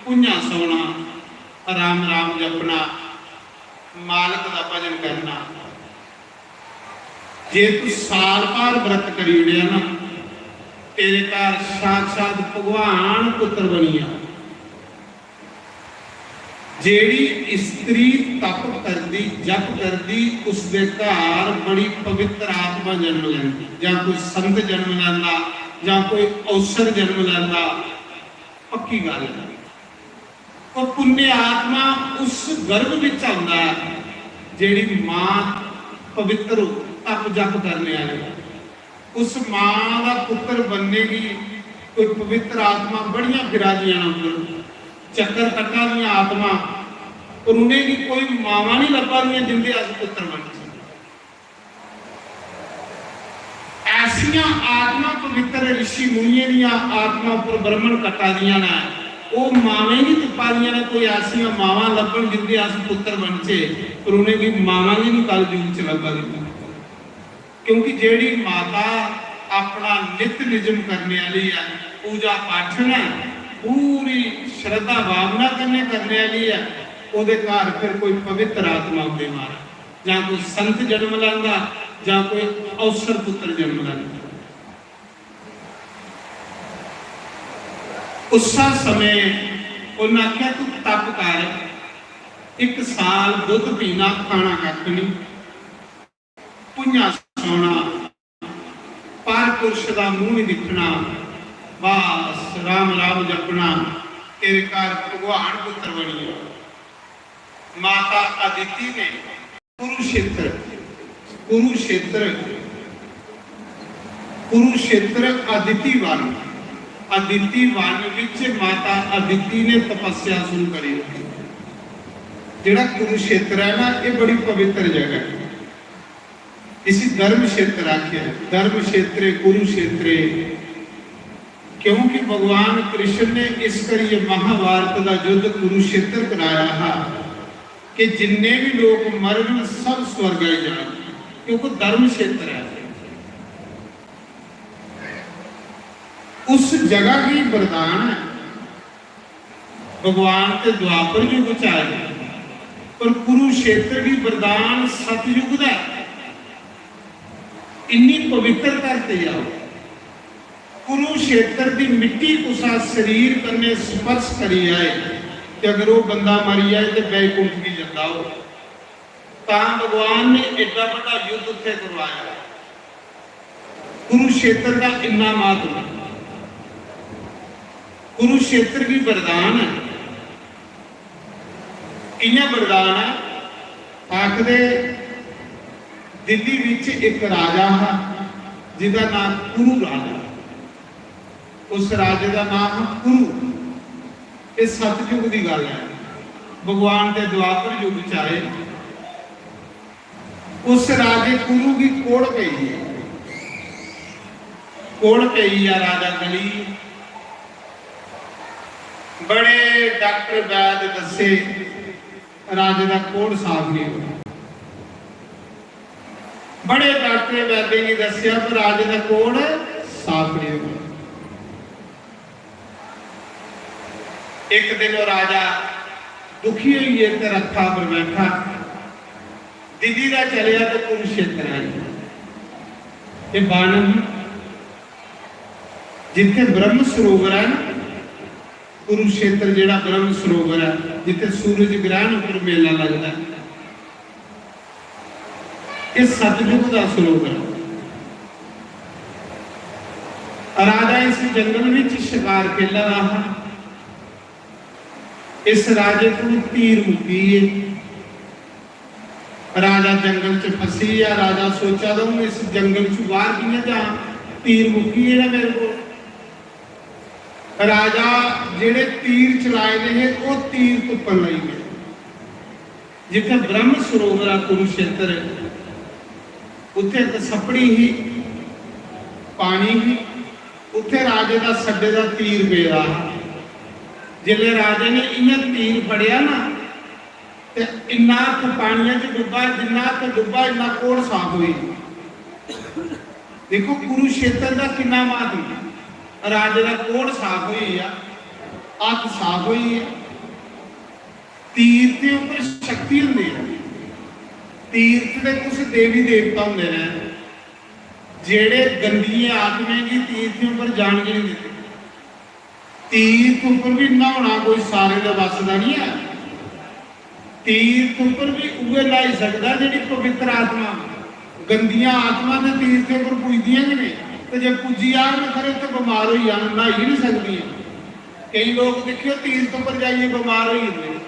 भुंञा सौना, राम राम जपना, मालक दा भजन करना। जे तू साल भर व्रत करी ओड़ेआ ना, तेरे घर साक्षात भगवान पुत्र बनी जा। जेड़ी स्त्री तप करदी, जप करदी, उसदे घर बड़ी पवित्र आत्मा जन्म लैंदी, जां कोई संत जन्म लैंदा, जां कोई अवसर जन्म लैंदा, पक्की गल्ल है। और पुण्य आत्मा उस गर्भ विच आंदा है, जेड़ी मां पवित्र हो, तप जप करने वाली। उस मां दा पुत्र बनने की कोई पवित्र आत्मा बड़ियां फिरा दियां न उधर, चक्कर कट्टा दियां आत्मा, पर उन्हें की कोई मावा नहीं लब्भा दियां जिंदे अस पुत्र बनचे। ऐसियां आत्मा पवित्र ऋषि मुनियें दियां आत्मा उपर ब्रह्मण कट्टा दियां न, ओह मावें गी तुप्पा दियां न, कोई ऐसियां मावां लब्भन जिंदे अस पुत्र बनचे, पर उनेंगी मावां गी नहीं कल युग च लब्भा दियां। क्योंकि जेड़ी माता अपना नित निजम करने वाली है, पूजा पाठ ने पूरी श्रद्धा भावना कन्नै करने वाली है, ओहदे घर फिर कोई पवित्र आत्मा होंदी मां, जां कोई संत जन्म लैंदा, जां कोई अवसर पुत्र जन्म लैंदा। उस समय उन्हें आख्या, तू तप कर, एक साल दुध पीना, खाना कख नहीं, भुंजा सोना, पर पुरुष का मुंह नहीं दिखना, बस राम राम जपना, तेरे घर भगवान पुत्र बनी गया। माता अदिति ने Kurukshetra, Kurukshetra, Kurukshetra Aditi one, Aditi one which माता अदिति ने तपस्या शुरू करी। जेड़ा कुरुक्षेत्र है ना, ये बड़ी पवित्र जगह है। इसी धर्म क्षेत्र आख्या है, धर्म क्षेत्र, कुरुक्षेत्र। क्योंकि भगवान कृष्ण ने इस करिए महाभारत का युद्ध कुरुक्षेत्र कराया हा कि जिन्ने भी लोग मरन, सब स्वर्ग आई जान, क्योंकि धर्म क्षेत्र है। उस जगह की वरदान है। भगवान ते द्वापर युग च आए, पर कुरुक्षेत्र की वरदान सतयुग दा है। इन्नी पवित्र धरती आओ, कुरुक्षेत्र की मिट्टी कुसा शरीर कन्नै स्पर्श करी आए, ते अगर वो बंदा मरी जाए तो बैकुंठ भी जंदा हो। तां भगवान ने एड्डा बड़ा युद्ध उत्थे करवाया। कुरुक्षेत्र का इन्ना महत्व है। कुरुक्षेत्र की वरदान है। कियां वरदान है? आखदे दिल्ली विच एक राजा हा, जिदा नाम कुरु राजा। उस राजे का नाम हा कुरु। ये सतयुग की गल है। भगवान के द्वापर युग च आए। उस राजे कुरु की कोड़ पई है। कोड़ पई या राजा गली। बड़े डॉक्टर वैद दसे, राजे का कोड़ साफ नहीं हुआ। बड़े डॉक्टर वैद्य ने दसिया, पर राजे का कोड़ साफ नहीं हुआ। एक दिन वो राजा दुखी होइए ते रथा पर बैठा, दिल्ली का चलिया तो कुरुक्षेत्र आया। ये बाणन जिथे ब्रह्म सरोवर है ना, कुरुक्षेत्र जेड़ा ब्रह्म सरोवर है, जिथे सूरज ग्रहण पर मेला लगता है, ये सतयुग का सरोवर है। राजा इस जंगल विच शिकार खेला रहा। इस राजे को तीर मुक्की है। राजा जंगल च फसी गया। राजा सोचा दा हूं इस जंगल च बाहर कियां जा, तीर मुक्की गए ना मेरे को। राजा जेड़े तीर चलाए दे हे, वो तीर तुप्पन लगी गए। जिथे ब्रह्म सरोवर आ कुरुक्षेत्र, उत्थे एक सपड़ी ही, पानी ही, उत्थे राजे का सड्डे का तीर पेदा हा। जिसले राजे ने इयां तीर फड़िया ना, ते इन्ना हत्थ पानिया च डुब्बा, जिन्ना हत्थ डुब्बा, इन्ना कोढ़ साफ होई। देखो, कुरुक्षेत्र का किन्ना महत्व। राजे का कोढ़ साफ होई गया, हत्थ साफ होई गया। तीर्थ के ऊपर शक्ति होंदी है। तीर्थ दे कुछ देवी देवता होंदे ने, जेड़े गंदिये आत्मे गी तीर्थ के ऊपर जान गै नहीं दिंदे। तीर्थ उपर भी न्हाना कोई सारे दे बस दा नहीं है। तीर्थ उप्पर बी उ'ऐ न्हाई सकदा जेह्ड़ी पवित्र आत्मा। गंदियां आत्मा ते तीर्थ उप्पर पुजदियां गै नेईं, ते जे पुज्जी जान, खरे उत्थै बमार होई जान, न्हाई गै नेईं सकदियां। केईं लोक दिक्खेओ, तीर्थ उप्पर जाइयै बमार होई जंदे,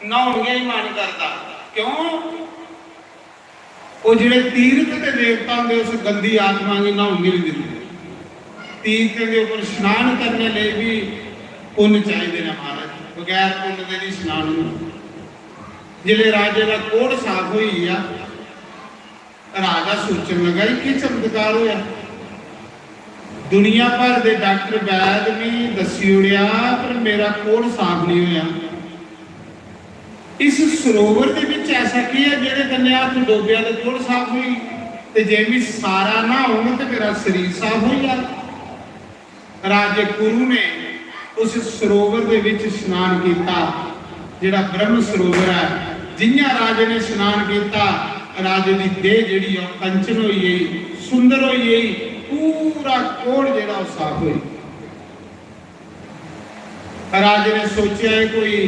न्हौन गै मन करदा। क्यों? ओह् जेह्ड़े तीर्थ ते देवता होंदे, उस गंदी आत्मा गी न्हौन गै नेईं दिंदे। तीर्थें दे उप्पर स्नान करने लेई बी पुन्न चाहिदे न महाराज, बगैर पुन्न दे नहीं स्नान होंदा। जिसले राजे दा कोढ़ साफ होई गेआ, राजा सोचन लगा, "एह् केह् चमत्कार होया? दुनिया भर दे डॉक्टर वैद मी दस्सी ओड़ेआ, पर मेरा कोढ़ साफ नहीं होया। इस सरोवर दे विच ऐसा केह् ऐ जेह्दे कन्नै हत्थ डोबेआ ते कोढ़ साफ होई, ते जे मी सारा न्हाऊंग ते मेरा शरीर साफ होई जाग?" राजे कुरु ने उस सरोवर दे विच स्नान कीता, जेह्ड़ा ब्रह्म सरोवर ऐ। जियां राजे ने स्नान कीता, राजे दी देह जेह्ड़ी ऐ, ओह् कंचन होई गेई, सुंदर होई गेई, पूरा कोढ़ जेह्ड़ा ओह् साफ होई। राजे ने सोचेआ, "एह् कोई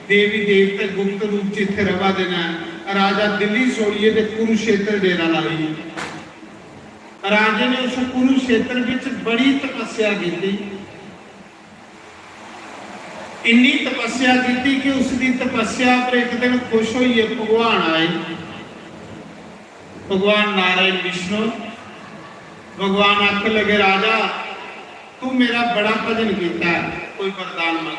देवी देवते गुप्त रूप च इत्थै रवा दे न।" राजा दिल्ली छोड़ियै ते कुरुक्षेत्र डेरा लाई। राजे ने उस कुरुक्षेत्र विच बड़ी तपस्या कीती, इन्नी तपस्या कीती कि उसदी तपस्या पर इक दिन खुश होइयै भगवान आए, भगवान नारायण विष्णु। भगवान आखन लगे, "राजा, तू मेरा बड़ा भजन कीता है, कोई वरदान मंग।"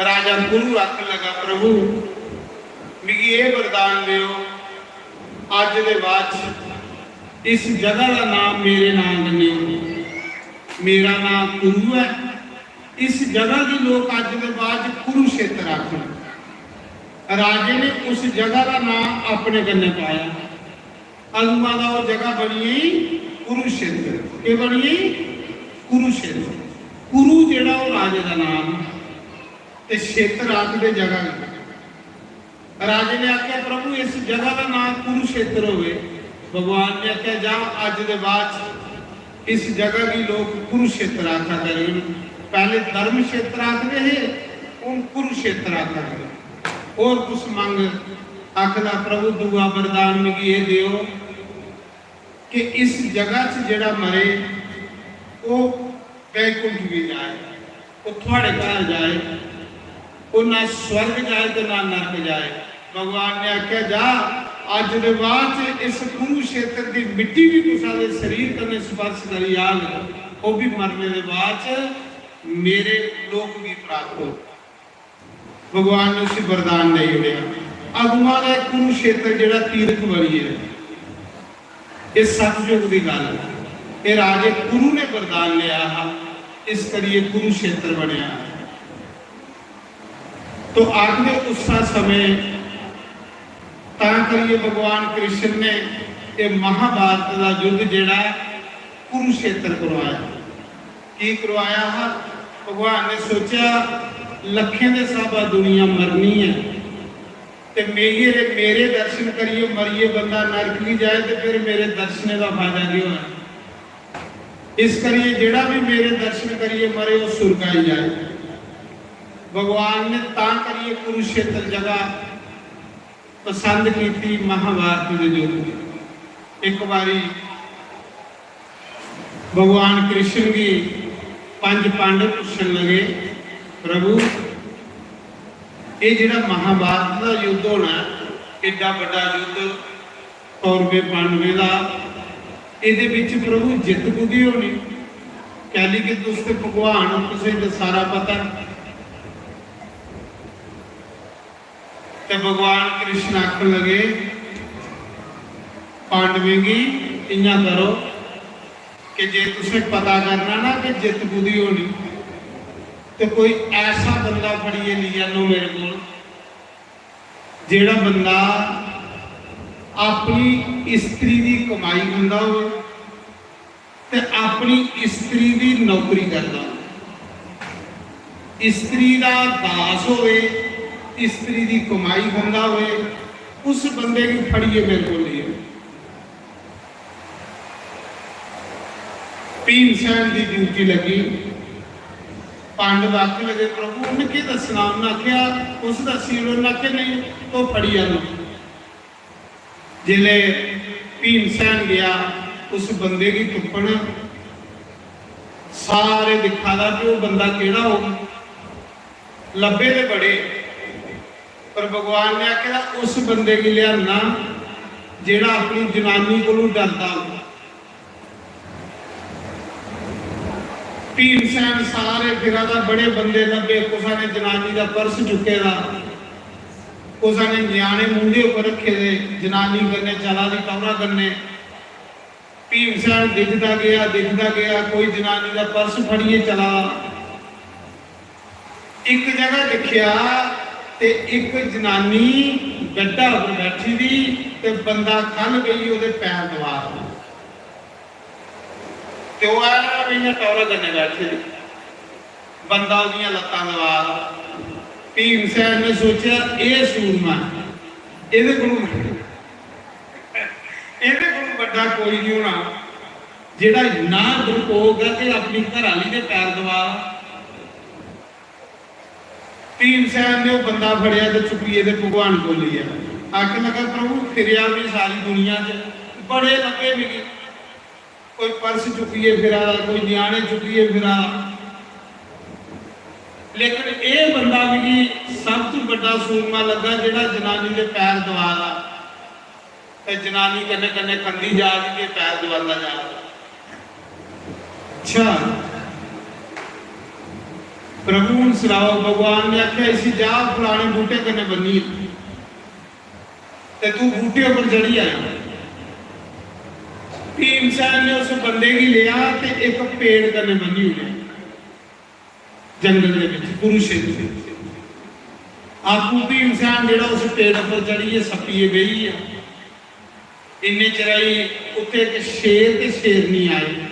राजा कुरु आखन लगा, "प्रभु, मिगी एह् वरदान देओ, अज्ज दे बाद च इस जगह दा नाम मेरे नाम कन्नै हो। मेरा नाम कुरु ऐ, इस जगह गी लोक अज्ज दे बाद च कुरुक्षेत्र आखन।" राजे ने उस जगह दा नाम अपने कन्नै पाया। अदुआं दा ओह् जगह बनी गेई कुरुक्षेत्र। केह् बनी गेई? कुरुक्षेत्र। कुरु जेह्ड़ा ओह् राजे दा नाम ते क्षेत्र आखदे जगह गी। राजे ने आखेआ, "प्रभु, इस जगह दा नाम कुरुक्षेत्र होवे।" भगवान ने आखेआ, "जा, अज्ज दे बाद च इस जगह गी लोक कुरुक्षेत्र आखा करन। पैह्ले धर्म क्षेत्र आखदे हे, हून कुरुक्षेत्र आखा करन। होर कुछ मंग?" आखदा, "प्रभु, दूआ वरदान मिगी एह् देओ कि इस जगह च जेह्ड़ा मरे, ओह् बैकुंठ गी जाए, ओह् थुआड़े घर जाए, ओह् ना स्वर्ग जाए ते ना नरक जाए।" भगवान ने आखेआ, "जा, अज्ज दे बाद च इस कुरुक्षेत्र दी मिट्टी भी कुसै दे शरीर कन्नै स्पर्श करी जाग, ओह् भी मरने दे बाद च मेरे लोक गी प्राप्त हो।" भगवान ने उसी वरदान देई ओड़ेआ। अदुआं दा एह् कुरुक्षेत्र जेह्ड़ा तीर्थ बनी गेआ। एह् सतयुग दी गल्ल ऐ। एह् राजे कुरु ने वरदान लेआ हा, इस करियै कुरुक्षेत्र बनेआ। तो आखदे उस्सा समें तां करियै भगवान कृष्ण ने एह् महाभारत दा युद्ध जेह्ड़ा ऐ, कुरुक्षेत्र करवाया। की करवाया हा? भगवान ने सोचेआ, लक्खें दे स्हाबा दुनिया मरनी ऐ, ते मेरे, मेरे दर्शन करियै मरियै बंदा नरक गी जाए, ते फिर मेरे दर्शनें दा फायदा केह् होना? इस करियै जेह्ड़ा भी मेरे दर्शन करियै मरे, ओह् सुर्ग आई जाए। भगवान ने तां करियै कुरुक्षेत्र जगह पसंद कीती महाभारत दे युद्ध दी। इक बारी भगवान कृष्ण गी पंज पांडव पुच्छन लगे, "प्रभु, एह् जेह्ड़ा महाभारत दा युद्ध होना ऐ, एड्डा बड्डा युद्ध कौरवें पांडवें दा, एह्दे बिच प्रभु जित्त कुदी होनी? कैली कि तुस ते भगवान हो, तुसें ते सारा पता ऐ।" ते भगवान कृष्ण आखन लगे, "पांडवें गी इ'यां करो कि जे तुसें पता करना ना कि जित्त कुदी होनी, ते कोई ऐसा बंदा फड़ियै लेई आनो मेरे कोल, जेह्ड़ा बंदा अपनी स्त्री दी कमाई खंदा होवे ते अपनी स्त्री दी नौकरी करदा होवे, स्त्री दा दास होवे, स्त्री दी कमाई खंदा होवे, उस बंदे गी फड़ियै मेरे कोल लेई आओ।" भीमसेन दी ड्यूटी लगी, पांडव आखन लगे, "प्रभु, उन्हें केह् दस्सना?" उन्हें आखेआ, "तुस दस्सी ओड़ो।" उन्हें आखेआ, "नेईं, तुस फड़ी आह्नो।" जिसलै भीमसेन गेआ, उस बंदे गी तुप्पन, सारे दिक्खा दा कि ओह् बंदा केह्ड़ा होग। लब्भे ते बड़े, पर भगवान ने आखेआ, "उस बंदे गी लेआना जेह्ड़ा अपनी जनानी कोलू डरदा होग।" भीमसेन सारे फिरा दा, बड़े बंदे लब्भे, कुसा ने जनानी दा पर्स चुक्के दा, कुसा ने ञ्याणे मूंढे उप्पर रक्खे दे, जनानी कन्नै चला दी टौह्रा कन्नै। भीमसेन दिखदा गेआ, दिखदा गेआ, कोई जनानी दा पर्स फड़ियै चला दा। इक जगह दिक्खेआ ते इक जनानी बैड्डा उप्पर बैठी दी ते बंदा ख'ल्ल बेहियै ओह्दे पैर दबा दा। ते ओह् ऐ इ'यां टौह्रा कन्नै बैठी दी, बंदा ओह्दियां लत्तां दबा दा। भीमसेन ने सोचेआ, "एह् सूरमा ऐ, एह्दे कोलू, एह्दे कोलू बड्डा कोई निं होना, जेह्ड़ा इन्ना डरपोक ऐ कि अपनी घरै आह्ली दे पैर दबा दा।" भीमसेन ने ओह् बंदा फड़ेआ ते चुक्कियै ते भगवान कोल लेई आया। आखन लगा, "प्रभु, फिरेआ में सारी दुनिया च, बड़े लब्भे मिगी, कोई पर्स चुक्कियै फिरा दा, कोई ञ्याणे चुक्कियै फिरा दा, लेकिन एह् बंदा मिगी सब तों बड्डा सूरमा लग्गा, जेह्ड़ा जनानी दे पैर दबा दा।" ते जनानी कन्नै कन्नै खंदी जा दी ते पैर दबांदा जा दा। "अच्छा प्रभु, हून सनाओ।" भगवान ने आखेआ, "इसी जा फलाने बूह्टे कन्नै बन्नी।" ते तू बूह्टे उप्पर चढ़ी आया। भीमसेन ने उस बंदे गी लेआ ते इक पेड़ कन्नै बन्नी ओड़ेआ। जंगल दे बिच, कुरुक्षेत्र। आपूं भीमसेन जेह्ड़ा उस पेड़ उप्पर चढ़ियै सप्पियै बेही गेआ। इन्ने चिरै गी उत्थै इक शेर ते शेरनी आए।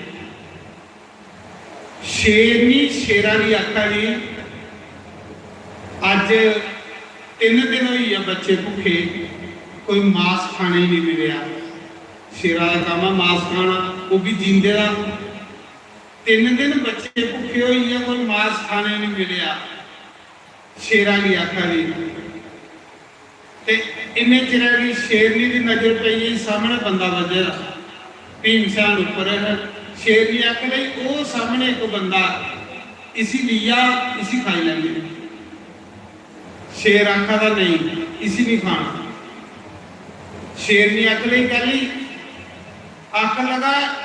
शेरनी शेरा गी आखा दी, "अज्ज तिन्न दिन होई गेआ बच्चे भुक्खे, कोई मास खाने गी नेईं मिलेआ।" शेरा दा कम्म ऐ मास खाना, ओह् बी जींदे दा। तिन्न दिन बच्चे भुक्खे होई गे, कोई मास खाने गी नेईं मिलेआ। शेरा गी आखा दी। ते इन्ने चिरै गी शेरनी दी नजर पेई गेई, सामनै बंदा बज्झे दा, भीमसेन उप्पर ऐ। शेरनी आखन लगी, "ओह् सामनै इक बंदा, इसी लेई आ, इसी खाई लैंदे।" शेर आखा दा, "नेईं, इसी नहीं खाना।" शेरनी आखन लगी, "कैली?" आखन लगा,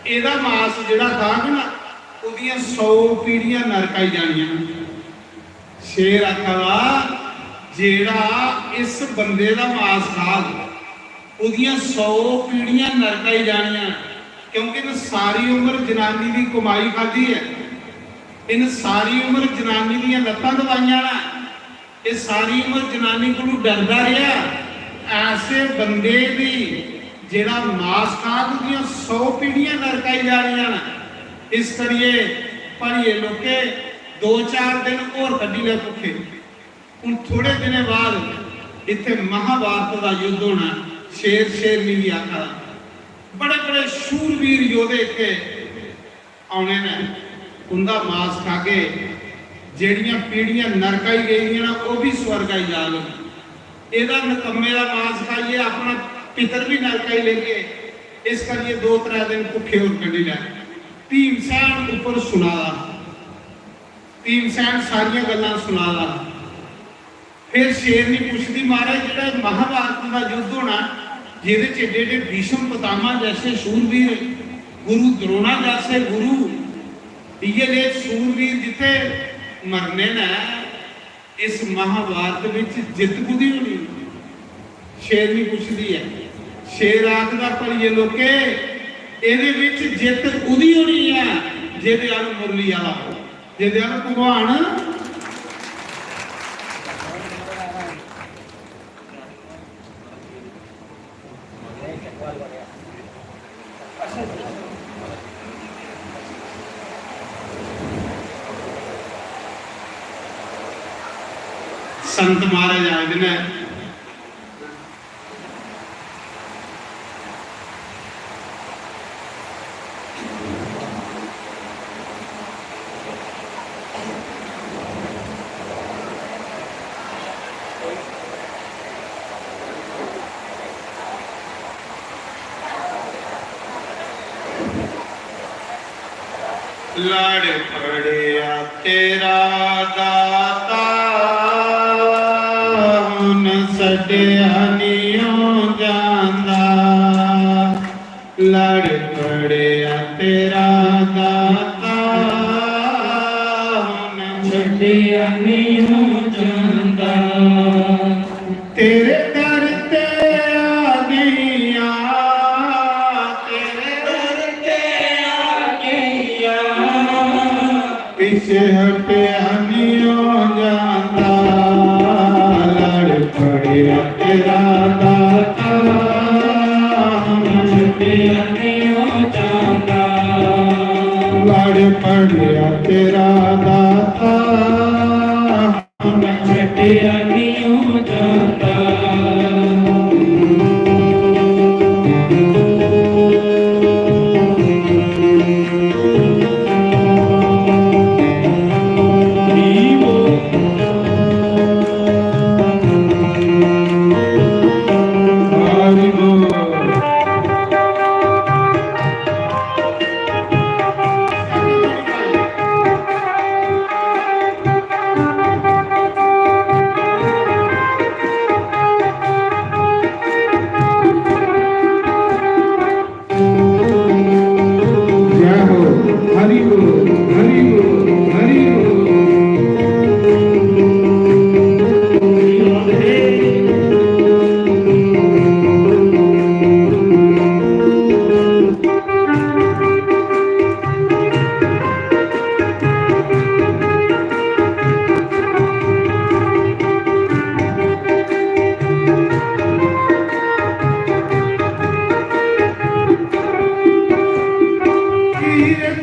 "एह्दा मास जेह्ड़ा खाग ना, ओह्दियां सौ पीढ़ियां नरक आई जानियां न।" शेर आखा दा, "जेह्ड़ा इस बंदे दा मास खाग, ओह्दियां सौ पीढ़ियां नरक आई जानियां, क्योंकि इन्न सारी उम्र जनानी दी कमाई खाद्धी ऐ, इन्न सारी उम्र जनानी दियां लत्तां दबाइयां न, एह् सारी उम्र जनानी कोलू डरदा रेहा। ऐसे बंदे दी जेह्ड़ा मास खाग, ओह्दियां सौ पीढ़ियां नरक आई जानियां न। इस करियै भलिये लोके, दो चार दिन होर कड्ढी लै भुक्खे।" हून थोड़े दिनें बाद इत्थै महाभारत दा युद्ध होना। शेर शेरनी गी आखा दा, बड़े बड़े शूरवीर योधे इत्थै औने न, उंदा मास खागे। जेह्ड़ियां पीढ़ियां नरक आई गेदियां न, ओह् बी स्वर्ग आई जाग। एह्दा नकम्मे दा मास खाइयै अपना पितर बी नरक आई लेगे। इस करियै दो त्रै दिन भुक्खे होर कड्ढी लै। भीमसेन उप्पर सुना दा, भीमसेन सारियां गल्लां सुना दा। फिर शेरनी पुछदी, "महाराज, जेह्ड़ा महाभारत दा युद्ध होना, जेह्दे च एड्डे एड्डे भीष्म पितामह जैसे शूरवीर, गुरु द्रोणा जैसे गुरु, इ'यै जेह् शूरवीर जित्थै मरने न, इस महाभारत बिच जित्त कुदी होनी?" शेरनी पुछदी ऐ। शेर आखदा, "भलिये लोके, एह्दे बिच जित्त उदी होनी ऐ जेह्दे अल मुरली आह्ला हो।" जेह्दे अल भगवान संत महाराज आए दे न। लड़ पड़िया तेरा दाता, हुन छड्डिया निं ओ जांदा। लड़ पड़िया तेरा दाता, हुन छड्डिया निं ओ जांदा। तेरे दर ते आ गईयां, तेरे दर ते आ गईयां। पिछे हटिया निं ओ जांदा, लड़ पड़िया तेरा दाता, हुन छड्डिया निं ओ जांदा। लड़ पड़िया तेरा दाता, हुन छड्डिया निं ओ जांदा। जय हो, हरि बोल, हरि बोल, हरि बोल।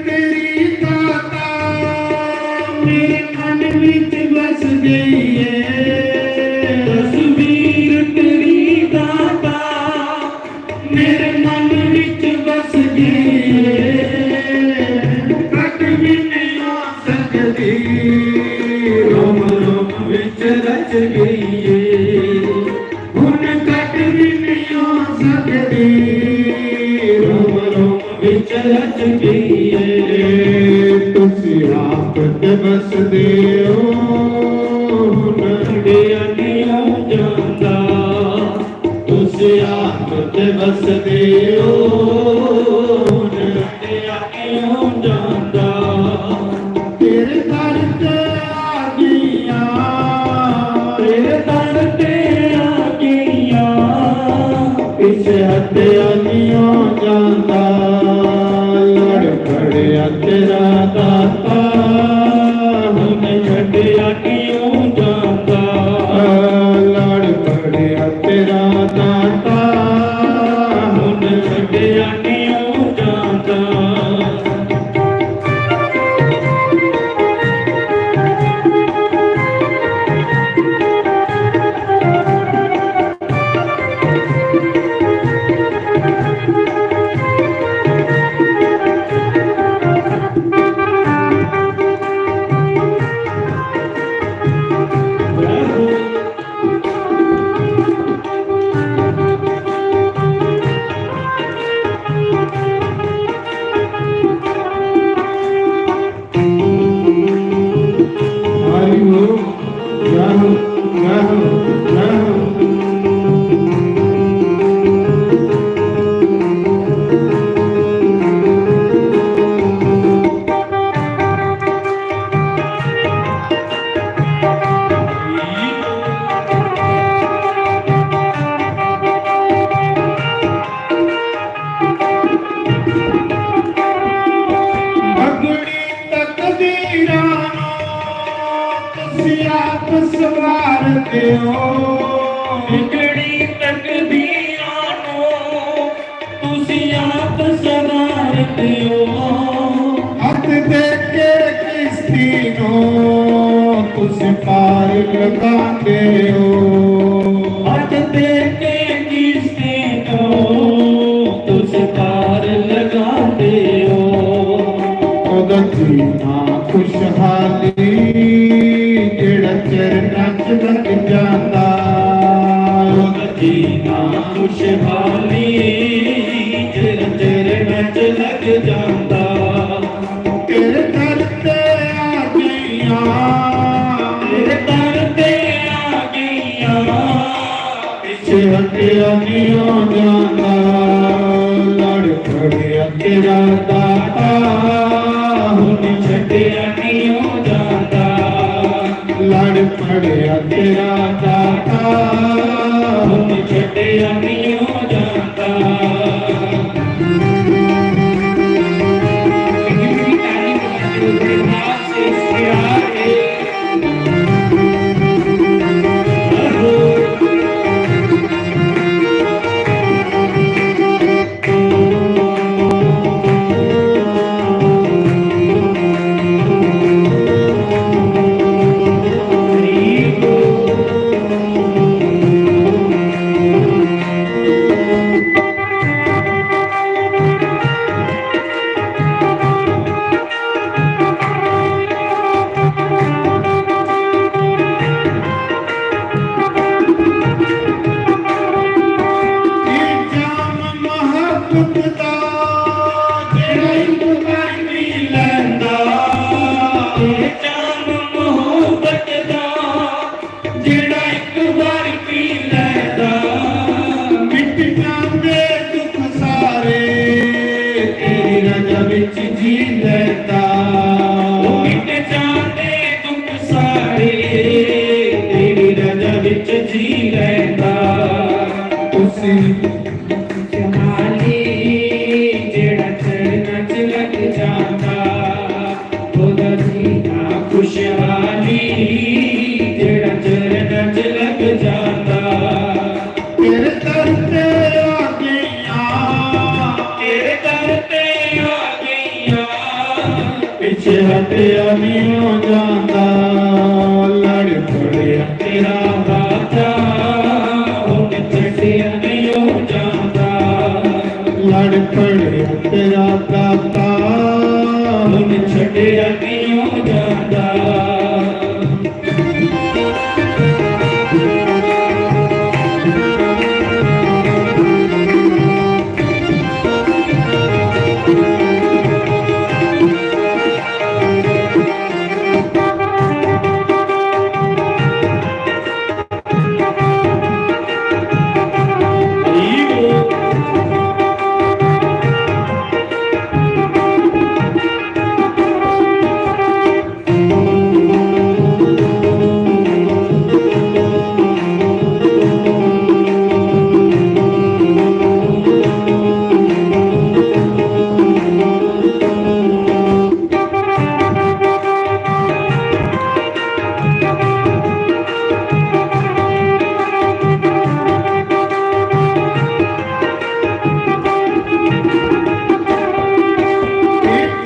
तेरी दाता मेरे मन विच बस गई है, तस्वीर तेरी दाता मेरे मन विच बस गई है, कट भी नहीं आ सकती, रोम रोम विच रच गई है। हुन कट भी नहीं आ सकती, रोम रोम विच रच गई है। तुसी आप ते बसदे ओ, हुन छड्डिया निं ओ जांदा। तुसी आप ते बसदे ओ, हुन छड्डिया निं ओ जांदा। तेरे दर ते आ गईयां, तेरे दर ते आ गईयां। पिछे हटिया निं ओ जांदा, लड़ पड़िया तेरा दाता, हुन छड्डिया निं ओ जांदा। लड़ पड़िया तेरा दाता, हुन छड्डिया निं ओ जांदा। हरि ओम। जय हो, जय हो, जय हो। भगड़ी तकदीरां नू तुसी आप संवारदे ओ। भगड़ी तकदीरां नू तुसी आप संवारदे ओ। हथ दे के किश्ती नू तुसी पार लगांदे ओ। हथ दे के किश्ती नू तुसी पार लगांदे ओ। ओदा जीना खुशहाली जेड़ा चरणा च लग जांदा। ओदा जीना खुशहाली जेड़ा चरणा च लग जांदा। तेरे छड्डेआ निं ओ जांदा, लड़ पड़ेआ तेरा दाता, हुन छड्डेआ निं ओ जांदा। लड़ पड़ेआ तेरा दाता, हुन छड्डेआ निं ओ जांदा। इल्जाम मोहब्बत दा जेड़ा इक बार पी लैंदा, इल्जाम मोहब्बत दा जेड़ा इक बार पी लैंदा, मिट जांदे दुख सारे, तेरी रजा विच जी लैंदा। ओ मिट जांदे दुख सारे, तेरी रजा विच जी लैंदा। उस जमाने जेड़ा चरणा च लग जांदा, ओदा जीना खुशहाली, जेड़ा चरणा च लग जांदा। तेरे दर ते आ गईयां, तेरे दर ते आ गईयां, पिछे हटिया निं ओ जांदा। लड़ पड़ेआ तेरा दाता, हुन छड्डेआ निं ओ जांदा। लड़ पड़ेआ तेरा दाता, हुन छड्डेआ निं ओ जांदा।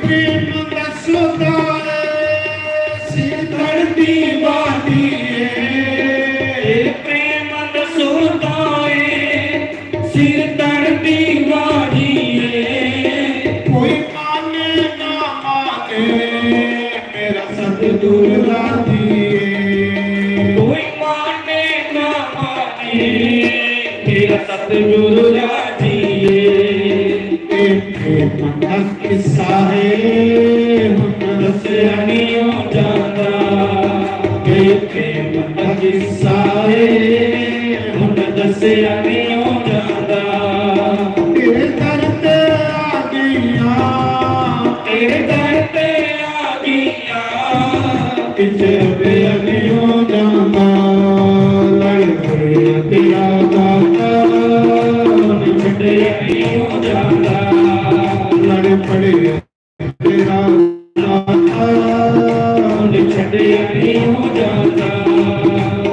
प्रेम दा सौदा ऐ, सिर धरती बादी ऐ। प्रेम दा सौदा ऐ, सिर धरती बादी ऐ। कोई माने ना माने, मेरा सतगुरु राजी ऐ। कोई माने ना माने, मेरा सतगुरु राजी ऐ। ए प्रेम दा किस्सा ऐ, हुन दस्सेआ निं ओ जांदा। ए प्रेम दा किस्सा ऐ, हुन दस्सेआ निं ओ जांदा। तेरे दर ते आ गईयां, तेरे दर ते आ गईयां। पिछे हटिया निं ओ जांदा, लड़ पड़ेआ तेरा दाता, हुन छड्डेआ निं ओ जांदा। लड़ पड़ेआ तेरा दाता, हुन छड्डेआ निं ओ जांदा।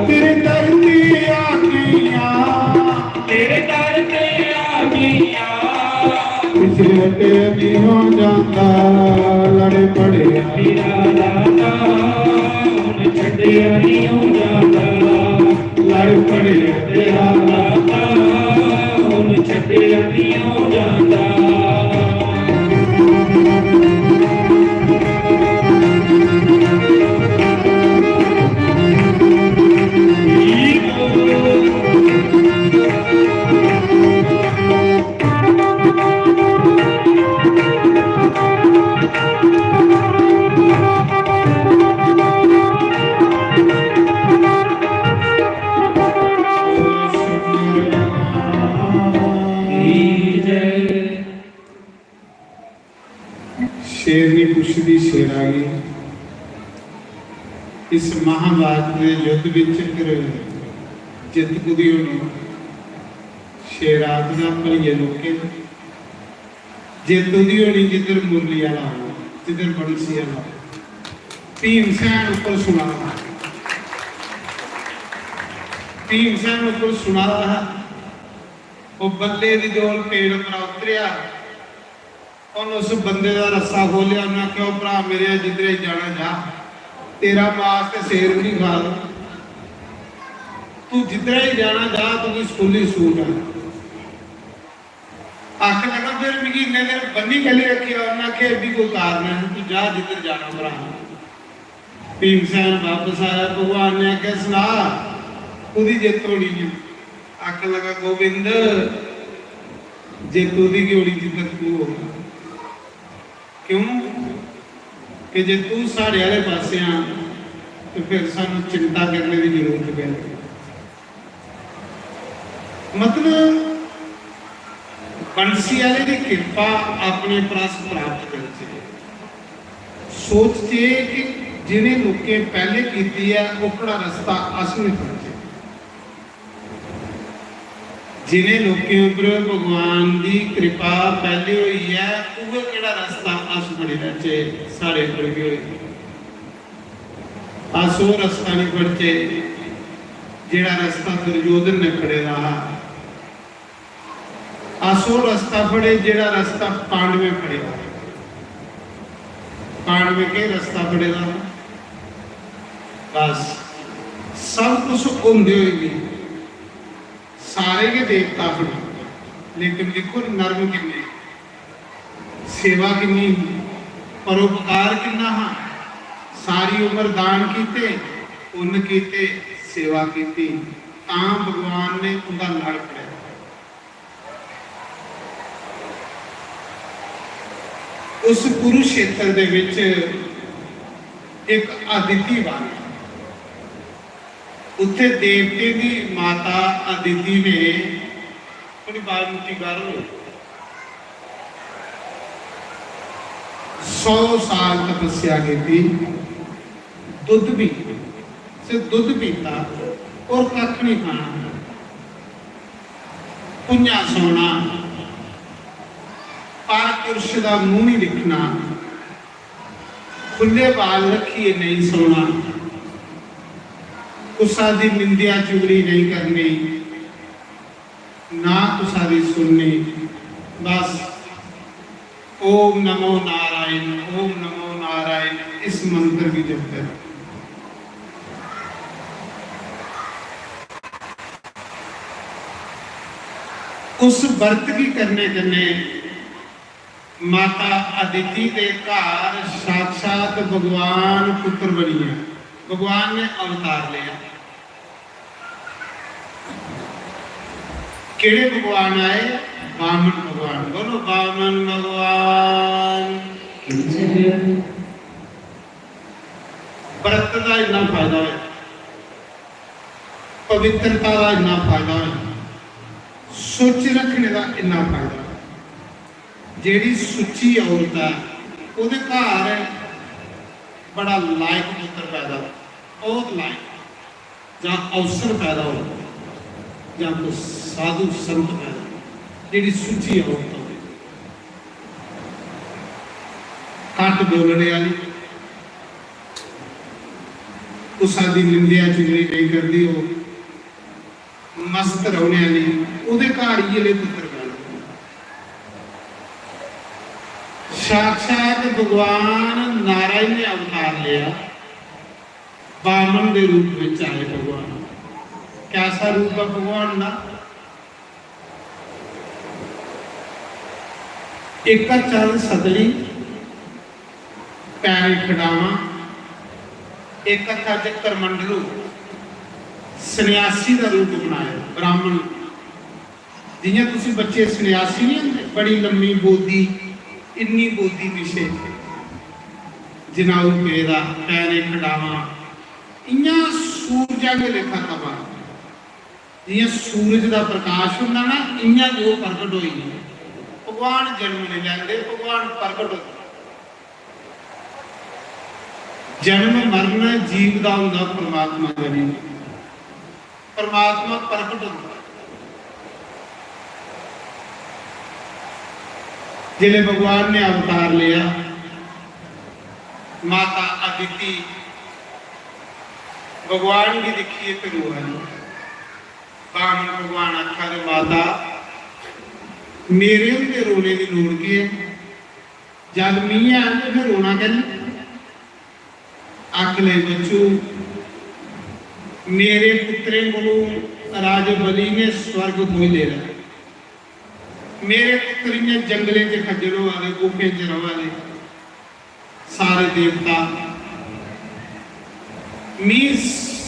तेरे दर ते आ गईयां, तेरे दर ते आ गईयां। पिछे हटिया निं ओ जांदा, लड़ पड़ेआ तेरा दाता, हुन छड्डेआ निं ओ जांदा। लड़ पड़ेआ तेरा दाता, हुन छड्डेआ निं ओ जांदा। शेरनी पुछदी शेरा गी, इस महाभारत दे युद्ध विच फिर जित्त कुदी होनी? शेर आखदा, भलिये लोके, जित्त उदी होनी जिद्धर मुरली आह्ला हो, जिद्धर बंसी आह्ला हो। भीमसेन उप्पर सुना दा, भीमसेन उप्पर सुना दा हा। ओह् बल्ले दी डोल पेड़ उप्परा उतरेआ। उन्न उस बंदे दा रस्सा खोह्लेआ, उन्नै आखेआ, "ओ भ्रा मेरे, जिद्धरे गी जाना जा, तेरा मास ते शेर बी निं खा दा। तू जिद्धरे गी जाना जा, तुगी स्कूली सूट ऐ।" आखन लगा, "फिर मिगी इन्ने दिन बन्नी कैह्ली रक्खेआ?" उन्नै आखेआ, "एह् बी कोई कारण ऐ, तू जा जिद्धर जाना, भ्रा।" भीमसेन बापस आया, भगवान ने आखेआ, "सना, कुदी जित्त होनी ऐ?" आखन लगा, "गोविंद, जित्त उदी गै होनी जिद्धर तू होगा।" क्यों? कि जे तू साढ़े आह्ले पासै आ, ते फिर सानू चिंता करने दी जरूरत गै नेईं। मतलब, बंसी आह्ले दी किरपा अपने पर अस प्राप्त करचै। सोचचै कि जिनें लोकें पैह्ले कीती ऐ, ओह्कड़ा रस्ता अस बी फड़चै। जिनें लोकें उप्पर भगवान दी किरपा पैह्ले होई ऐ, उ'ऐ केह्ड़ा रस्ता अस फड़ी लैचै, साढ़े उप्पर बी होई। अस ओह् रस्ता निं फड़चै, जेह्ड़ा रस्ता दुर्योधन ने फड़े दा हा। अस ओह् रस्ता फड़े, जेह्ड़ा रस्ता पांडवें फड़े दा। पांडवें केह् रस्ता फड़े दा? बस, सब कुछ होंदे होई बी सारे गै देवता बने, लेकिन दिक्खो, नर्म किन्ने, सेवा किन्नी ही, परोपकार किन्ना हा। सारी उम्र दान कीते, पुन्न कीते, सेवा कीती, तां भगवान ने उंदा लड़ फड़ेआ। उस कुरुक्षेत्र दे विच इक अदिति वन, उत्थे देवतें दी माता अदिति ने, थोड़ी बाज मुट्टी बाहर हो, सौ साल तपस्या कीती, दुद्ध पी, सिर्फ दुद्ध पीता और कक्ख नहीं खाना। भुंञा सौना, पर पुरुष दा मूंह नहीं दिक्खना, खु'ल्ले बाल रक्खियै नेईं सौना, कुसा दी निंदेआ चुगली नेईं करनी, ना कुसा दी सुननी। बस, ओम नमो नारायण, ओम नमो नारायण, इस मंत्र गी जपदे रहो। उस व्रत गी करने कन्नै माता अदिति दे घर साक्षात भगवान पुत्र बनियै, भगवान ने अवतार लिया। केड़े भगवान आए? बामन भगवान। बोलो, बामन भगवान। व्रत दा इन्ना फायदा होया, पवित्रता दा इन्ना फायदा होया, सुच रखने दा इन्ना फायदा होया। जेड़ी सुची औरत ऐ, ओदे घर बड़ा लायक पुत्र पैदा हो, बहुत लायक, जां अफसर पैदा हो, जां कोई साधु संत पैदा हो, जेड़ी सुची औरत हो, घट बोलने वाली, कुसा दी निंदेआ चुगली नहीं करदी हो, मस्त रौहने आह्ली, ओह्दे घर इ'यै लेह् पुत्तर पैदा होंदे। साक्षात भगवान नारायण ने अवतार लेआ, बामन दे रूप बिच आए भगवान। कैसा रूप ऐ भगवान दा? इक हत्था च सतली, पैरें खडावा, इक हत्था च करमंडलू, सन्यासी दा रूप बनाया, ब्राह्मण। जियां तुसी बच्चे सन्यासी नहीं होंदे, बड़ी लम्मी बोदी, इन्नी बोदी पिछे जनाऊ पेदा, पैरें खडावा, इयां सूरजा के लेखा तपा। जियां सूरज दा प्रकाश होंदा ना, इयां गै ओह् प्रगट होई गे। भगवान जन्म नहीं लैंदे, भगवान प्रगट होंदे। जन्म मरण जीव दा होंदा, परमात्मा दा नहीं। परमात्मा प्रकट होंदा। जिसले भगवान ने अवतार लिया, माता अदिति भगवान गी दिक्खियै ते रोआ दी। बामन भगवान आखा दे, माता, मेरे होंदे रोने दी लोड़ केह् ऐ? जद मी ऐ ते फिर रोना कैल्ली? आख ले बच्चू, मेरे पुत्तरें कोलों राजे बलि ने स्वर्ग खोई लेदा। मेरे पुत्तर इ'यां जंगलें च खज्जल होआ दे, गुफें च रवा दे। सारे देवता, मी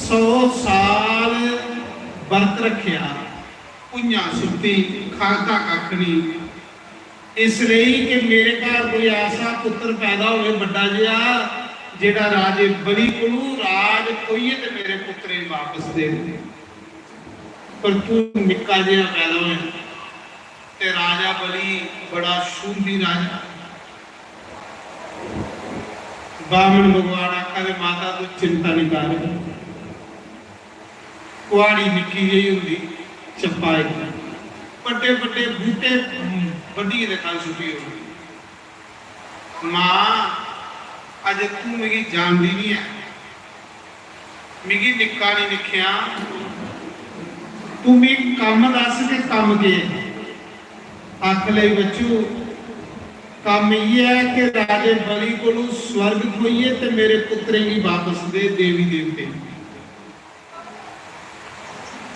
सौ साल बरत रखेआ, भुञां सुत्ती, खादा कक्ख नहीं। इसलेई कि मेरे घर कोई ऐसा पुत्तर पैदा होवे बड्डा जेहा, जेह्ड़ा राजे बलि कोलू राज खोइयै ते मेरे पुत्तरें गी वापस दे। पर तू निक्का जेहा पैदा होया, ते राजा बलि बड़ा शूरवीर राजा। बामन भगवान आखा दे, माता, तू चिंता नहीं कर, कुहाड़ी निक्की जेही होंदी, चप्पा इक, बड्डे बड्डे बूटे बड्ढियै ते कल सुट्टी ओड़दे। मां, अजें तू मिगी जानदी नहीं ऐ, मिगी निक्का नहीं दिक्खेआ, तू मिगी कम्म दस कि कम्म केह् ऐ? आख लई, बच्चू, कम्म इ'यै ऐ कि राजे बलि कोलू स्वर्ग खोइयै ते मेरे पुत्तरें गी वापस दे, देवी देवतें गी।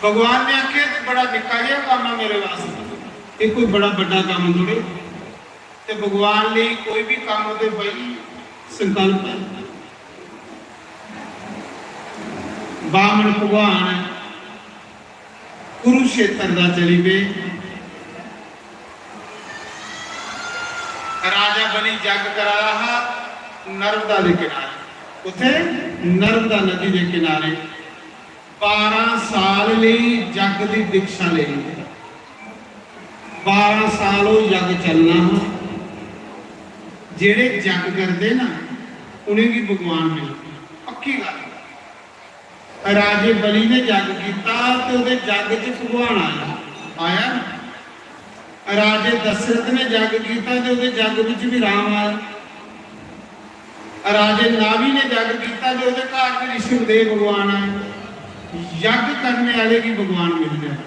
भगवान ने आखेआ, "ते बड़ा निक्का जेहा कम्म ऐ मेरे वास्ते, एह् कोई बड़ा बड्डा कम्म थोड़े।" ते भगवान लेई कोई भी कम्म ते भाई संकल्प ऐ। बामन भगवान कुरुक्षेत्र दा चली पे। राजा बलि जग करा रहा हा नर्मदा दे किनारे। कुत्थे? नर्मदा नदी दे किनारे। बारह साल लेई जग दी दीक्षा लेई। बारह साल ओह् जग चलना हा। जेह्ड़े जग करदे ना, उ'नेंगी भगवान मिलदे, पक्की गल्ल। राजे बलि ने जग कीता ते ओह्दे जग च भगवान आया, आया ना? राजे दशरथ ने जग कीता ते ओह्दे जग बिच भी राम आया। राजे नाभि ने जग कीता ते ओह्दे घर भी ऋषिदेव भगवान आए। जग करने आह्ले गी भगवान मिल जाए।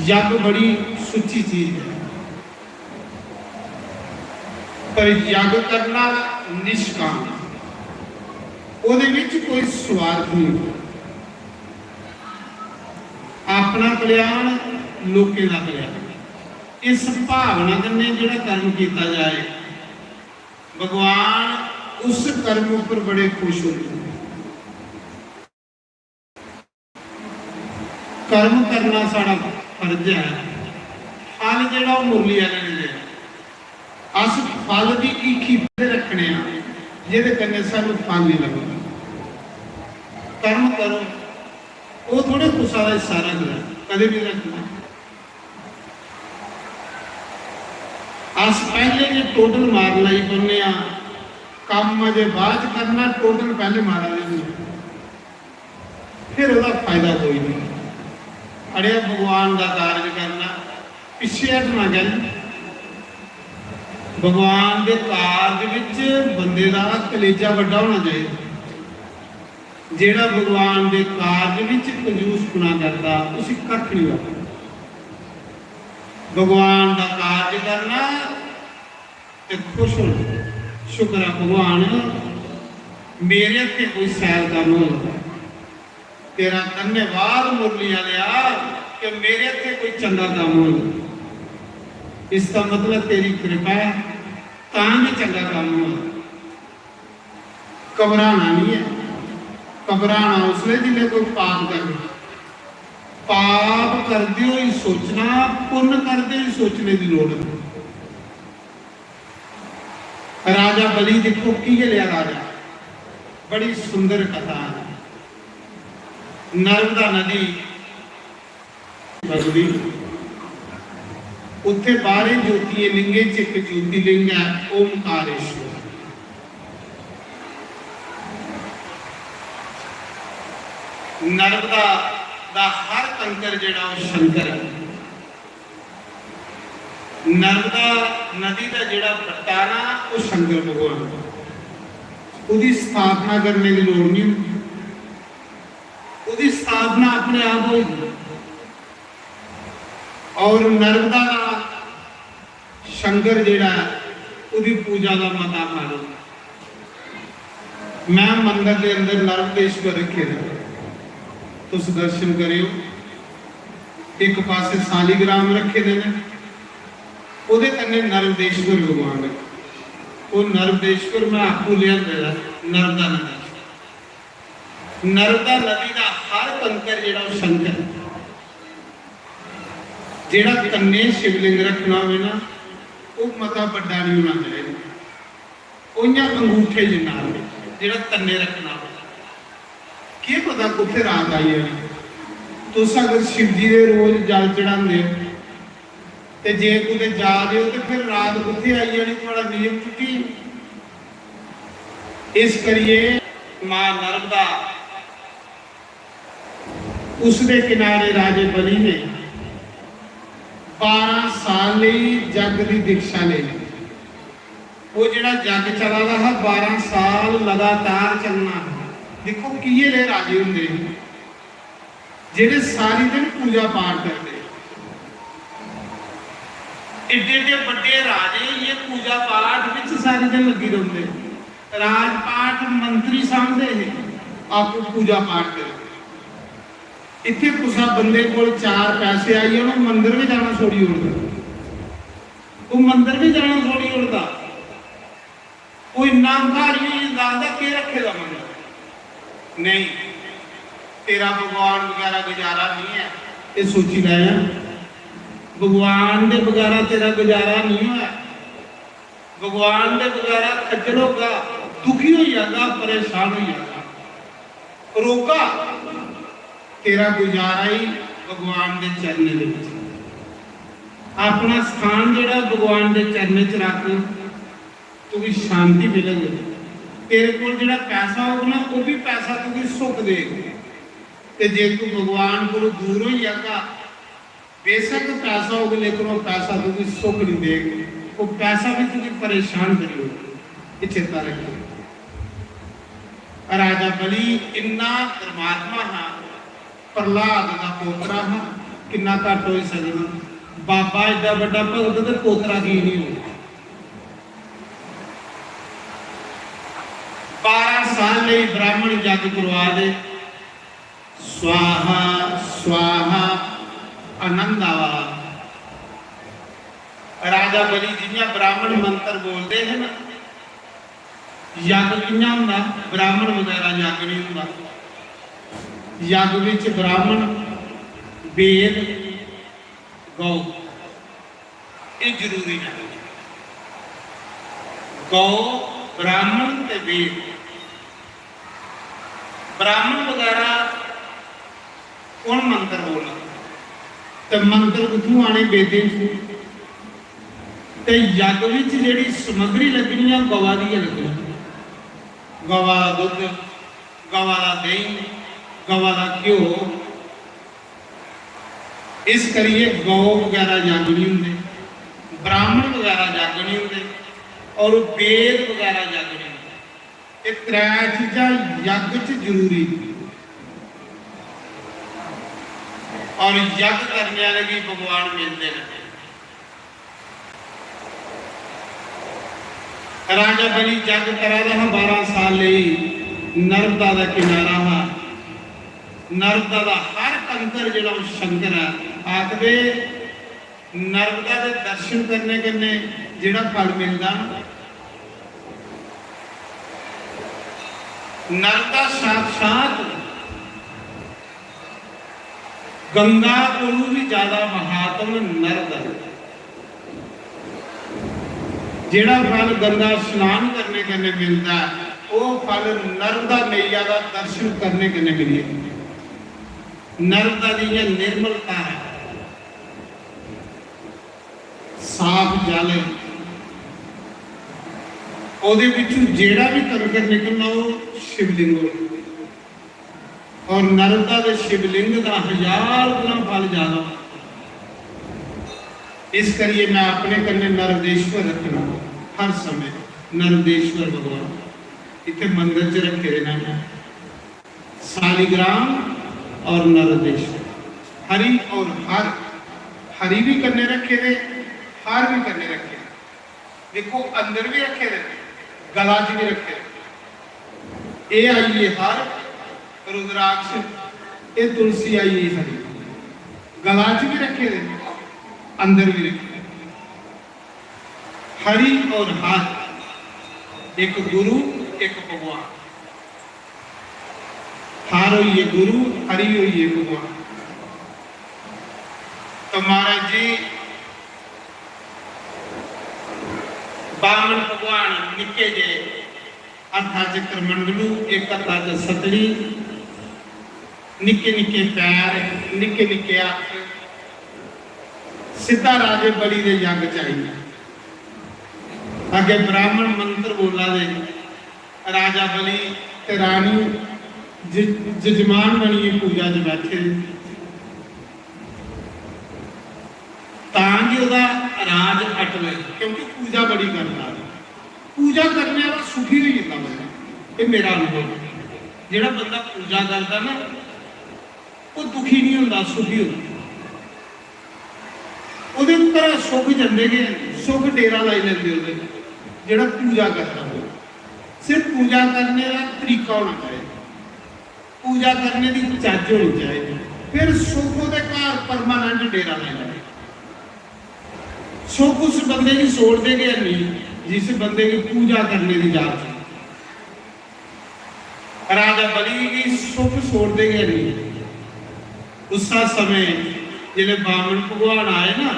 जग बड़ी सुच्ची चीज है, पर जग करना निष्काम, ओह्दे विच कोई स्वार्थ नहीं। अपना कल्याण, लोकें दा कल्याण, इस भावना कन्नै जेह्ड़ा कर्म कीता जाए, भगवान उस कर्म उप्पर बड़े खुश होंदे। कर्म करना साढ़ा फर्ज ऐ। फल जेह्ड़ा ओह् मुरली आह्ले ने देना। अस फल दी हीखी पैह्लें रक्खने आं, जेह्दे कन्नै सानूं फल नहीं लभदा। कर्म करो, ओह् थोड़े कुसै दा हिस्सा रखदा, कदें भी रखदा। अस पैह्लें गै टोडल मार लाई पौन्ने आं, कम्म अजे बाद च करना, टोडल पैह्लें मारा दे होंदे। फिर ओह्दा फायदा कोई नहीं। अड़ेआ, भगवान दा कारज करना, पिच्छे हटना कैल्ली? भगवान दे कारज विच बंदे दा कलेजा बड्डा होना चाहिए। जेह्ड़ा भगवान दे कारज विच कंजूसपना करदा, उसी कक्ख नहीं होंदा। भगवान दा कारज करना ते खुश होना। शुक्र ऐ भगवान, मेरे हत्थे कोई सैल कम्म होया। तेरा धन्यवाद मुरली आलेआ कि मेरे हत्थे कोई चंगा कम्म होया। इसदा मतलब तेरी कृपा ऐ, तां गै चंगा कम्म होया। घबराना नहीं है। घबराना उसले जिसले कोई पाप करे। पाप करदे होई सोचना, पुन्न करदे होई सोचने दी लोड़ है। राजा बलि दिक्खो, की गै लेआ राजा। बड़ी सुंदर कथा है। नर्मदा नदी बगदी, उत्थे बारह ज्योतिर्लिंगें च इक ज्योतिर्लिंग है ओमकारेश्वर। नर्मदा दा हर कंकर जेह्ड़ा ओह् शंकर ऐ। नर्मदा नदी दा जेह्ड़ा बट्टा ना ओह् शंकर भगवान ऐ। ओह्दी स्थापना करने दी लोड़ नहीं होंदी, ओह्दी स्थापना अपने आप होई। और नर्मदा दा शंकर जेह्ड़ा ऐ, ओह्दी पूजा दा मता फल होंदा। मैं मंदर दे अंदर नर्मदेश्वर रखे दे, तुस दर्शन करेओ। इक पासे सालीग्राम रखे दे ने, ओह्दे कन्नै नर्मदेश्वर भगवान ऐ। ओह् नर्मदेश्वर मैं आपूं लेआंदे दा, नर्मदा नदी। नर्मदा नदी दा हर कंकर जेह्ड़ा ओह् शंकर, जेह्ड़ा कन्नै शिवलिंग रक्खना होवे ना, ओह् मता बड्डा नहीं होना चाहिदा। ओह् इ'यां अंगूठे जिन्ना होवे, जेह्ड़ा कन्नै रक्खना होवे। केह् पता कुत्थै रात आई जानी। तुस अगर शिवजी दे रोज जल चढ़ांदे ओ, ते जे कुतै जा दे ओ, ते फिर रात कुत्थै आई जानी, थुआढ़ा नियम टुट्टी। इस करियै मां नर्मदा, उसदे किनारे राजे बलि ने बारां साल लेई जग दी दीक्षा लेई। ओह् जेह्ड़ा जग चला दा हा, बारां साल लगातार चलना हा। दिक्खो, किये दे राजे होंदे हे जेह्ड़े सारी दिन पूजा पाठ करदे। एड्डे एड्डे बड्डे राजे इ'यै पूजा पाठ बिच सारी दिन लग्गी रौंह्दे। राजपाठ मंत्री सांभदे हे, आपूं पूजा पाठ करदे। इत्थै कुसै बंदे कोल चार पैसे आई जान, ओह् मंदर बी जाना छोड़ी ओड़दा। ओह् मंदर बी जाना छोड़ी ओड़दा। ओह् इन्ना हंकारी होई जंदा, आखदा, "केह् रक्खे दा मंदर? नेईं, तेरा भगवान बगैरा गुजारा नेईं ऐ।" एह् सोची लैएआं, भगवान दे बगैरा तेरा गुजारा नेईं होऐ, भगवान दे बगैरा खज्जल होगा, दुखी होई जागा, परेशान होई जागा, रोगा, तेरा गुजारा ही भगवान दे चरणें दे विच। अपना स्थान जेह्ड़ा भगवान दे चरणें च रख, तुगी शांति मिलग। तेरे कोल जेह्ड़ा पैसा होग ना, ओह् भी पैसा तुगी सुख देग। ते जे तू भगवान कोलों दूर होई जागा, बेशक पैसा होग, लेकिन ओह् पैसा तुगी सुख नहीं देग, ओह् पैसा भी तुगी परेशान करी ओड़ग। एह् चेता रखियो। राजा बलि इन्ना धर्मात्मा हा, प्रहलाद दा पोतरा हा, किन्ना घट्ट होई सकदा? बाबा एड्डा बड्डा भगत ते पोतरा की नहीं होग? बारां साल लेई ब्राह्मण जग करवा दे, स्वाहा स्वाहा, आनंद आवा। राजा बलि जियां ब्राह्मण मंत्र बोलदे हे ना, यज्ञ कि'यां होंदा? ब्राह्मण बगैरा यज्ञ नहीं होंदा। यज्ञ विच ब्राह्मण, वेद, गौ, एह् जरूरी न। गौ, ब्राह्मण ते वेद। ब्राह्मण बगैरा कौन मंत्र बोलना? ते मंत्र कुत्थूं आने? वेदें च। ते यज्ञ विच जेह्ड़ी समग्री लग्गनी ऐ, गवा दी गै लग्गनी। गवा दा दुद्ध, गवा दा देहीं, गवा दा घ्यो। इस करियै गौ बगैरा यज्ञ नहीं होंदे, ब्राह्मण बगैरा यज्ञ नहीं होंदे, और वेद बगैरा यज्ञ नहीं होंदे। एह् त्रै चीजां यज्ञ च जरूरी। और यज्ञ करने आह्ले गी भगवान मिलदे न। राजा बलि जग करा दा हा बारां साल लेई, नर्मदा दा किनारा हा। नर्मदा दा हर कंकर जेह्ड़ा ओह् शंकर ऐ। आखदे नर्मदा दे दर्शन करने कन्नै जेह्ड़ा फल मिलदा ना, नर्मदा साक्षात गंगा कोलू भी ज्यादा महात्म नर्मदा। जेह्ड़ा फल गंगा स्नान करने कन्नै मिलदा ऐ, ओह् फल नर्मदा मैया दा दर्शन करने कन्नै मिली जंदा। नर्मदा दी इ'यां निर्मलता ऐ, साफ जल ऐ, ओह्दे बिच्चों जेह्ड़ा भी कंकर निकलना, ओह् शिवलिंग होना। और नर्मदा दे शिवलिंग दा हजार गुना फल ज्यादा। इस करिए मैं अपने कन्नै नर्मदेश्वर रखना, हर समय नर्मदेश्वर भगवान इत्थे मंदर च रखे दे न। सालिग्राम और नर्मदेश्वर, हरि और हर, हरि भी कन्नै रखे दे, हर भी कन्नै रखे दे। देखो, अंदर भी रखे दे, गला च भी रखे दे। ये आई ये हर, रुद्राक्ष, ये तुलसी आई ये हरि, गला च भी रखे दे, अंदर भी रखे दे। हरि और हर, एक गुरु, एक भगवान। हर होइए गुरु, हरि होइए भगवान। तो महाराज जी, बामन भगवान निक्के जे हत्था च करमंडलू, एक हत्था च सतड़ी, निक्के निक्के पैर, निक्के निक्के हत्थ, सिद्धा राजे बलि दे यज्ञ च आई। अग्गे ब्राह्मण मंत्र बोला दे, राजा बलि ते रानी ज-, जजमान बनिए पूजा च बैठे दे। तां जे ओह्दा राज अटले, क्योंकि पूजा बड़ी करदा ऐ। पूजा करने आह्ला सुखी होई जंदा बंदा। एह् मेरा अनुभव ऐ। जेह्ड़ा बंदा पूजा करदा ना, ओह् दुखी निं होंदा, सुखी होंदा। ओह्दे घरा सुख जंदे गै, सुख डेरा लाई लैंदे ओह्दे, जेह्ड़ा पूजा करदा होऐ। सिर्फ पूजा करने दा तरीका होना चाहिदा, पूजा करने दी चज्ज होनी चाहिदी, फिर सुख ओह्दे घर परमानेंट डेरा लाई लैंदे। सुख उस बंदे गी छोड़दे गै नहीं, जिस बंदे गी पूजा करने दी जाच है। राजा बलि गी सुख छोड़दे गै नहीं। उस्सा समें जिसलै बामन भगवान आए ना,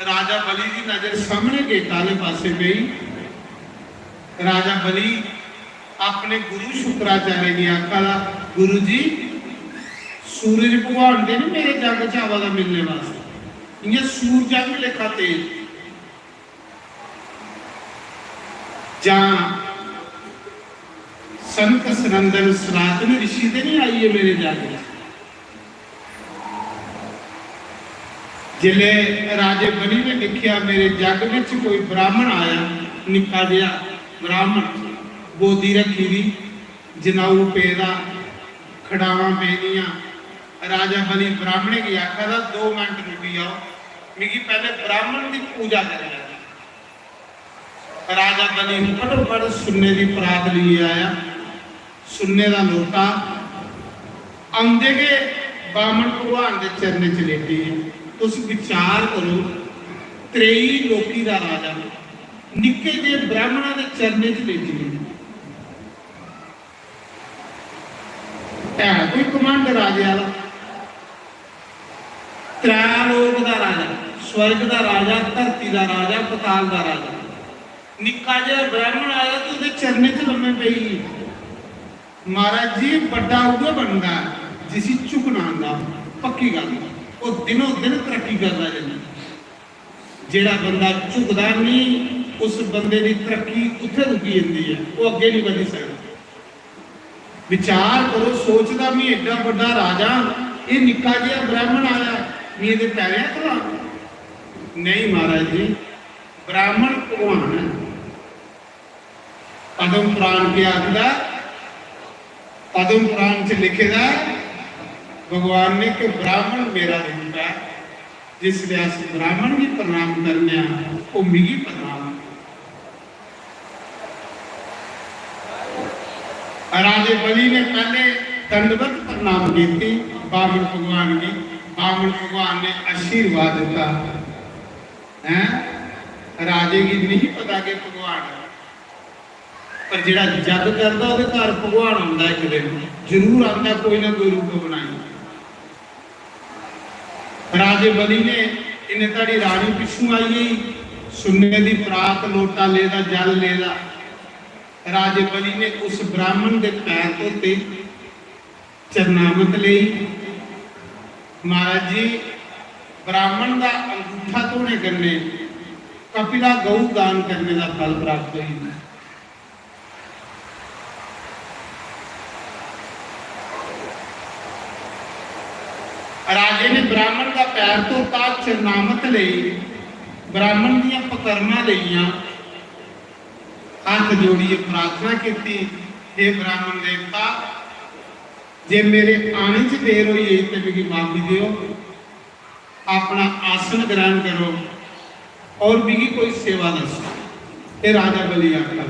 राजा बलि दी नजर सामने गेटा आह्ले पासे पेई। राजा बलि अपने गुरु शुक्राचार्य गी आखा दा, "गुरु जी, सूरज भगवान दे ना मेरे जग च आवा दा मिलने वास्ते, इ'यां सूरज आंह्गर लेखा तेज।" जां संत सनंदन सनातन ऋषि ते नहीं आई है मेरे जग च। जिसलै राजे बलि ने दिक्खेआ, मेरे जग बिच कोई ब्राह्मण आया, निक्का जेहा ब्राह्मण, गोदी रखी दी, जनेऊ पेदा, खड़ावां पेदियां। राजा बलि ब्राह्मणे गी आखा दा, "दो मिंट रुकी जाओ, मिगी पैह्ले ब्राह्मण दी पूजा करी लैन।" राजा बलि फटोफट सुन्ने दी परात लेइयै आया, सुन्ने दा लोटा। औंदे गै बामन भगवान दे चरणें च लेटी गेआ। तुस विचार करो, त्रेई लोकी दा राजा निक्के जे ब्राह्मणा दे चरणें च लेटी गेआ। है कोई घमंड राजे आह्ला? त्रै लोक दा राजा, स्वर्ग दा राजा, धरती दा राजा, पताल दा राजा। निक्का जेहा ब्राह्मण आया ते ओह्दे चरणें च लम्मे पेई गे। महाराज जी, बड्डा उ'ऐ बनदा ऐ जिसी झुकना आंदा, पक्की गल्ल। ओह् दिनों दिन तरक्की करदा जंदा। जेह्ड़ा बंदा झुकदा नहीं, उस बंदे दी तरक्की उत्थै रुकी जंदी ऐ, ओह् अग्गें नहीं बधी सकदा। विचार करो, सोचदा, "मैं एड्डा बड्डा राजा, एह् निक्का जेहा ब्राह्मण आया, मैं एह्दे पैरें हत्थ लां?" नहीं महाराज जी, ब्राह्मण भगवान है। पद्म पुराण केह् आखदा? पद्म पुराण च लिखे दा ऐ, भगवान ने कि ब्राह्मण मेरा रूप ऐ, जिसलै अस ब्राह्मण गी प्रणाम करने आं, ओह् मिगी प्रणाम। राजे बलि ने पैह्ले दंडवत प्रणाम कीती बामन भगवान गी। बामन भगवान ने आशीर्वाद दित्ता। हैं? राजे गी नहीं पता कि भगवान, पर जेह्ड़ा जग करदा, ओह्दे घर भगवान आंदा इक दिन, जरूर आंदा कोई ना कोई रूप बनाई। राजे बलि ने इन्ने धड़ी रानी पिच्छुं आई गेई, सुन्ने दी परात, लोटा लेदा, जल लेदा। राजे बलि ने उस ब्राह्मण दे पैर धोते, चरणामत लेई। महाराज जी, ब्राह्मण दा अंगूठा धोने कन्नै कपिला गऊ दान करने दा फल प्राप्त होई जंदा। पैर धोता, चरणामत लेई, ब्राह्मण दियां पकरमां लेइयां, हत्थ जोड़ियै प्रार्थना कीती, "हे ब्राह्मण देवता, जे मेरे आने च देर होई गेई ते मिगी माफी देओ, अपना आसन ग्रहण करो और मिगी कोई सेवा दस्सो।" ते राजा बलि आखा,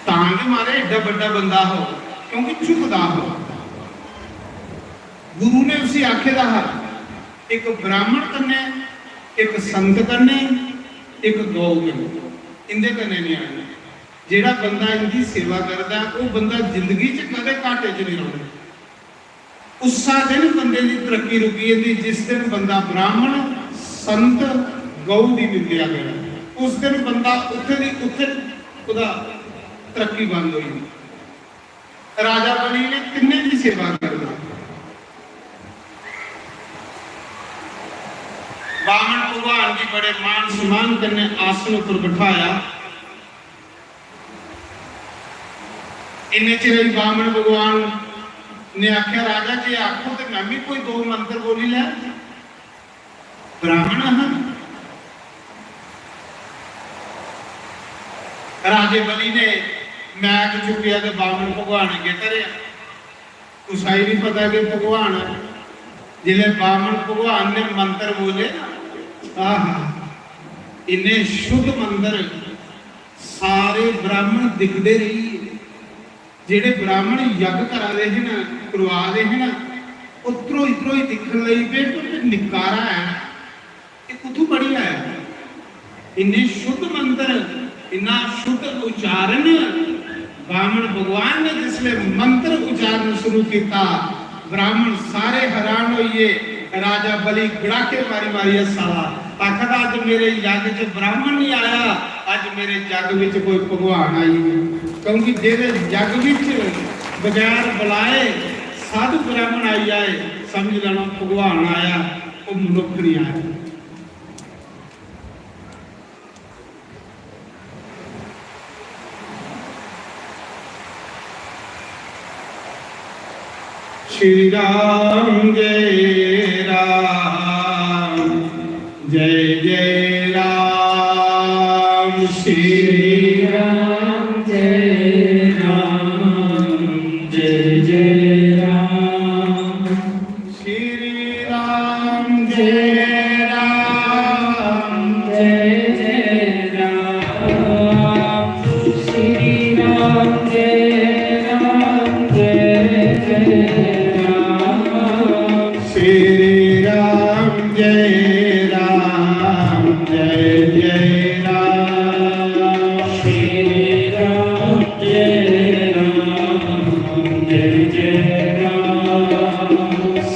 तां गै महाराज एड्डा बड्डा बंदा हो, क्योंकि झुकदा हो। गुरु ने उसी आखे दा हा, "इक ब्राह्मण कन्नै, इक संत कन्नै, इक गौ कन्नै, इंदे कन्नै नहीं आना।" जेड़ा बंदा इंदी सेवा करदा ऐ, ओह बंदा जिंदगी च कदे घाटे च नहीं रौंदा। उस्सा दिन बंदे दी तरक्की रुकी जंदी, जिस दिन बंदा ब्राह्मण, संत, गौ दी निंदेआ करै। उस दिन बंदा उत्थे दी उत्थे ओहदा तरक्की बंद होई जंदी। राजा बलि ने तिन्ने दी सेवा करना। बामन भगवान गी बड़े मान सम्मान कन्नै आसन उपर बठाया। इन्ने चिर च बामन भगवान ने आख्या, "राजा, जे आखो ते मैं भी कोई दो मंत्र बोली लै।" ब्राह्मण हा। राजे बलि ने मैक चुक्केआ ते बामन भगवान अग्गें धरेआ। कुसै गी नहीं पता कि भगवान ऐ। जिसलै बामन भगवान ने मंत्र बोले ना, आहा, इन्ने शुद्ध मंत्र, सारे ब्राह्मण दिखदे रेही। जेड़े ब्राह्मण यज्ञ करा दे हे ना, करवा दे हे ना, ओह ध्रोई ध्रोई दिक्खन लगी पे कि निक्का हारा ऐ, एह कुत्थों पढ़ी आया? इन्ने शुद्ध मंत्र, इन्ना शुद्ध उच्चारण। बामन भगवान ने जिसले मंत्र उच्चारण शुरू किया, ब्राह्मण सारे हैरान होइए। राजा बलि गड़ाके मारी मारी हस्सा दा, आखदा, "अज मेरे यज्ञ च ब्राह्मण नहीं आया, अज मेरे यज्ञ विच कोई भगवान आई गया।" क्योंकि जेरे यज्ञ विच बगैर बुलाए साधु ब्राह्मण आई जाए, समझ लेना भगवान आया, वो मनुख नहीं आया। श्री राम जय राम, जय जय राम। श्री राम जय राम, जय जय राम। श्री राम जय राम, जय जय राम। श्री राम जय राम, जय जय राम। श्री राम जय राम, जय जय राम। श्री राम जय राम, जय जय राम।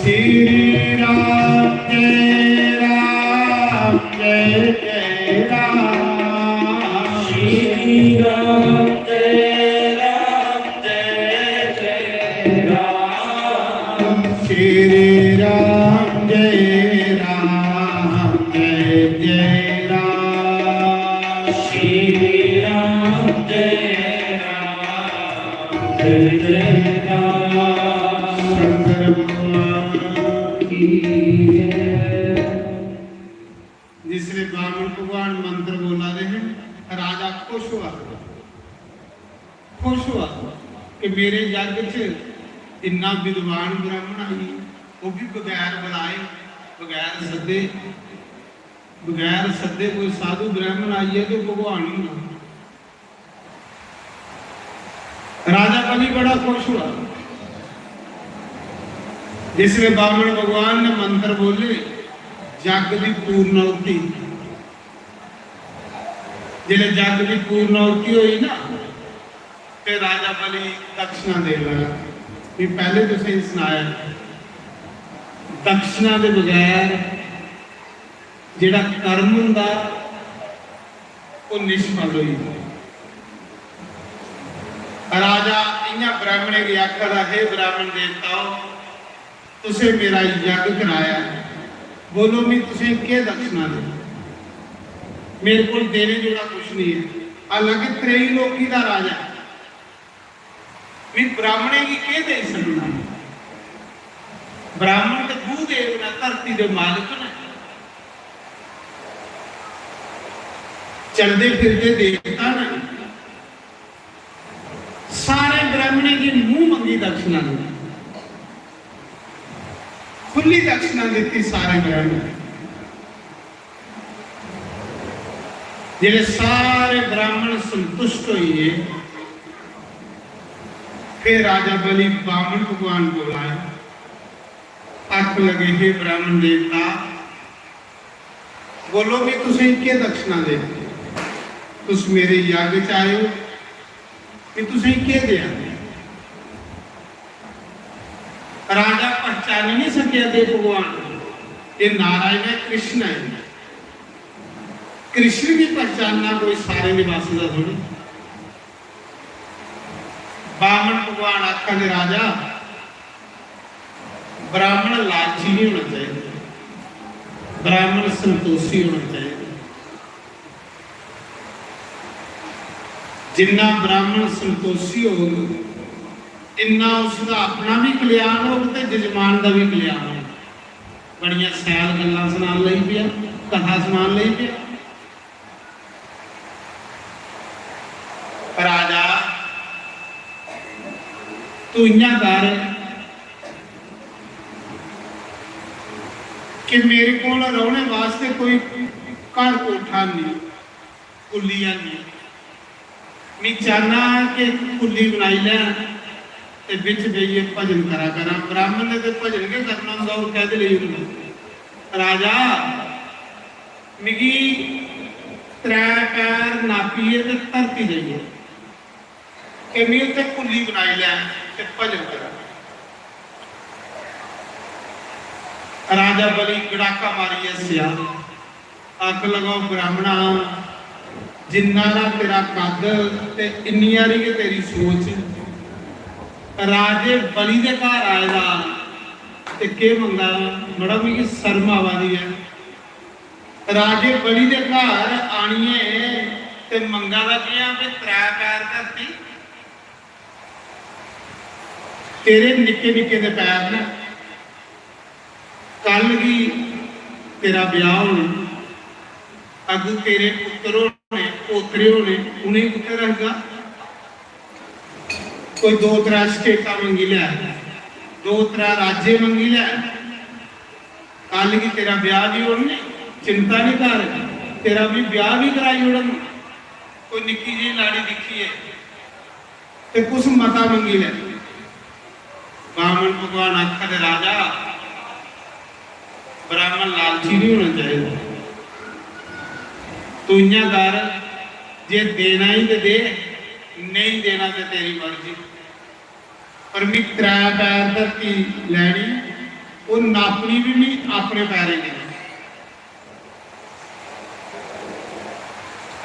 श्री राम जय राम, जय जय राम। श्री राम जय राम, जय जय राम। श्री राम जय राम, जय जय राम। श्री राम जय राम, जय जय राम। शंकर भगवान की जय। जिसले बामन भगवान मंत्र बोला दे हैं, राजा खुश हुआ, खुश हुआ कि मेरे यज्ञ च इन्ना विद्वान ब्राह्मण आई, वो भी बगैर बुलाए, बगैर सद्दे, बगैर सद्दे कोई साधु ब्राह्मण आई है तो भगवान ही होना। राजा बलि बड़ा खुश हुआ। जिसले बामन भगवान ने मंत्र बोले, जग दी पूर्णाहुति, जिसले जग दी पूर्णाहुति हुई ना, ते राजा बलि दक्षिणा देन लगा। ये पहले तुसें सनाया, दक्षिणा दे बगैर जेड़ा कर्म हुंदा, ओह निष्फल होई गेआ। राजा इ'यां ब्राह्मणें गी आखा दा, "हे ब्राह्मण देवताओ, तुसें मेरा यज्ञ कराया, बोलो, मैं तुसें केह् दक्षिणा दें? मेरे कोल देने जोड़ा कुछ नहीं है।" हालांकि त्रैलोकी दा राजा है, मैं ब्राह्मणें गी केह् देई सकना? ब्राह्मण ते भूदेव न, धरती दे मालक न, चलदे फिरदे देवता न। सारे ब्राह्मणें गी मूंह मंगी दक्षिणा दित्ती, खु'ल्ली दक्षिणा दित्ती सारे ब्राह्मणें। जेल्लै सारे ब्राह्मण संतुष्ट होई गे, फिर राजा बलि बामन भगवान कोल आए, आखन लगे, "हे ब्राह्मण देवता, बोलो कि तुसें केह् दक्षिणा दे? तुस मेरे यज्ञ च आए हो, कि तुसें केह् देआ?" राजा पहचानी नहीं सकेआ, "दे भगवान, ये नारायण है, कृष्ण है।" कृष्ण दी पहचानना कोई सारें दे बस दा थोड़ी। बामन भगवान आखा दे, "राजा, ब्राह्मण लालची नहीं होना चाहिए, ब्राह्मण संतोषी होना चाहिए। जिन्ना ब्राह्मण संतोषी होग, इन्ना उसदा अपना भी कल्याण होग ते जजमान दा भी कल्याण होग।" बड़ियां सैल गल्लां सनान लगी पेआ, कथा सनान लगी पेआ। "राजा, तू इ'यां कर कि मेरे कोल रौह्ने वास्ते कोई घर कोठा नहीं, कुल्ली है नहीं। मैं चाहना कि कुल्ली बनाई लैं ते बिच बेहियै भजन करा करां।" ब्राह्मण ने ते भजन गै करना होंदा, होर कैह्दे लेई होंदा? "राजा, मिगी त्रै पैर नापियै ते धरती देई ओड़, ते में उत्थै कुल्ली बनाई लैं ते भजन करां।" राजा बलि गड़ाका मारियै हस्सेआ, आखन लगा, "ओ ब्राह्मणा, जिन्ना हारा तेरा कद ते इन्नी हारी गै तेरी सोच। राजे बलि दे घर आए दा ते केह् मंगा? मड़ा, मिगी शर्म आवा दी ऐ।" राजे बलि दे घर आनियै ते मंगा दा कि'यां? "भी त्रै पैर धरती, तेरे निक्के निक्के दे पैर न, कल गी तेरा ब्याह होना, अग्गू तेरे पुत्तर होने, पोतरे होने, उ'नेंगी कुत्थै रखगा? कोई दो त्रै स्टेटां मंगी लै, दो त्रै राज्य मंगी लै, कल गी तेरा ब्याह भी होने, चिंता नहीं कर, तेरा भी ब्याह भी कराई ओड़न, कोई निक्की जेही लाड़ी दिक्खियै, ते कुछ मता मंगी लै।" बामन भगवान आखा दे, "राजा, ब्राह्मण लालची नहीं होना चाहिए। तू इ'यां कर, जे देना ही ते दे, नहीं देना ते तेरी मर्जी, पर मी त्रै पैर धरती लैनी, ओह् नापनी भी मी अपने पैरें कन्नै।"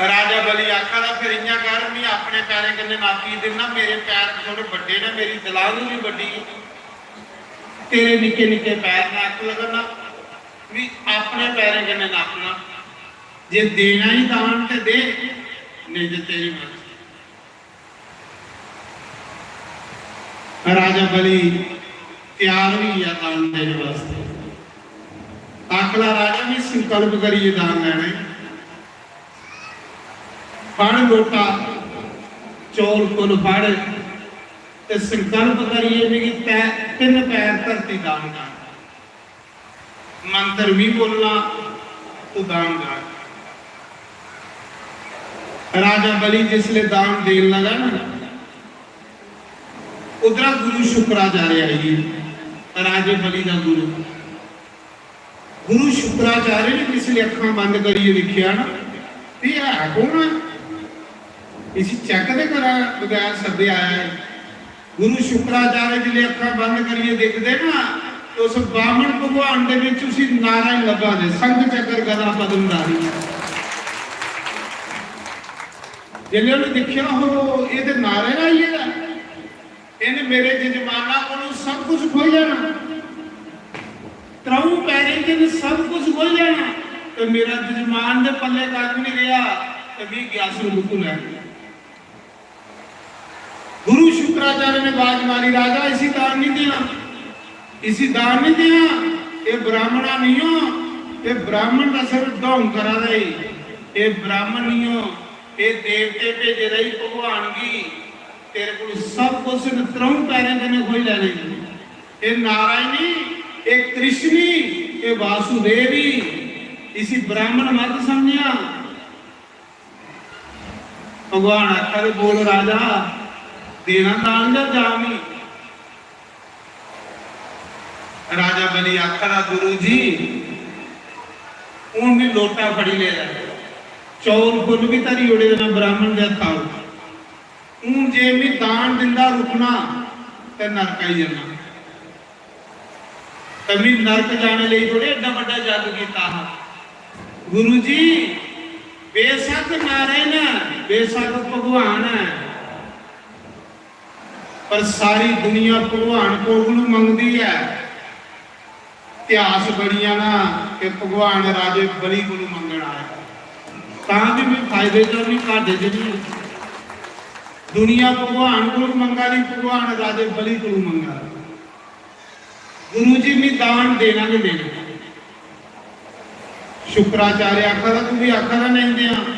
राजा बलि आखा दा, "फिर इ'यां कर, मी अपने पैरें कन्नै नापी दिन्ना, मेरे पैर थोड़े बड्डे न, मेरी दलांदू भी बड्डी ऐ, तेरे निक्के निक्के पैर न।" आखन लगा, "ना, मी अपने पैरें कन्नै नापना, जे देना ही दान ते दे, नेईं ते तेरी मर्जी।" राजा बलि त्यार होई गेआ दान देने वास्ते। आखला, "राजा, मैं संकल्प करियै दान लैना है। फड़ लोटा, चौल कुल फड़, ते संकल्प करियै मिगी तै-, तिन्न पैर धरती दान कर।" मंत्र भी बोलना, तू दान कर। राजा बलि जिसले दान देन लगा ना, उधरा गुरु शुक्राचार्य आई गे, राजे बलि दा गुरु। गुरु शुक्राचार्य ने जिसले अक्खां बंद करियै दिक्खेआ ना, "भी है कौन है? इसी चेक ते करा बगैर सद्दे आया है।" गुरु शुक्राचार्य जिसले अक्खां बंद करियै दिखदे ना, ते उस बामन भगवान दे विच उसी नारायण लब्भा दे, संघ चक्र गदा पद्मधारी। जिसले उन्हें दिक्खेआ, "हो, ये ते नारायण आई गेदा, इन्हें मेरे जजमाना कोलों सब कुछ खोई लेना, त्र'ऊं पैरें च इन्हें सब कुछ खोई लेना, ते मेरा जजमान दे पल्ले कक्ख नहीं रहा, ते मी ग्यासु कुत्थों लैना?" गुरु शुक्राचार्य ने आवाज मारी, "राजा, इसी दान नहीं देना, इसी दान नहीं देना।" एह् ब्राह्मणा निं हो, एह् ब्राह्मण दा सिर्फ ढोंग करा दा ई। एह् ब्राह्मण निं हो, एह् देवते भेजे दा ई भगवान गी। तेरे कोल सब कुछ न, त्र'ऊं पैरें कन्नै खोई लैने। एह् नारायणी, एह् कृष्णी, एह् वासुदेवी। इसी ब्राह्मण मत समझेआ। भगवान आखा दे, "बोल राजा, देना दान जां जां मी?" राजा बलि आखा दा, "गुरु जी, हून मी लोटा फड़ी लेदा, चौल फुल्ल बी धरी ओड़े दे न ब्राह्मण दे हत्था पर। हून जे मी दान दिंदा रुकना ते नरक आई जाना। ते मी नरक जाने लेई थोड़े एड्डा बड्डा जग कीता हा। गुरु जी, बेशक नारायण ऐ, बेशक भगवान ऐ, पर सारी दुनिया भगवान कोलू मंगदी ऐ। इतिहास बनी जाना कि भगवान राजे बलि कोलू मंगन आया, तां बी मी फायदे च, मी घाटे च नहीं। दुनिया भगवान कोलू मंगा दी, भगवान राजे बलि कोलू मंगा दा। गुरु जी, मी दान देना गै देना।" शुक्राचार्य आखा दा, "तू भी आखा दा नहीं देआं।"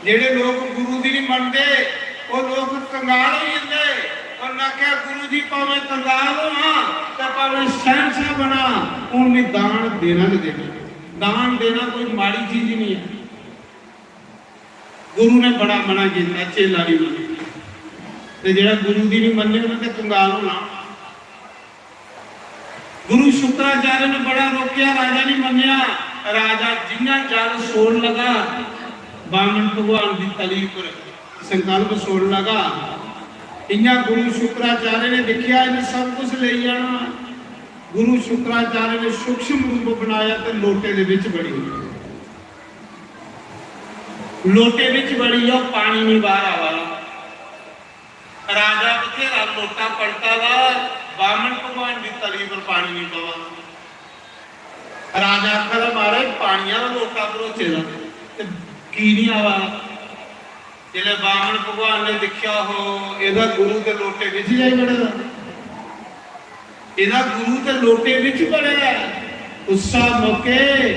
जेड़े लोक गुरु दी नहीं मनदे, ओह लोक कंगाल होई जंदे। उन्नै आखेआ, "गुरु जी, भावें कंगाल होआं ते भावें शहंशाह बनां, हून मी दान देना गै देना।" दान देना कोई माड़ी चीज नहीं है। गुरु ने बड़ा मना किया, चेला नहीं मन्नेआ। ते जेड़ा गुरु दी नहीं मन्ने, उन्हें ते कंगाल होना। गुरु शुक्राचार्य ने बड़ा रोकिया, राजा नहीं मन्नेआ। राजा जियां जल सोन लगा, बामन भगवान की तली पर संकल्प सोन लगा, इयां गुरु शुक्राचार्य ने देखिया, इन्हें सब कुछ ले जाना। गुरु शुक्राचार्य ने सूक्ष्म रूप बनाया ते लोटे दे विच बड़ी। लोटे विच बड़ी, ओह पानी नहीं बाहर आवा। राजा बथेरा लोटा पलटा दा, बामन भगवान की तली पर पानी नहीं पवा। राजा आखा दा, "महाराज, पानी आह्ला लोटा भरोचे दा, ते की नहीं आवा दा?" जिसलै बामन भगवान ने दिक्खेआ, हो, एह्दा गुरु ते लोटे बिच जाई बड़े दा, एह्दा गुरु ते लोटे बिच बड़े दा। उस्सा मौके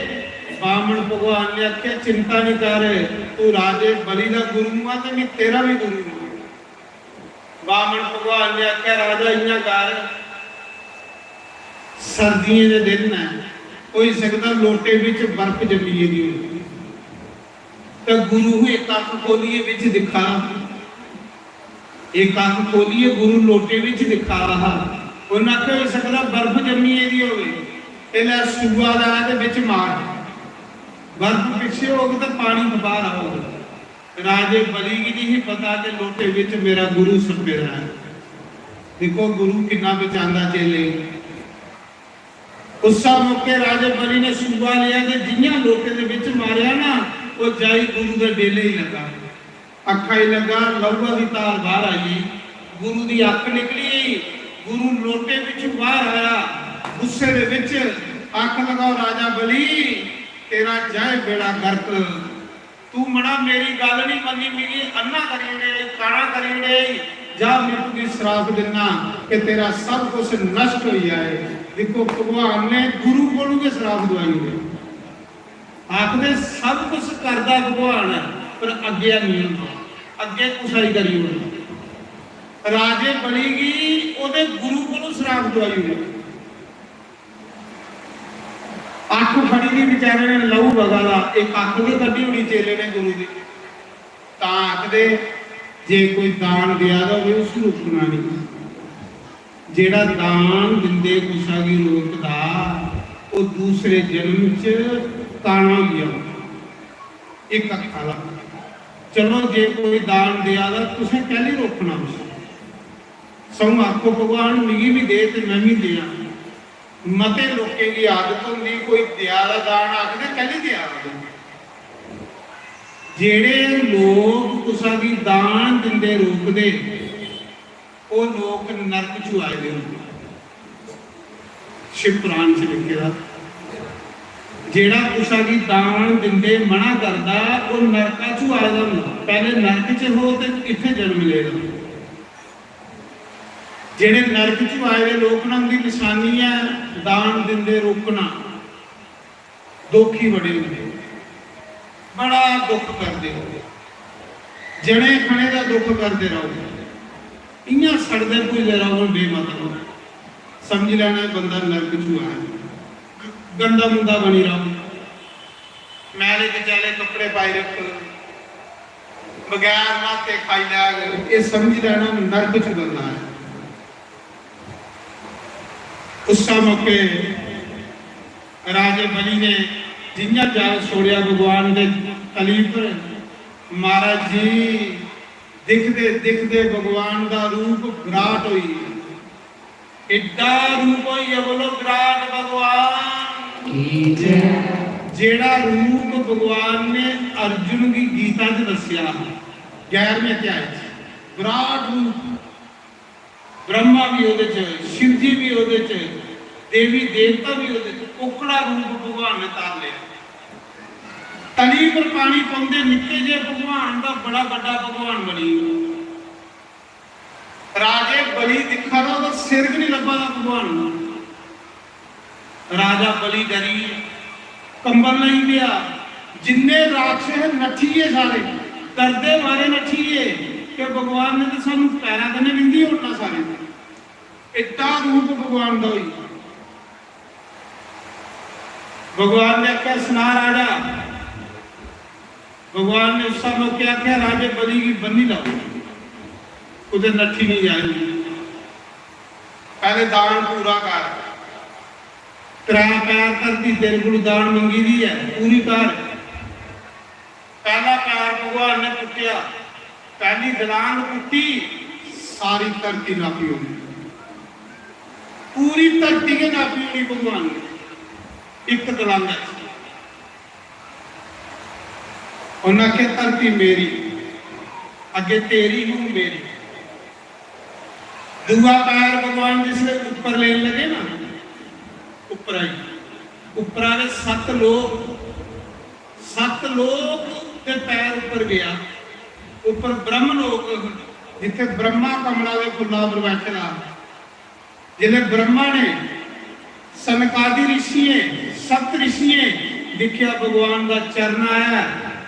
बामन भगवान ने आखेआ, "चिंता नहीं कर, तू राजे बलि दा गुरु आ ते मैं तेरा भी गुरु हूं।" बामन भगवान ने आखेआ, "राजा, इयां कर, सर्दियें दे दिन न, होई सकदा लोटे बिच बर्फ जम्मी गेदी होऐ, ते गुरु इक अक्ख खोलियै बिच दिक्खा, इक अक्ख खोलियै गुरु लोटे बिच दिक्खा दा हा, उन्नै आखेआ, होई सकदा बर्फ जम्मी गेदी होऐ, ते लै सूआ लै ते बिच मार, बर्फ पिच्छे होग ते पानी बाहर आग।" राजे बलि गी नहीं पता कि लोटे विच मेरा गुरु सप्पे दा है। देखो, गुरु किन्ना बचांदा चेले। उस मौके राजे बलि ने सूआ लिया ते जियां लोटे दे विच मारया ना, वो जाई गुरु दे डेले ही लगा, अखा ही लगा, लहूआ दी धार बाहर आई। गुरु दी अख निकली, गुरु लोटे विच बाहर आया। गुस्से दे विच अख लगाओ राजा बलि, तेरा जय बेड़ा गर्क। तू मना मेरी गल नहीं मन्नी, मिगी अन्ना करी ओड़े, काना करी ओड़े। जा, मैं तुगी श्राप दिना कि तेरा सब कुछ नष्ट हो जाए। देखो, भगवान ने गुरु कोलों गै श्राप दवाई ओड़े। आखदे सब कुछ करदा भगवान है, पर अग्गे नहीं होंदा, अग्गे कुसै गी करी ओड़दा। राजे बलि गी ओदे गुरु कोलों श्राप दवाई ओड़े। अख फड़ी दी बेचारे ने, लहू बगा दा, इक अख गै कड्ढी ओड़ी चेले ने गुरु दी। तां आखदे, जे कोई दान देआ दा होवे, उसी रोकना नहीं। जेड़ा दान दिंदे कुसा गी रोकदा, ओह दूसरे जन्म च काना होई जांदा। इक अख आह्ला। चलो, जे कोई दान देआ दा, तुसें कैली रोकना उसी? सगुं आखो, "भगवान, मिगी बी दे ते मैं बी देआं।" मते लोकें गी आदत होंदी, कोई देआ दा दान, आखदे, "कैली देआ दा तूं?" जेड़े लोक कुसा गी दान दिंदे रोकदे, ओह लोक नरक च आए दे होंदे। शिव पुराण च लिखे दा, जेड़ा कुसा गी दान दिंदे मना करदा, ओह नरका च आए दा होंदा। पहले नरक च हो ते इत्थे जन्म लेदा। जेड़े नरक च आए दे लोक न, उंदी निशानी है दान दिंदे रोकना। दुखी बड़े होंदे, बड़ा दुख करदे, जने खने दा दुख करदे रहो, इ'यां सड़दे भुजदे रहो, बेमतलब। समझी लैना बंदा नरक च आया, गंदा मुंदा बनी रहो, मैले कचैले कपड़े पाई रख, बगैर न्हाते खाई लैग, एह् समझी लैना नरक च बंदा ऐ। उस मौके राजे बलि ने जि'यां जल छोड़ेआ भगवान दे तली पर, महाराज जी, दिखदे दिखदे भगवान दा रूप विराट होई गेआ। एड्डा रूप होई गेआ, बोलो विराट भगवान की जय। जेड़ा रूप भगवान ने अर्जुन गी गीता च दस्सेआ, ग्यारहवें अध्याय च, विराट रूप, ब्रह्मा भी ओदे च, शिव जी भी ओदे च, देवी देवता भी ओदे च, ओकड़ा रूप भगवान ने धार लिया। तली पर पानी पाउंदे निक्के जे भगवान दा बड़ा बड्डा भगवान बनी गेआ। राजे बलि दिक्खा दा, ओह्दा सिर गै निं लब्भा दा भगवान दा। राजा बलि डरी गे, कंबल लेई पेआ। जिन्ने राक्षस हे, नट्ठी गे सारे, डरदे मारे नट्ठी गे कि भगवान ने ते सानूं पैरां कन्नै विंदी ओड़ना सारे। एड्डा रूप भगवान दा होई। भगवान ने आखेआ, "सना राजा।" भगवान ने उस मौके आखेआ, "राजे बलि गी बन्नी लाओ, कुतै नट्ठी निं जाए। पैह्ले दान पूरा कर। त्रै पैर धरती तेरे कोल दान मंगी दी ऐ, पूरी कर।" पैह्ला पैर भगवान ने पुट्टेआ, पैह्ली दलांग पुट्टी, सारी धरती नापी ओड़ी, पूरी धरती गै नापी ओड़ी भगवान ने इक दलांगा च। उन्नै आखेआ, "धरती मेरी, अग्गें तेरी, हून मेरी।" दूआ पैर भगवान जिसलै उप्पर लेन लगे ना, उप्पर आई, उप्पर आए सत्त लोक, सत्त लोक दे पैर उप्पर गया, उप्पर ब्रह्म लोक, जित्थे ब्रह्मा कमला दे फुल्ला पर बैठे दा। जिसलै ब्रह्मा ने सनकादि ऋषियें, सप्त ऋषियें दिक्खेआ भगवान दा चरण आया,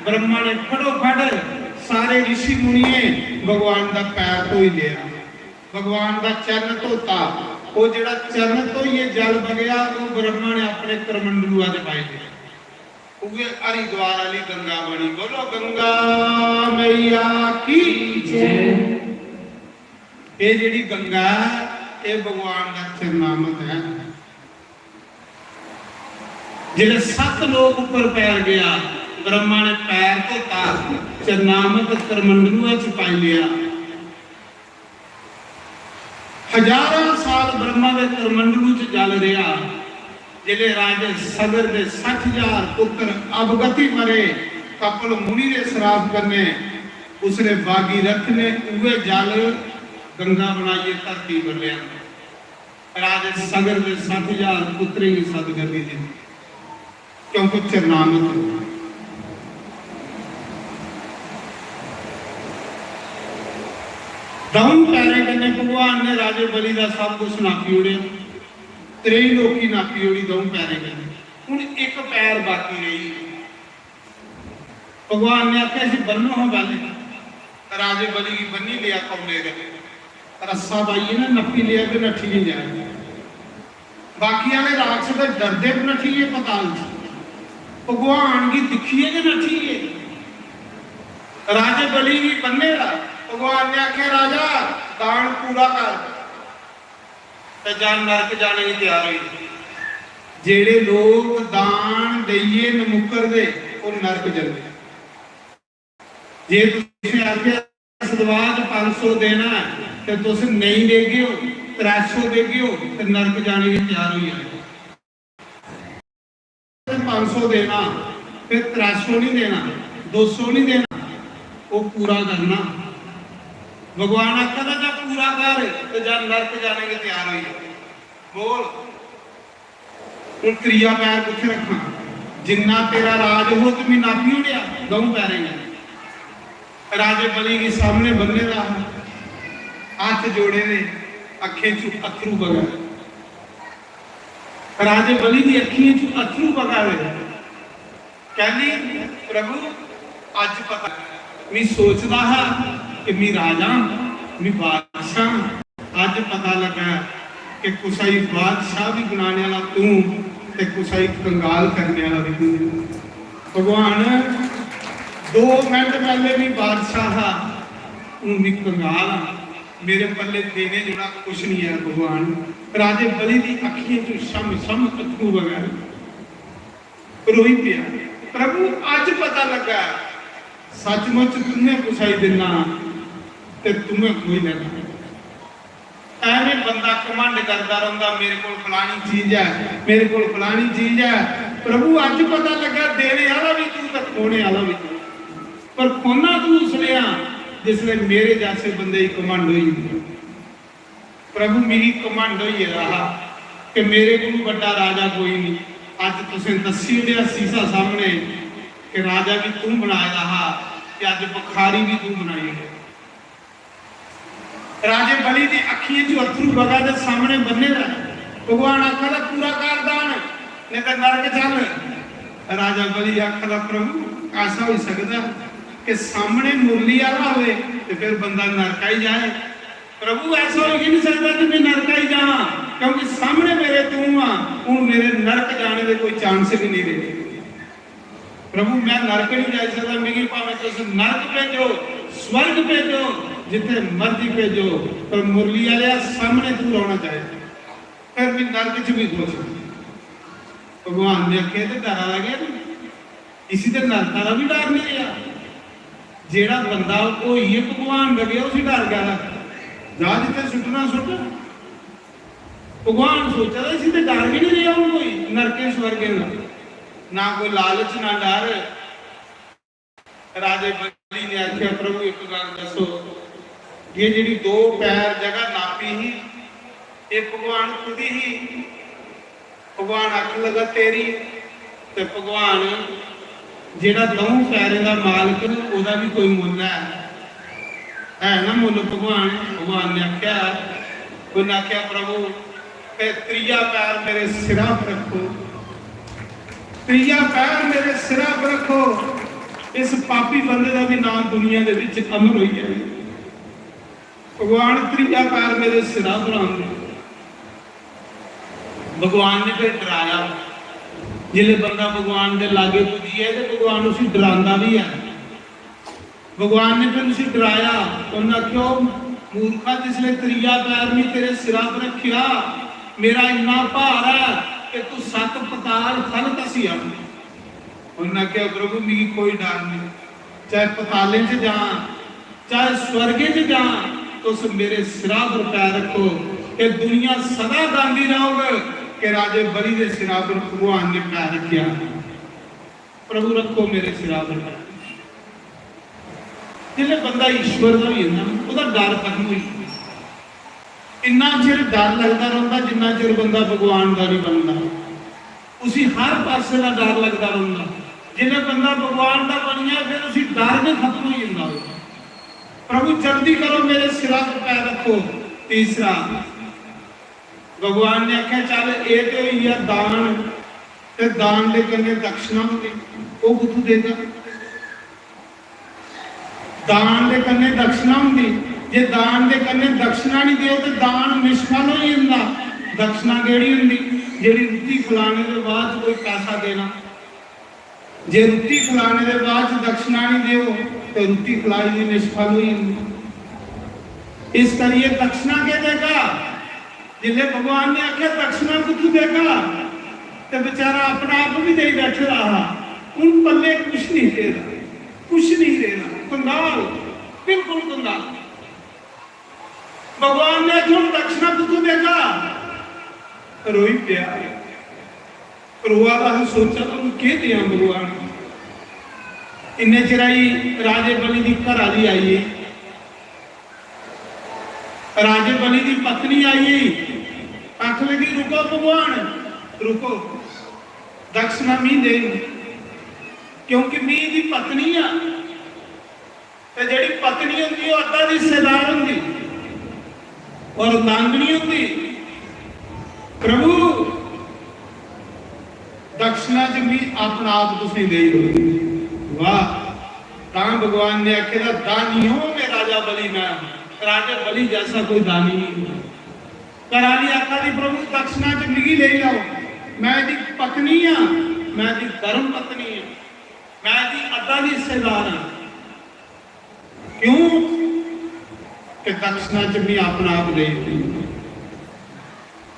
ब्रह्मा ने फटोफट सारे ऋषि मुनियें भगवान दा पैर धोई लिया। भगवान दा चरण धोता, ओह् जेह्ड़ा चरण धोइयै जल बगेआ, ओह् ब्रह्मा ने अपने करमंडलुआ च पाई लेआ। उ'ऐ हरिद्वार आह्ली गंगा बनी। बोलो गंगा मैया की जय। एह् जेह्ड़ी गंगा ऐ, एह् भगवान दा चरणामत ऐ। जिसलै सत्त लोक उप्पर पैर गेआ, ब्रह्मा ने पैर धोता, चरणामत करमंडलुए च पाई लेआ। हजारां साल ब्रह्मा दे करमंडलू च जल रेहा। जिसलै राजे सगर दे सट्ठ हजार पुत्र अवगति मरे, कपिल मुनि दे श्राप कन्नै उसने भागीरथ ने उ'ऐ जल गंगा बनाइयै धरती पर लेआ। राजे सगर दे सट्ठ हजार पुत्रें गी सदगति दित्ती, क्योंकि चरणामत हो। द'ऊं पैरें कन्नै भगवान ने राजे बलि दा सब कुछ नापी ओड़ेआ, त्रेई लोकी नापी ओड़ी द'ऊं पैरें कन्नै। हून इक पैर बाकी रेही। भगवान ने आखेआ, "इसी बन्नो हां पैह्लें।" राजे बलि गी बन्नी लेआ कौले गै, रस्सा पाइयै ना नप्पी लेआ ते नट्ठी गै जाए। बाकी आह्ले राक्षस ते डरदे बी नट्ठी गे पताल च, भगवान गी दिक्खियै गै नट्ठी गे। राजे बलि गी बन्ने दा, भगवान ने आखेआ, "राजा, दान पूरा कर।" ते जां नरक जाने गी त्यार होई जाओ। जेह्ड़े लोक दान देइयै नमुक्करदे, ओह् नरक जंदे। जे तुसें आखेआ, "सदवाज पंज सौ देना ऐ," ते तुस नेईं देगे ओ, त्रै सौ देगे ओ, ते नरक जाने गी त्यार होई जाओ। पंज सौ देना, फिर त्रै सौ नहीं देना, दो सौ नहीं देना, वो पूरा करना। भगवान आखा दा, "जा पूरा कर, ते जा नरक जाने के तैयार होई जा।" बोल, हूं त्रीया पैर कुत्थे रखना? जिन्ना तेरा राज हो, ते मी नापी ओड़ेआ दऊं पैरें कन्नै। राजे बलि गी सामने बन्ने दा हा, हत्थ जोड़े दे, अक्खें चों अत्थरू बगा दे। राजे बलि दी अक्खियें चों अत्थरू बगा दे। कैली? प्रभु, अज्ज पता, मी सोचदा हा कि मी राजा, मी बादशाह, अज्ज पता लगा कि कुसै गी बादशाह भी बनाने वाला तू ते कुसै गी कंगाल करने वाला भी तू। भगवान, दो मिनट पहले मी बादशाह हा, हूं मी कंगाल हां, मेरे पल्ले देने जोड़ा कुछ नहीं है। भगवान, राजे बलि दी अखियें चों छम छम अथरू बगै रोई पिया। प्रभु, अज्ज पता लगा, सचमुच तुमने कुसै गी दिन्ना ते तुमने खोई लैना। ऐवें बंदा घमंड करदा रौंह्दा, "मेरे कोल फलानी चीज ऐ, मेरे कोल फलानी चीज ऐ।" प्रभु, अज्ज पता लगा, देने आह्ला बी तू ते खोने आह्ला बी तू। पर खोना तू उसलै आ, जिसलै मेरे जैसे बंदे गी घमंड होई जंदा। प्रभु, मिगी घमंड होई गेदा हा कि मेरे कोलू बड्डा राजा कोई नहीं। अज्ज तुसें दस्सी ओड़ेआ सीसा सामने कि राजा भी तू बनाए दा हा ते अज्ज भिखारी भी तू बनाई ओड़ेआ। राजे बलि दी अखियें च अत्थरू बगा दे सामने बन्ने दा। भगवान आखा दा, "पूरा कर दान, नहीं तो नरक चल।" राजा बलि आखा दा, "प्रभु, ऐसा होई सकदा कि सामने मुरली आह्ला होए ते फिर बंदा नरक आई जाए?" प्रभु, ऐसा होई गै नहीं सकदा कि मैं नरक आई जावां, क्योंकि सामने मेरे तू आ, हूं मेरे नरक जाने दे कोई चांस ही नहीं रहे। प्रभु, मैं नरक नहीं जाई सकदा, मिगी भावें तुस नरक भेजो, स्वर्ग भेजो, जिथे मर्जी भेजो, पर मुरली आह्लेआ सामने तू रौहना चाहिए। फिर भी नरक च भी खुश। भगवान ने आखेआ, "ते डरा दा गै नहीं, इसी ते नरका दा भी डर नहीं रहा।" जेड़ा बंदा होइयै भगवान दा गेआ, उसी डर कैदा? जा जित्थै सुट्टना सुट्ट। भगवान सोचा दा, इसी ते डर गै नहीं रेहा हून कोई नरकें स्वर्गें दा, ना कोई लालच ना डर। राजे बलि ने आखेआ, "प्रभु, एक गल्ल दसो, ये जेड़ी दो पैर जगह नापी ही, ये भगवान खुद ही?" भगवान आखन लगा, "तेरी।" ते भगवान जेड़ा दऊं पैरें दा मालक न, ओदा भी कोई मुल्ल ऐ? है ना मुल्ल भगवान? भगवान ने आखेआ, उन्हें आखेआ, "प्रभु, ते त्रीया पैर मेरे सिरा पर रखो, त्रीया पैर मेरे सिरा पर रखो, इस पापी बंदे दा भी नाम दुनिया दे विच अमर होई जाए।" भगवान त्रीया पैर मेरे सिरा पर आंदे। भगवान ने फिर डराया। जिसले बंदा भगवान दे लागे पुज्जी जाए ते भगवान उसी डरांदा भी है। भगवान ने फिर उसी डराया। उन्हें आखेआ, "मूर्खा, जिसले त्रीया पैर नहीं तेरे सिरा पर रखिया, मेरा इन्ना भार है कि तू सत पताल थल धसी आ।" उन्हें आखेआ, "प्रभु, मिगी कोई डर नहीं, चाहे पतालें च जां, चाहे स्वर्गे च जां, तुस मेरे सिरा पर पैर रखो।" ये दुनिया सदा गांदी रहोग कि राजे बलि दे सिरा पर भगवान ने पैर रखिया। प्रभु, रखो मेरे सिरा पर पैर। जिसले बंदा ईश्वर दा होई जंदा ना, ओहदा डर खत्म होई जंदा। इन्ना चिर डर लगदा रौंहदा जिन्ना चिर बंदा भगवान दा नहीं बनदा। उसी हर पासे दा डर लगदा रौंहदा। जिसले बंदा भगवान दा बनी जाए, फिर उसी डर गै खत्म होई जंदा। प्रभु, जल्दी करो, मेरे सिरा पर पैर रखो। तीसरा, भगवान ने आखेआ, "चल, एह् ते होई गेआ दान, ते दान दे कन्नै दक्षिणा होंदी, ओह् कुत्थूं देगा?" दान दे कन्नै दक्षिणा होंदी, जे दान दे कन्नै दक्षिणा नहीं देओ, ते दान निष्फल होई जंदा। दक्षिणा केह्ड़ी होंदी? जेह्ड़ी रुट्टी खलाने दे बाद च कोई पैसा देना। जे रुट्टी खलाने दे बाद च दक्षिणा नहीं देओ, ते रुट्टी खलाई दी निष्फल होई जंदी। इस करियै दक्षिणा केह् देगा? जिसलै भगवान ने आखेआ, "दक्षिणा कुत्थूं देगा?" ते बेचारा अपना आप भी देई बैठे दा हा। हून पल्ले कुछ नहीं रेहा, कुछ नहीं रेहा, कंगाल, बिल्कुल कंगाल। भगवान ने आखेआ, "हून दक्षिणा कुत्थूं देगा?" रोई पेआ, रोआ दा हा, सोचा दा, "हून केह् देआं भगवान?" इन्ने चिरा ही राजे बलि दी घर आह्ली आई गेई। राजे बलि दी पत्नी आई गेई, आख लगी, "रुको भगवान, रुको, दक्षिणा मी दे, क्योंकि मी दी पत्नी आ।" ते जेह्ड़ी पत्नी होंदी, ओह् अद्धा हिस्सेदार होंदी, और अर्धांगिनी होंदी। प्रभु, दक्षिणा च भी अपना आप तुसें देई ओड़दी। वाह। तां भगवान ने आखे दा, दानियों में राजा बलि मैं, राजे बलि जैसा कोई दानी नहीं। घर आह्ली आखा दी, प्रभु दक्षिणा च मिगी लेई लैओ, मैं दी पत्नी हां, मैं दी धर्म पत्नी हां, मैं दी अद्धा दी हिस्सेदार हां। क्यों? कि दक्षिणा च भी अपना आप देई दित्ती।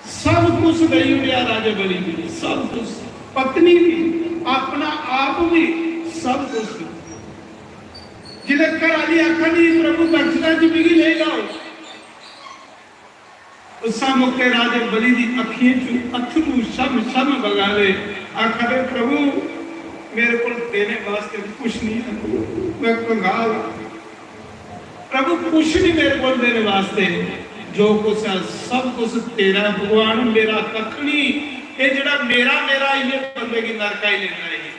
सब कुछ देई ओड़ेआ राजे बलि ने, सब कुछ, पत्नी भी, अपना आप भी, सब कुछ। जिसलै घर आह्ली आखा दी, प्रभु दक्षिणा च मिगी लेई लैओ, उस्सा मौके राजे बलि दी अक्खियें चों अत्थरू छम छम बगा दे, आखा दे, प्रभु, मेरे कोल देने वास्ते कुछ नहीं है, मैं कंगाल हां। प्रभु, कुछ नहीं मेरे कोल देने वास्ते, जो कुछ है सब कुछ तेरा है भगवान, मेरा कख नहीं। ये जेड़ा मेरा मेरा, ये बंदे की नरका ही लेता है,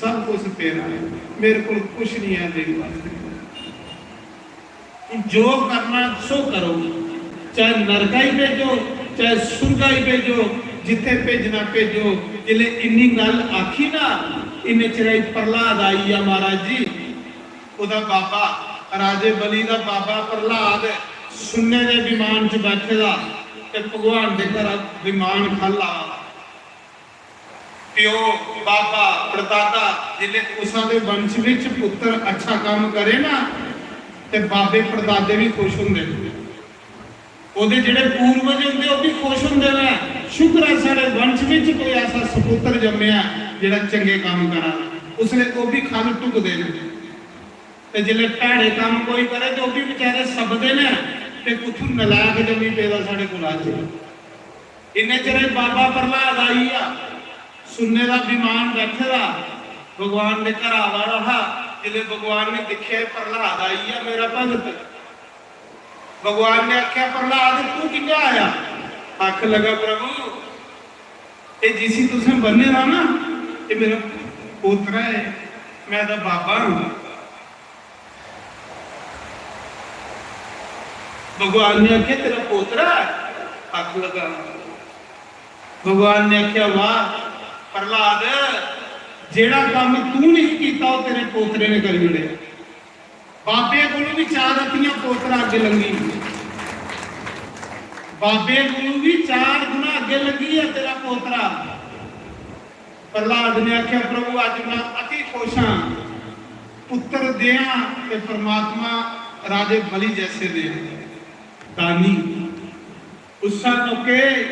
सब कुछ तेरा है, मेरे कोल कुछ नहीं है देने वास्ते। जो करना सो करो, चाहे नरका ही भेजो, चाहे सुरगा ही भेजो, जिथे भेजना भेजो। जिसले इन्नी गल आखी ना, इन्ने चिराई प्रहलाद आई गया महाराज जी। ओदा बाबा, राजे बलि दा बाबा प्रहलाद सुन्ने दे विमान च बैठे दा ते भगवान दे घर विमान खल्ल आ। प्यो, बाबा, परदादा, जिसले कुसा दे वंश विच पुत्र अच्छा काम करे ना, ते बाबे परदादे भी खुश होंदे न। ओदे जेह्ड़े पूर्वज होंदे, ओह् भी खुश होंदे न, शुक्र ऐ साढ़े वंश विच कोई ऐसा सपुत्र जम्मेआ जेह्ड़ा चंगे काम करा। उसले ओह् भी खल ढुकदे न। ते जिसले भैड़े काम कोई करे, ते ओह् भी बेचारे सपदे न, ते कुत्थू नलायक जम्मी पेदा साढ़े कोला अज्ज। इन्ने चिरे बाबा प्रहलाद आई गेआ, सुन्ने दा विमान बैठे दा, भगवान दे घरा आवा दा हा। जिसले भगवान ने दिक्खेआ, "एह् प्रहलाद आई गेआ, मेरा भगत।" भगवान ने आखेआ, "प्रहलाद, तू कि'यां आया?" आखन लगा, "प्रभु, एह् जिसी तुसें बन्ने दा ना, एह् मेरा पोतरा ऐ, मैं एह्दा बाबा हां।" भगवान ने आखेआ, "तेरा पोतरा ऐ?" आखन लगा। भगवान ने आखेआ, "वाह प्रहलाद, जेड़ा कम्म तू नहीं कीता, ओह तेरे पोतरे ने करी ओड़ेआ।" बाबे कोलों भी चार रत्तियां पोतरा अग्गे लंघी, बाबे कोलों भी चार गुना अग्गे लंघी है तेरा पोतरा। प्रहलाद ने आखेआ, "प्रभु, अज्ज मैं अति खुश हां, पुत्र देआं ते परमात्मा राजे बलि जैसे दे दानी।" उस्सा मौके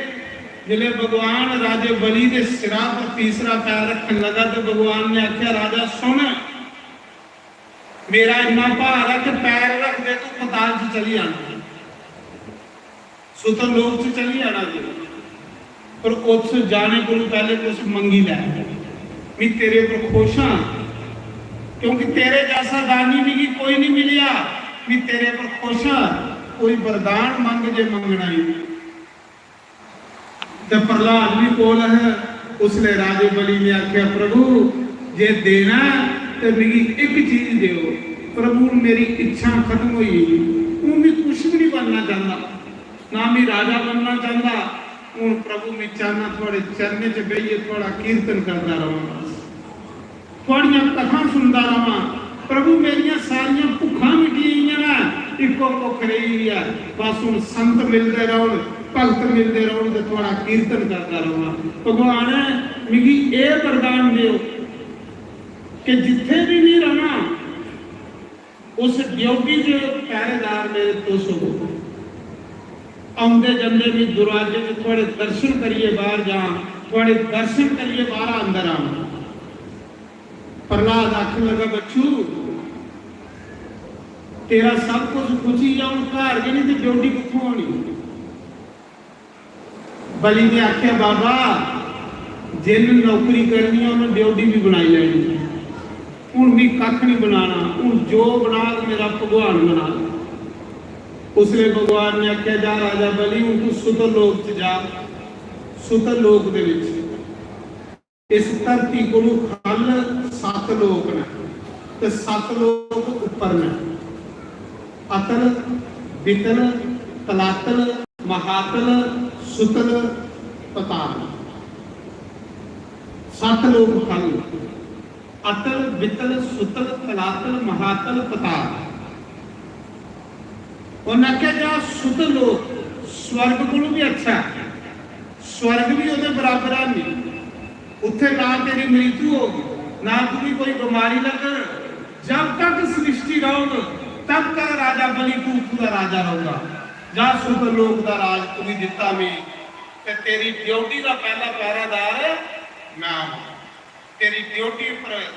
जिसले भगवान राजे बलि दे सिरा पर तीसरा पैर रखन लगा, तो भगवान ने आखेआ, "राजा सुन, मेरा इन्ना भार है कि पैर रखदे तू पताल च चली जाना, सुतर लोक च चली जाना तू, पर उस जाने कोलों पैहले कुछ मंगी लै। मैं तेरे पर खुश हां, क्योंकि तेरे जैसा दानी मिगी कोई नहीं मिलिया। मैं तेरे पर खुश हां, कोई वरदान मंग जे मंगना ही।" ते प्रहलाद भी कोल है। उसले राजे बलि ने आख्या, "प्रभु, जे देना है ते मिगी एक चीज देओ। प्रभु, हुन मेरी इच्छा खत्म होई गेई, हून मैं कुछ भी नहीं बनना चाहता, ना मैं राजा बनना चाहता। हून प्रभु, मैं चाहना थुआड़े चरणें च बेहियै थुआड़ा कीर्तन करदा रहां।" थुआड़ियां कथां सुनदा रवां। प्रभु, मेरियां सारियां भुक्खां मिटी गेइयां न, इक्को भुक्ख रेही दी ऐ, बस हुन संत मिलदे रौहन, भगत मिलदे रौहन ते थुआड़ा कीर्तन करदा रवां। भगवान, मिगी एह वरदान देओ कि जित्थे भी मैं रवां, उस ड्योढ़ी दे पैहरेदार मेरे तुस हो। औंदे जंदे मैं दरवाजे च थुआड़े दर्शन करियै बाहर जां, थुआड़े दर्शन करियै बाहर अंदर आं। प्रहलाद आखन लगा, "बच्चू, तेरा सब कुछ खुची गेआ, हुन घर गै नहीं ते ड्योढ़ी कुत्थों होनी?" बलि ने आख्या, "बाबा, जिन नौकरी करनी है, उन्हें ड्योढ़ी भी बनाई लेनी। हुन मी कख नहीं बनाना, हुन जो बनाग मेरा भगवान बनाग।" उसले भगवान ने आख्या, "जा राजा बलि, हुन तू सुतर लोक च जा, सुतर लोक दे विच इस धरती कोलू खल सत्त लोक न ते सत्त लोक उप्पर न, अतल, बितल, तलातल, महातल, सुतल, पताल। सत लोक फल, अतल, वितल, सुतल, तलातल, महातल, पताल। उन्हें आखेआ, जा सुत लोक स्वर्ग कोलों भी अच्छा है, स्वर्ग भी ओदे बराबर है नहीं। उत्थे ना तेरी मृत्यु होगी, ना तुगी कोई बीमारी लगग। जब तक सृष्टि रहोग, तब तक राजा बलि तू उत्थों दा राजा रहोगा। जा सुत लोक दा राज तुगी दिता मैं, ते तेरी ड्यूटी दा पहला पहरेदार मैं हां। तेरी ड्यूटी पर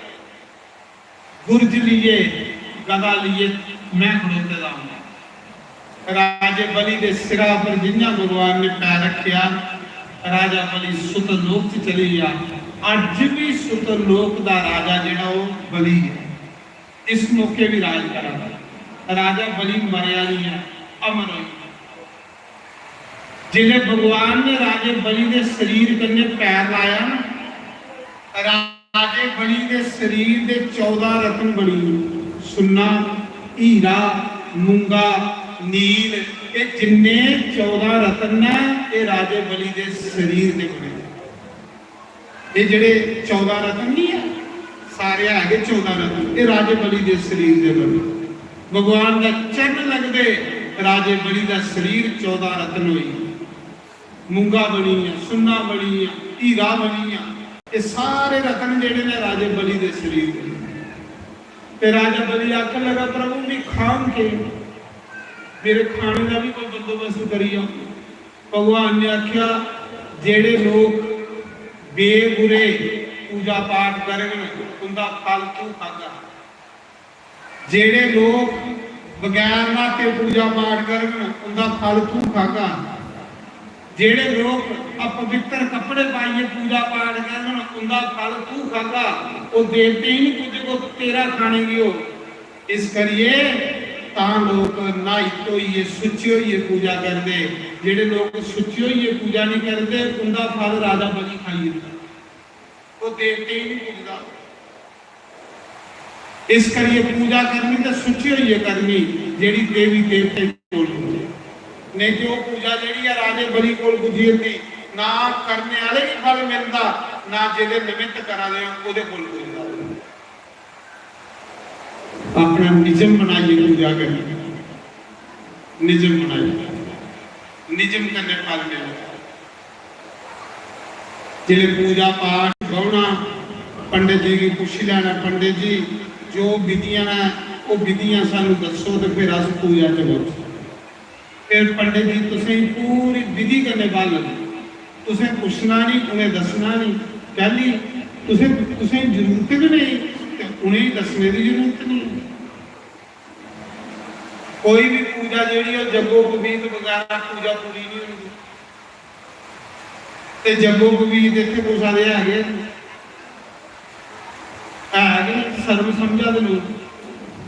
गुरज लिए, गदा लिए मैं खड़ोते दा हूं। राजे बलि दे सिरा पर जियां भगवान ने पैर रखिया, राजा बलि सुतलोक च चली गया। अज भी सुतलोक दा राजा जेड़ा, वो बलि है। इस मौके भी राज करा दा। राजा बलि मरेया नहीं है, अमर होई। जिसले भगवान ने राजे बलि दे शरीर कन्ने पैर लाया ना, राजे बलि दे शरीर दे चौदह रत्न बनी। सुन्ना, हीरा, मूंगा, नील, ये जिन्ने चौदह रत्न ने, ये राजे बलि दे शरीर दे बने। ये जेड़े चौदह रत्न नहीं है, सारे है गै चौदह रत्न, ये राजे बलि दे शरीर दे बने। भगवान दा चरण लगदे राजे बलि दा शरीर चौदह रत्न होई। मूंगा बनी गया, सुन्ना बनी गया, हीरा बनी गया। ये सारे रत्न जेड़े ने राजे बलि दे शरीर दे। ते राजा बलि आखन लगा, "प्रभु, मैं खांग के? मेरे खाने का भी कोई बंदोबस्त करी आओ।" भगवान ने आख्या, "जेड़े लोग बेबुरे पूजा पाठ करन, उंदा फल तू खागा। जेड़े लोग बगैर न्हाते पूजा पाठ करन, उंदा फल तू खागा। जेड़े लोग अपवित्र कपड़े पाइयै पूजा पाठ करन, उंदा फल तू खागा। ओह देवते ही नहीं पुजग, ओह तेरा खाने गी हो।" इस करिए तां लोक न्हाई धोइयै, सुच्चे होइयै पूजा करदे। जेड़े लोक सुच्चे होइयै पूजा नहीं करदे, उंदा फल राजा बलि खाई जंदा। ओह देवते ही नहीं पुजदा। इस करिए पूजा करनी ते सुच्चे होइयै करनी, जेड़ी देवी देवते कोल पुजे। नहीं ते ओह पूजा जेड़ी है, राजे बलि कोल पुजी जंदी, ना करने आले गी फल मिलदा, ना जेदे निमित्त करा दे ओहदे कोल पुजदा। अपना निजम बनाइए पूजा करनी, निजम बनाइए, निजम कन्नै फल मिलदा। जिसलै पूजा पाठ बौह्ना, पंडित जी गी पुच्छी लैना, "पंडित जी, जो विधियां न, ओह् विधियां सानूं दस्सो ते फिर अस पूजा च बौह्चै।" फिर पंडित जी तुसेंगी पूरी विधि कन्नै ब्हालग। तुसें पुच्छना निं, उ'नें दस्सना निं। कैह्ली? तुसें, तुसेंगी जरूरत गै नेईं ते उ'नेंगी दस्सने दी जरूरत निं। कोई बी पूजा जेह्ड़ी ऐ, जग्गो पवीत बगैरा पूजा पूरी निं होंदी। ते जग्गो पवीत इत्थै कुसै दे है गै निं। है गै निं, शर्म समझा दे लोक।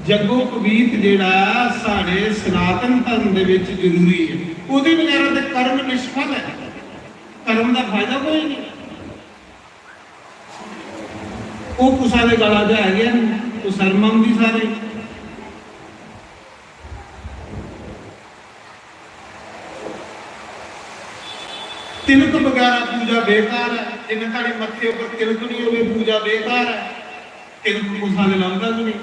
जग्गो पवीत जेह्ड़ा ऐ, साढ़े सनातन धर्म दे बिच जरूरी ऐ। ओह्दे बगैरा ते कर्म निष्फल ऐ, कर्म दा फायदा कोई निं। ओह् कुसै दे गला च है गै निं, ओह् शर्म औंदी सारें गी। तिलक बगैरा पूजा बेकार ऐ, जिन्ने धोड़ी मत्थे उप्पर तिलक निं होवे, पूजा बेकार ऐ। तिलक कुसै ने लभदा गै निं।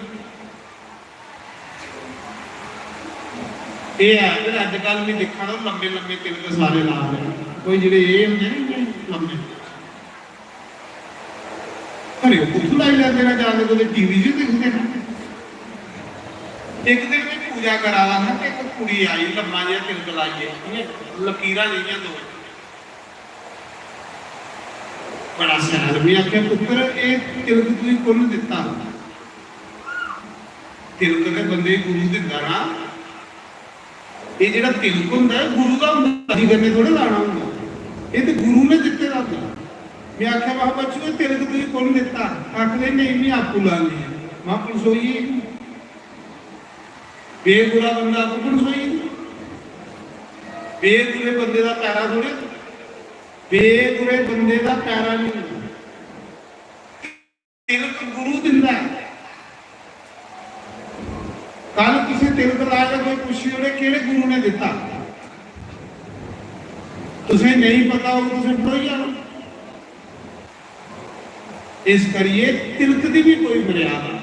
एह् ऐ, फिर अज्जकल में दिक्खा ना, लम्मे लम्मे तिलक सारे ला दे। कोई जेह्ड़े एह् होंदे ना, इ'यां लम्मे। घरे कुत्थूं लाई लैंदे न, जां ते कुतै टीवी च दिखदे न। इक दिन में पूजा करा दा हा ते इक कुड़ी आई, लम्मा जेहा तिलक लाइयै, इ'यां लकीरां जेहियां दो। बड़ा शैल। में आखेआ, "पुत्तर, एह् तिलक तुगी कु'न दित्ता?" तिलक ते बंदे गी गुरु दिंदा ना। एह् जेह्ड़ा तिलक होंदा ऐ, गुरु दा होंदा, जी कन्नै थोड़े लाना होंदा। एह् ते गुरु ने दित्ते दा होंदा। में आखेआ, "वाह बच्चू, एह् तिलक तुगी कु'न दित्ता?" आखदे, "नेईं, में आपूं लानी ऐ।" में आपूं सोई गेई। बेगुरा बंदा आपूं कु'न सोई? बेगुरे बंदे दा पैरा थोड़े, बेगुरे बंदे दा पैरा नहीं होंदा। तिलक गुरु दिंदा है। कल तुसें तिलक लाया, कोई पुच्छी ओड़े, "केह्ड़े गुरु ने दित्ता?" तुसें नेईं पता होग, तुसें पढ़ोई जाना। इस करियै तिलक दी बी कोई मर्यादा,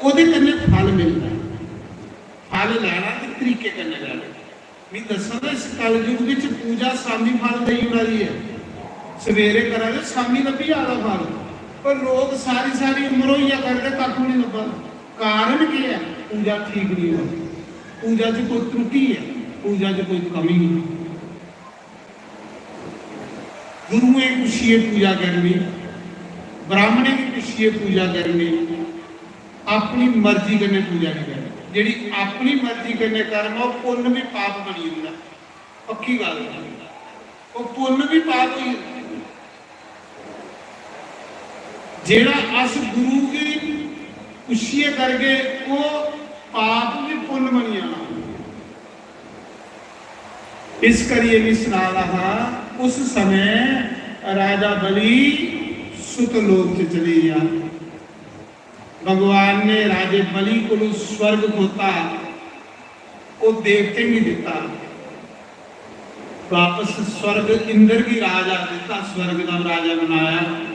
ओह्दे कन्नै फल मिलदा ऐ। फल लैना ते तरीके कन्नै लैना। मी दस्सा दा, इस कलयुग बिच पूजा शामी फल देई ओड़ा दी ऐ। सवेरे करा दे, शामी लब्भी जा दा फल। पर लोक सारी सारी उम्र होई जा करदे, कक्ख बी निं लब्भा दा। कारण केह् ऐ? पूजा ठीक निं होआ दी। पूजा च कोई त्रुटि ऐ, पूजा च कोई कमी ऐ। गुरुएं गी पुच्छियै पूजा करनी, ब्राह्मणें गी पुच्छियै पूजा करनी, अपनी मर्जी कन्नै पूजा निं करनी। जेह्ड़ी अपनी मर्जी कन्नै कर्म ऐ, ओह् पुन्न बी पाप बनी जंदा, पक्की गल्ल ऐ। ओह् पुन्न बी पाप होई जंदा। जेह्ड़ा अस गुरु गी पुच्छियै करगे, ओह् पाप बी पुन्न बनी जाना। इस करियै बी सना दा हा, उस समें राजा बलि सुतलोक च चली गेआ। भगवान ने राजे बलि कोलों स्वर्ग खोता, ओह् देवतें गी दित्ता। वापस स्वर्ग इंद्र गी राजा दित्ता, स्वर्ग दा राजा बनाया।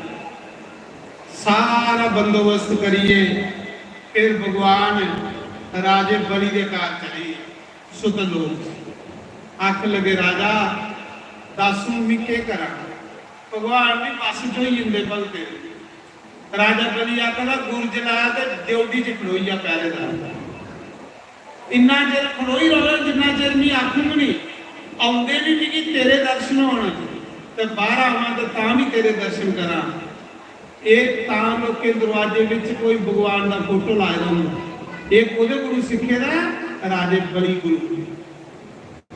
सारा बंदोबस्त करियै फिर भगवान राजे बलि दे घर चली गे, सुतलोक च। आखन लगे, "राजा, दस हून में केह् करां?" भगवान बी बस च होई जंदे भगतें दे। राजा बलि आखदा, "गुरज ला ते ड्योढ़ी च खड़ोई जा पैह्रेदार। इन्ना चिर खड़ोई रौह्ना जिन्ना चिर मी आखङ निं, औंदे बी मिगी तेरे दर्शन होन ते बाह्र आवां ते तां बी तेरे दर्शन करां।" एह् तां लोकें दरोआजे बिच कोई भगवान दा फोटो लाए दा होंदा। एह् कोह्दे कोलू सिक्खे दा? राजे बलि कोलू।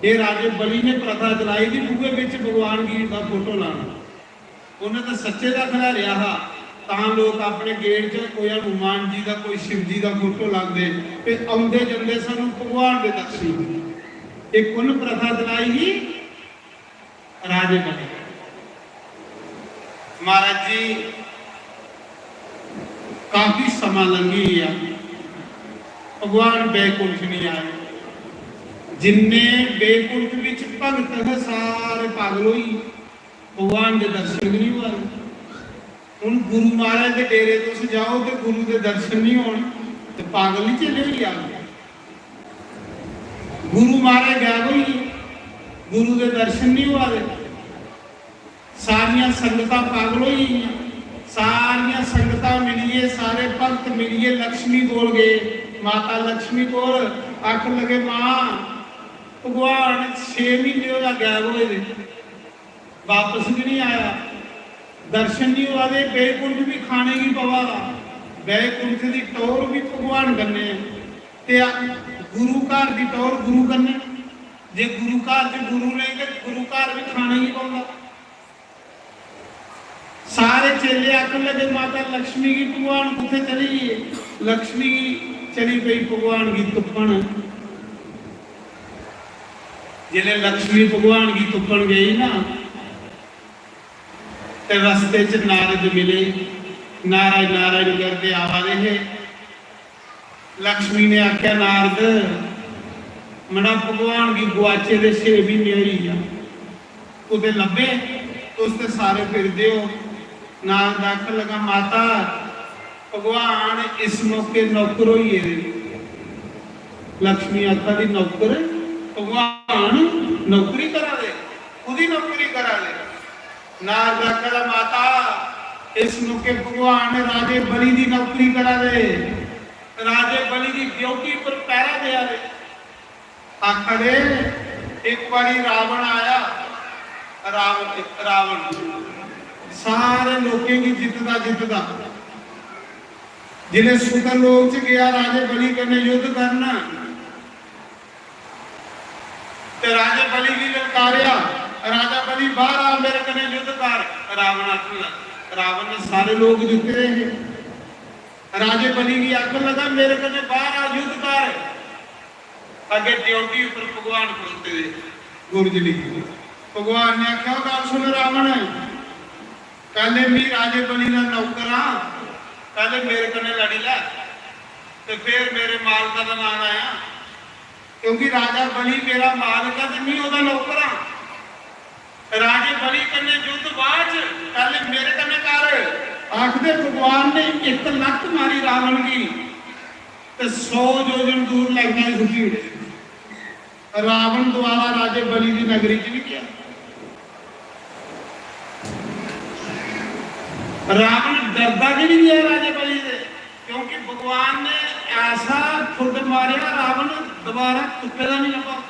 एह् राजे बलि ने प्रथा चलाई दी बूहे बिच भगवान गी दा फोटो लाना। उन्हें तो सच्चे दा खड़ा रहा हा, तां लोक अपने गेट च कोई हनुमान जी दा, कोई शिव जी दा फोटो लांदे ते औंदे जंदे सानू भगवान दे दर्शन। ये कुन प्रथा चलाई ही? राजे बने। महाराज जी, काफी समा लंघी गया, भगवान बैकुंठ नहीं आए। जिन्ने बैकुंठ विच भगत है, सारे पागल होई। भगवान दे दर्शन भी नहीं हुआ। हुन गुरु महाराज दे डेरे तुस जाओ ते गुरु दे दर्शन नहीं होन ते पागल नहीं चेले होई जाओ। गुरु महाराज गायब होई गे, गुरु दे दर्शन नहीं हुआ दे। सारियां संगतां पागल होई गेइयां। सारियां संगतां मिलियै, सारे भक्त मिलियै लक्ष्मी कोल गए। माता लक्ष्मी कोल आखन लगे, "मां, भगवान छे महीने होया गायब होए दे।" वापस भी नहीं आया, दर्शन नहीं हुआ दे, बैकुंठ भी खाने की पवा दा। बैकुंठ दी टौर भी भगवान कन्नै ते गुरु घर दी टौर गुरु कन्नै। जे गुरु घर च गुरु नहीं ते गुरु घर भी खाने की पौंदा। सारे चेले आखन लगे, "माता लक्ष्मी की भगवान कुत्थे चली गई?" लक्ष्मी चली पई भगवान की तुप्पन। जिसलै लक्ष्मी भगवान गी तुप्पन गई ना, ते रस्ते च नारद मिले। नारायण नारायण करदे आवा दे हे। लक्ष्मी ने आख्या, "नारद, मड़ा, भगवान गी गुआचे दे छे महीने होई गेआ, कुतै लब्भे? तुस ते सारे फिरदे हो।" नारद आखन लगा, "माता, भगवान इस मौके नौकर होई गेदे।" लक्ष्मी आखा दी, "नौकर? भगवान नौकरी करा दे? कुदी नौकरी करा दे?" नारद आखा दा, "माता, इस मौके भगवान राजे बलि दी नौकरी करा दे, राजे बलि दी ड्यूटी पर पहरा देआ दे।" आखा दे, एक बारी रावण आया, रावण, रावण सारे लोकें गी जितदा जितदा, जिसलै सुतरलोक च गया राजे बलि कन्नै युद्ध करन, ते राजे बलि गी ललकारेआ, "राजा बलि, बाहर आ, मेरे कन्नै युद्ध कर।" रावण आखन लगा, रावण ने सारे लोक जित्ते दे हे। राजे बलि गी आखन लगा, "मेरे कन्नै बाहर आ, युद्ध कर।" अग्गे ड्योढ़ी उप्पर भगवान खड़ोते दे, गुरज लिखी। भगवान ने आख्या, "ओ गल्ल सुन रावण, पैहले मी राजे बलि दा नौकर हां, पैहले मेरे कन्नै लड़ी लै, ते फिर मेरे मालका दा नां लैयां, क्योंकि राजा बलि मेरा मालक ऐ ते मी ओहदा नौकर हां।" राजे बलि कन्नै युद्ध बाद च पैह्ले मेरे कन्नै कर। आखदे भगवान ने इक लत्त मारी रावण गी ते सौ योजन दूर लंका च सुट्टी ओड़े। रावण दोबारा राजे बलि दी नगरी च नहीं गया। रावण डरदा गै नहीं गया राजे बलि दे, क्योंकि भगवान ने ऐसा खुद मारेआ, रावण दोबारा तुप्पे दा नहीं लब्भा।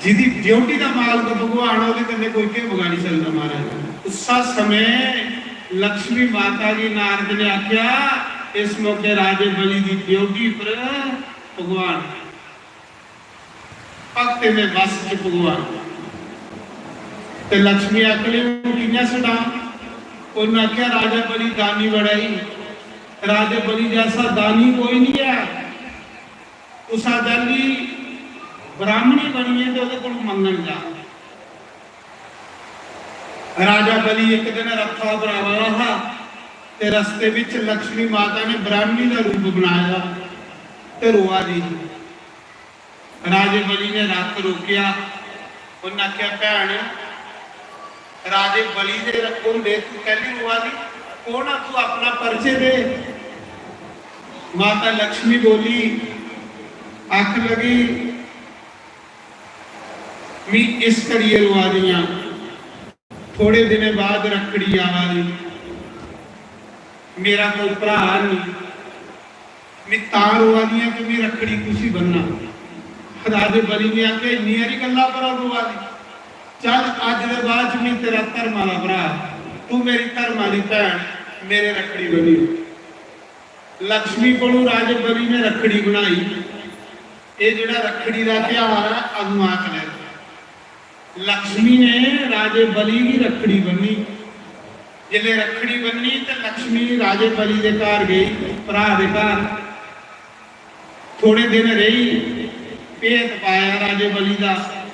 जिदी ड्यूटी दा मालक भगवान, ओह्दे कन्नै कोई केह् बगाड़ी सकदा महाराज? उस्सा समें लक्ष्मी माता गी नारद ने आख्या, इस मौके राजे बलि दी ड्यूटी पर भगवान, भक्तें दे बस च भगवान। ते लक्ष्मी आखन लगी, "हून कि'यां छडां?" उन्नै आखेआ, "राजा बलि दानी बड़ा ही, राजा बलि जैसा दानी कोई नहीं है। तुसा जल्दी ब्राह्मणी बनियै ते ओह्दे कोल मंगन जा।" राजा बलि इक दिन रथा पर आवा दा हा ते रस्ते बिच लक्ष्मी माता ने ब्राह्मणी दा रूप बनाया ते रोआ दी ही। राजे बलि ने रथ रोकेआ। उन्नै आखेआ, "भैन, राजे बलि दे होंदे तू कैल्ली रोआ दी? कौन आ तू? अपना परिचय दे।" माता लक्ष्मी बोली, आखन लगी, "मी इस करियै रोआ दी आं, थोड़े दिनें बाद रक्खड़ी आवा दी, मेरा कोई भ्राऽ निं, मी तां रोआ दी आं कि मी रक्खड़ी कुसी बन्नां?" राजे बलि ने आखेआ, "इन्नी हारी गल्ला पर रोआ दी? चल, अज्ज दे बाद च मी तेरा धर्मा दा भ्राऽ, तू मेरी धर्मा दी भैन, मेरे रक्खड़ी बन्नी।" लक्ष्मी कोलू राजे बलि ने रक्खड़ी बनाई। एह् जेह्ड़ा रक्खड़ी दा त्यहार ऐ, अदूं आखने लक्ष्मी ने राजे बलि गी रक्खड़ी बन्नी। जिसलै रक्खड़ी बन्नी ते लक्ष्मी राजे बलि दे घर गई, भ्राऽ दे घर। थोड़े दिन रेही, भेत पाया राजे बलि दा।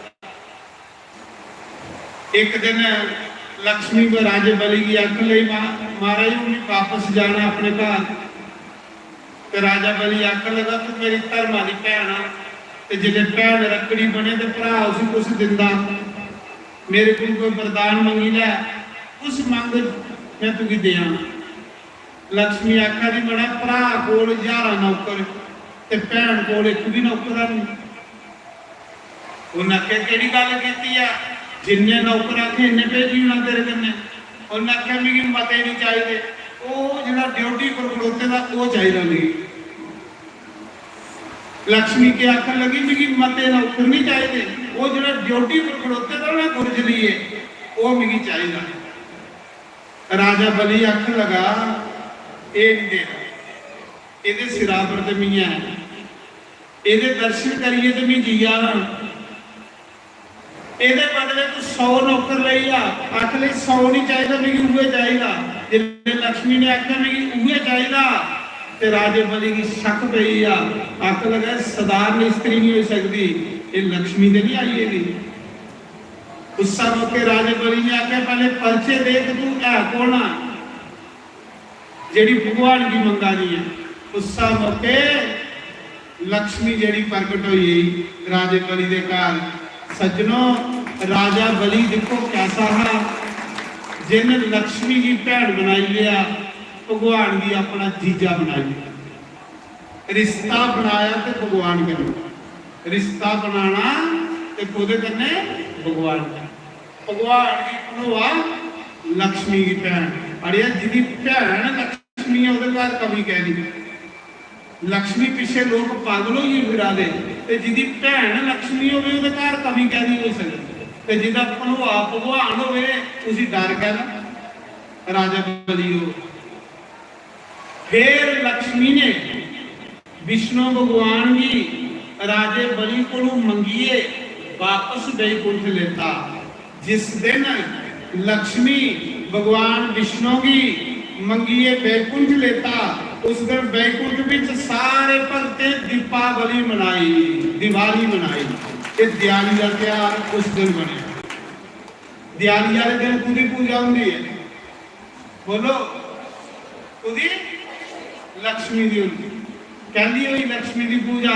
इक दिन लक्ष्मी ब-, राजे बलि गी आखन लगी, "मा-, महाराज, हून मी बापस जाना अपने घर।" ते राजा बलि आखन लगा, "तू मेरी धर्मा दी भैन आ, ते जिसलै भैन रक्खड़ी बने ते भ्राऽ उसी कुछ दिंदा? मेरे कोल कोई वरदान मंगी लै, कुछ मंग, में तुगी देआं।" लक्ष्मी आखा दी, "मड़ा, भ्राऽ कोल ज्हारां नौकर ते भैन कोल इक बी नौकर है नहीं।" उन्नै आखेआ, "केह्ड़ी गल्ल कीती ऐ? जिन्ने नौकर आखे इन्ने भेजी ओड़ां तेरे कन्नै।" उन्नै आखेआ, "मिगी मते निं चाहिदे, ओह् जेह्ड़ा ड्यूटी पर खड़ोते दा ओह् चाहिदा मिगी।" लक्ष्मी केह् आखन लगी, "मिगी मते नौकर निं चाहिदे, ओह् जेह्ड़ा ड्यूटी पर खड़ोते दा ना गुरज लेइयै, ओह् मिगी चाहिदा।" राजा बलि आखन लगा, "एह् निं देना, एह्दे सिरा पर ते मी ऐ, एह्दे दर्शन करियै ते मी जी आना। एह्दे बदले तू सौ नौकर लेई आ।" आखन लगी, "सौ निं चाहिदा, मिगी उ'ऐ चाहिदा।" जिसलै लक्ष्मी ने आखेआ, "मिगी उ'ऐ चाहिदा," ते राजे बलि गी शक पेई गेआ। आखन लगा, "सधारण स्त्री निं होई सकदी, एह् लक्ष्मी ते निं आई गेदी?" उस्सा मौके राजे बलि ने आखेआ, "पैह्ले परिचय दे कि तू है कौन आ, जेह्ड़ी भगवान गी मंगा दी ऐ?" उस्सा मौके लक्ष्मी जेह्ड़ी प्रकट होई गेई राजे बलि दे घर। सज्जनो, राजा बलि दिक्खो कैसा हा, जिन्न लक्ष्मी गी भैन बनाई लेआ, भगवान गी अपना जीजा बनाई लेआ। रिश्ता बनाया ते भगवान कन्नै, रिश्ता बनाना ते कोह्दे कन्नै? भगवान कन्नै। भगवान गी भनोआ, लक्ष्मी गी भैन। अड़ेआ, जिदी भैन लक्ष्मी ऐ, ओह्दे घर कमी कैह्दी? लक्ष्मी पिच्छे लोक पागल होइयै फिरा दे, ते जिदी भैन लक्ष्मी होवे, ओह्दे घर कमी कैह्दी होई सकदी? ते जिदा भनोआ भगवान होवे, उसी डर कैह्दा? राजा बलि होवे। फिर लक्ष्मी ने विष्णु भगवान गी राजे बलि कोलू मंगियै वापस बैकुंठ लेता। जिस दिन लक्ष्मी भगवान विष्णु गी मंगियै बैकुंठ लेता, उस दिन बैकुंठ विच सारे भक्तें दीपावली मनाई, दिवाली मनाई। ते दिवाली दा त्यहार उस दिन बनेआ। दिवाली आह्ले दिन कुदी पूजा होंदी ऐ? बोलो, कुदी? लक्ष्मी दी होंदी। कैंह्दी होई लक्ष्मी दी पूजा?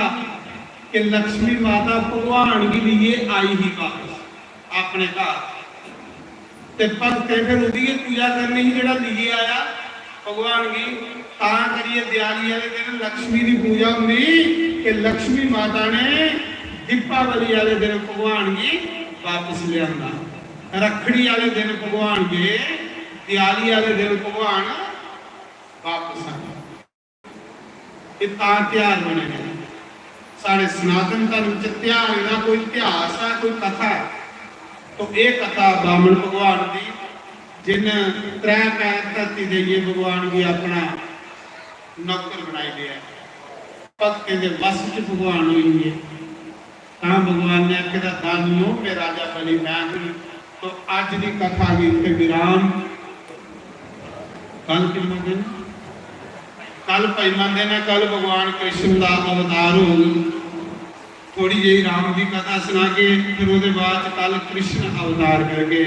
कि लक्ष्मी माता भगवान गी लेइयै आई ही वापस। अपने घर। ते भगतें फिर ओह्दी गै पूजा करनी ही जेह्ड़ा लेइयै आया भगवान गी। तां करियै देआली आह्ले दिन लक्ष्मी दी पूजा होंदी कि लक्ष्मी माता ने दीपावली आह्ले दिन भगवान गी बापस लेआंदा। रक्खड़ी आह्ले दिन भगवान गे, देआली आह्ले दिन भगवान बापस आए। एह् तां ध्यार बने दे। साढ़े सनातन धर्म च ध्यारें दा कोई इतिहास ऐ, कोई कथा ऐ, तो एह् कथा बामन भगवान दी, जिन्न त्रै पैर धरती देइयै भगवान गी अपना नौकर बनाई लेआ, भक्तें दे वश च भगवान होई गे। तां भगवान ने आखे दा, "दानियों में राजा बलि मैं हूं।" तो अज्ज दी कथा गी इत्थे विराम। कल किन्ना दिन? कल पंजमा दिन है, कल भगवान कृष्ण दा अवतार होग। थोड़ी जेही राम दी कथा सुनागे, फिर ओहदे बाद च कल कृष्ण अवतार करगे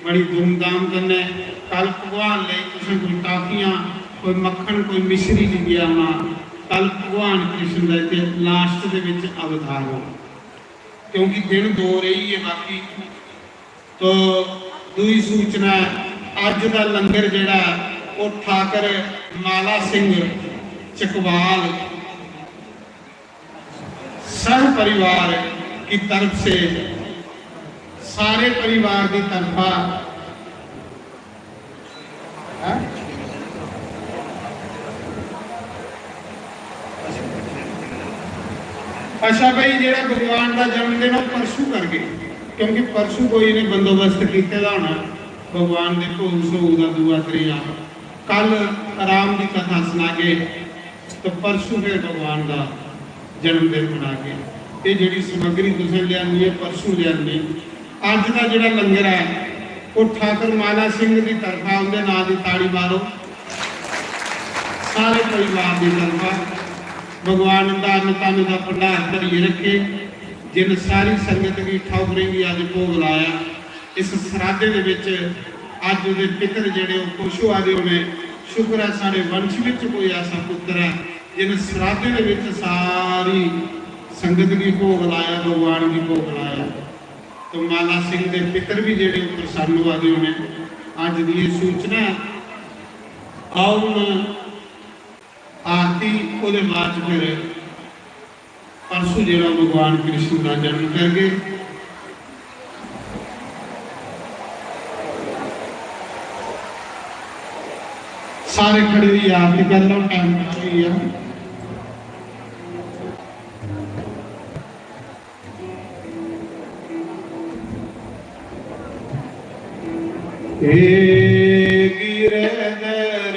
बड़ी धूमधाम कन्नै। कल भगवान लेई तुसें कोई टाफियां, कोई मक्खन, कोई मिश्री लेइयै औना। कल भगवान कृष्ण दा इत्थै लास्ट दे बिच अवतार होग, क्योंकि दिन दो रेही गे बाकी। तो दूई सूचना ऐ, अज्ज दा लंगर जेह्ड़ा ऐ, ओह् ठाकर माला सिंह चकवाल सह परिवार की तरफ से, सारे परिवार की तरफा, हैं? अच्छा भाई, जेह्ड़ा भगवान दा जन्मदिन ओह् परसों करगे, क्योंकि परसों कोई इ'नें बंदोबस्त कीते दा होना भगवान दे भोग सोग दा, दूआ त्रीया। कल राम दी कथा सनागे, तो परसों फिर भगवान दा जन्मदिन मनागे। ये जेह्ड़ी समग्री तुसें लेआनी है, परसों लेआनी। अज्ज दा जेह्ड़ा लंगर है, ओह् ठाकर माला सिंह दी तरफा, उं'दे नां दी ताड़ी मारो। सारे परिवार दी तरफा भगवान इंदा अन्न तन्न दा भंडार भरियै रखे, जिन सारी संगत गी, ठाकुरें गी अज्ज भोग लाया। इस सराधे दे विच अज्ज ओहदे पितर जेहड़े ओह खुश होआ दे होने। शुक्र ऐ साढ़े वंश विच कोई ऐसा पुत्र ऐ जिन सराधे दे विच सारी संगत गी भोग लाया, भगवान गी भोग लाया। तो माला सिंह दे पितर भी जेहड़े ओह प्रसन्न होआ दे होने। अज्ज दी एह सूचना ऐ। आओ हुन आरती, ओहदे बाद च फिर परसों जेहड़ा भगवान कृष्ण दा जन्म करगे। सारे खड़े होइयै आरती कर लो, टाइम काफी है। हे गिरधर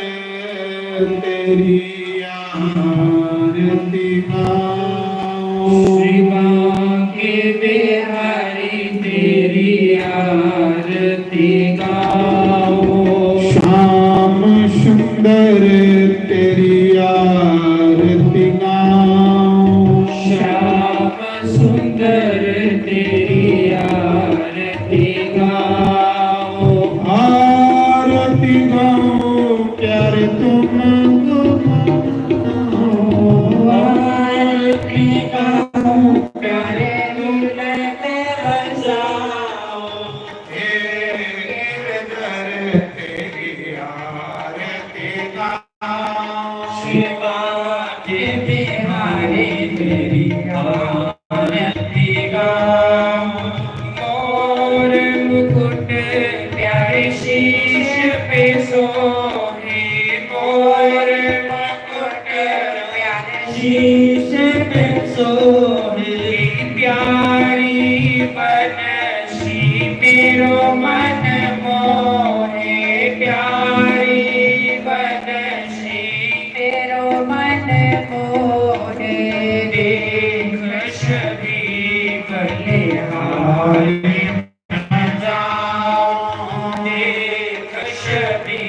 तेरी आरती गाओ। श्री बांके बिहारी तेरी आरती गाओ। श्याम सुंदर तेरी आरती गाओ। श्याम सुंदर तेरी आरती गाओ। आरती गाओ प्यारे तुम। आरती गाओ प्यारे तुम। हे गिरधर तेरी आरती गाओ। श्री बांके बिहारी तेरी आरती गाओ। मोर मुकुट प्यारे शीश पे सोहे, मोर मुकुट प्यारे शीश पे सोहे। प्यारी बन श्री मेरो मन मोहे, प्यारी बन श्री मेरो मन मोहे। देख छवि बलिहारी मैं जाऊं, देख छवि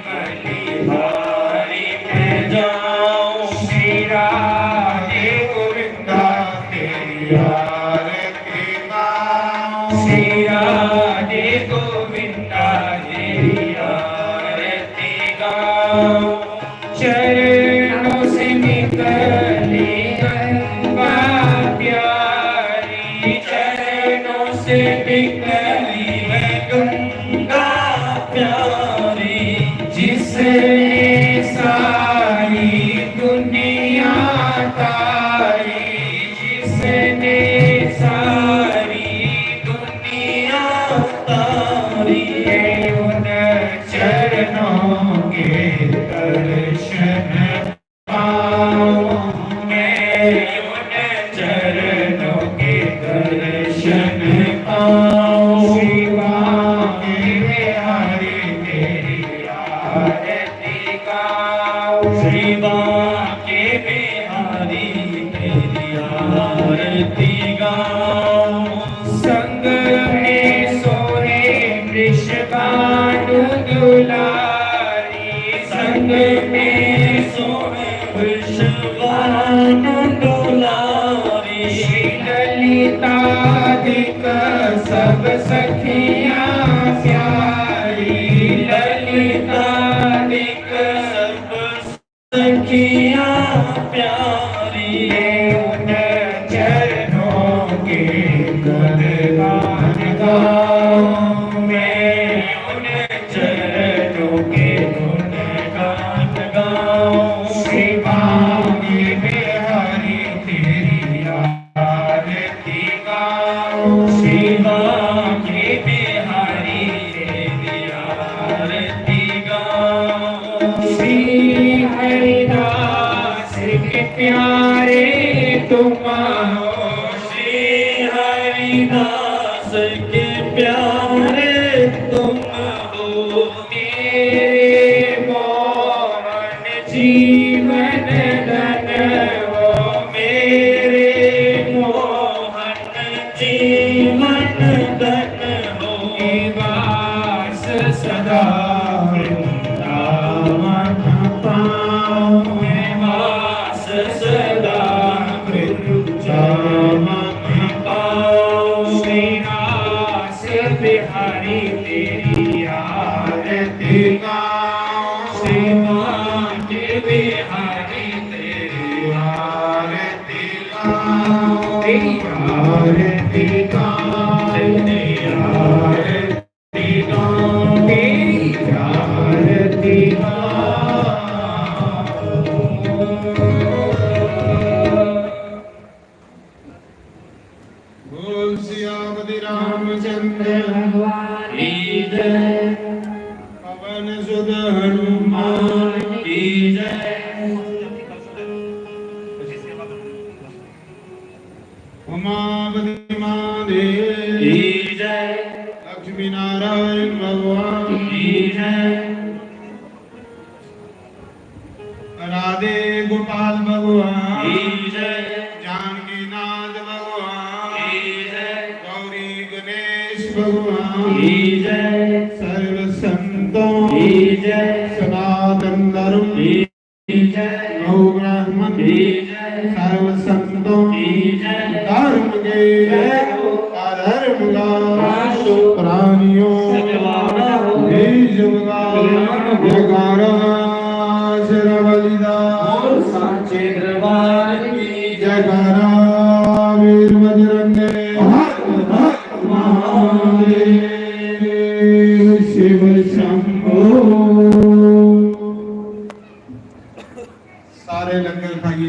बलिहारी मैं जाऊं। श्री राधे गोविंदा तेरी आरती श्री राधे गोविंदा तेरी आरती गाओ। चरणों से निकली गंगा प्यारी, चरणों से निकली के बिहारी तेरी आरती गाऊं। संग में सोहे वृषभानु दुलारी, संग में सोहे वृषभानु दुलारी। श्री ललितादिक सब सखियां प्यारी, ललितादिक सब सखियां प्यारी। मैं उन चरणों के गुणगान गाऊं, मैं उन चरणों के गुणगान गाऊं। सेवा में बिहारी तेरी आरती गाऊं। सेवा में बिहारी तेरी आरती गाऊं। श्री हरिदास के प्यारे तुम हो। श्री हरिदास के प्यारे तुम हो। मेरे मोहन जीवन धन हो। मेरे मोहन जीवन धन हो। निवास सदा वृंदावन पाऊं। निवास सदा वृंदावन पाऊं। श्रीनिवास बिहारी तेरी आरती गाऊं। श्रीनिवास बिहारी तेरी आरती गाऊं। तेरी आरती गाऊं। तेरी आरती गाऊं। तेरी आरती गाऊं। बोल सियापति रामचंद्र भगवान की जय। पवन सुत हनुमान की जय। उमापति महादेव की जय। लक्ष्मी नारायण भगवान की जय। राधे गोपाल भगवान की जय। जानकी नाथ भगवान की जय। गौरी गणेश भगवान की जय। सर्व संतों की जय। सनातन धर्म की जय। गौ ब्राह्मण की जय। सर्व संतों की जय। धर्म के जय हो। अधर्म का नाश हो। प्राणियों सत्यवान हो। बीज होगा। कल्याण हो। जयकारा शेरा वाली दा। बोल सांचे दरबार की। जयकारा वीर बजरंग। हर हर महादेव।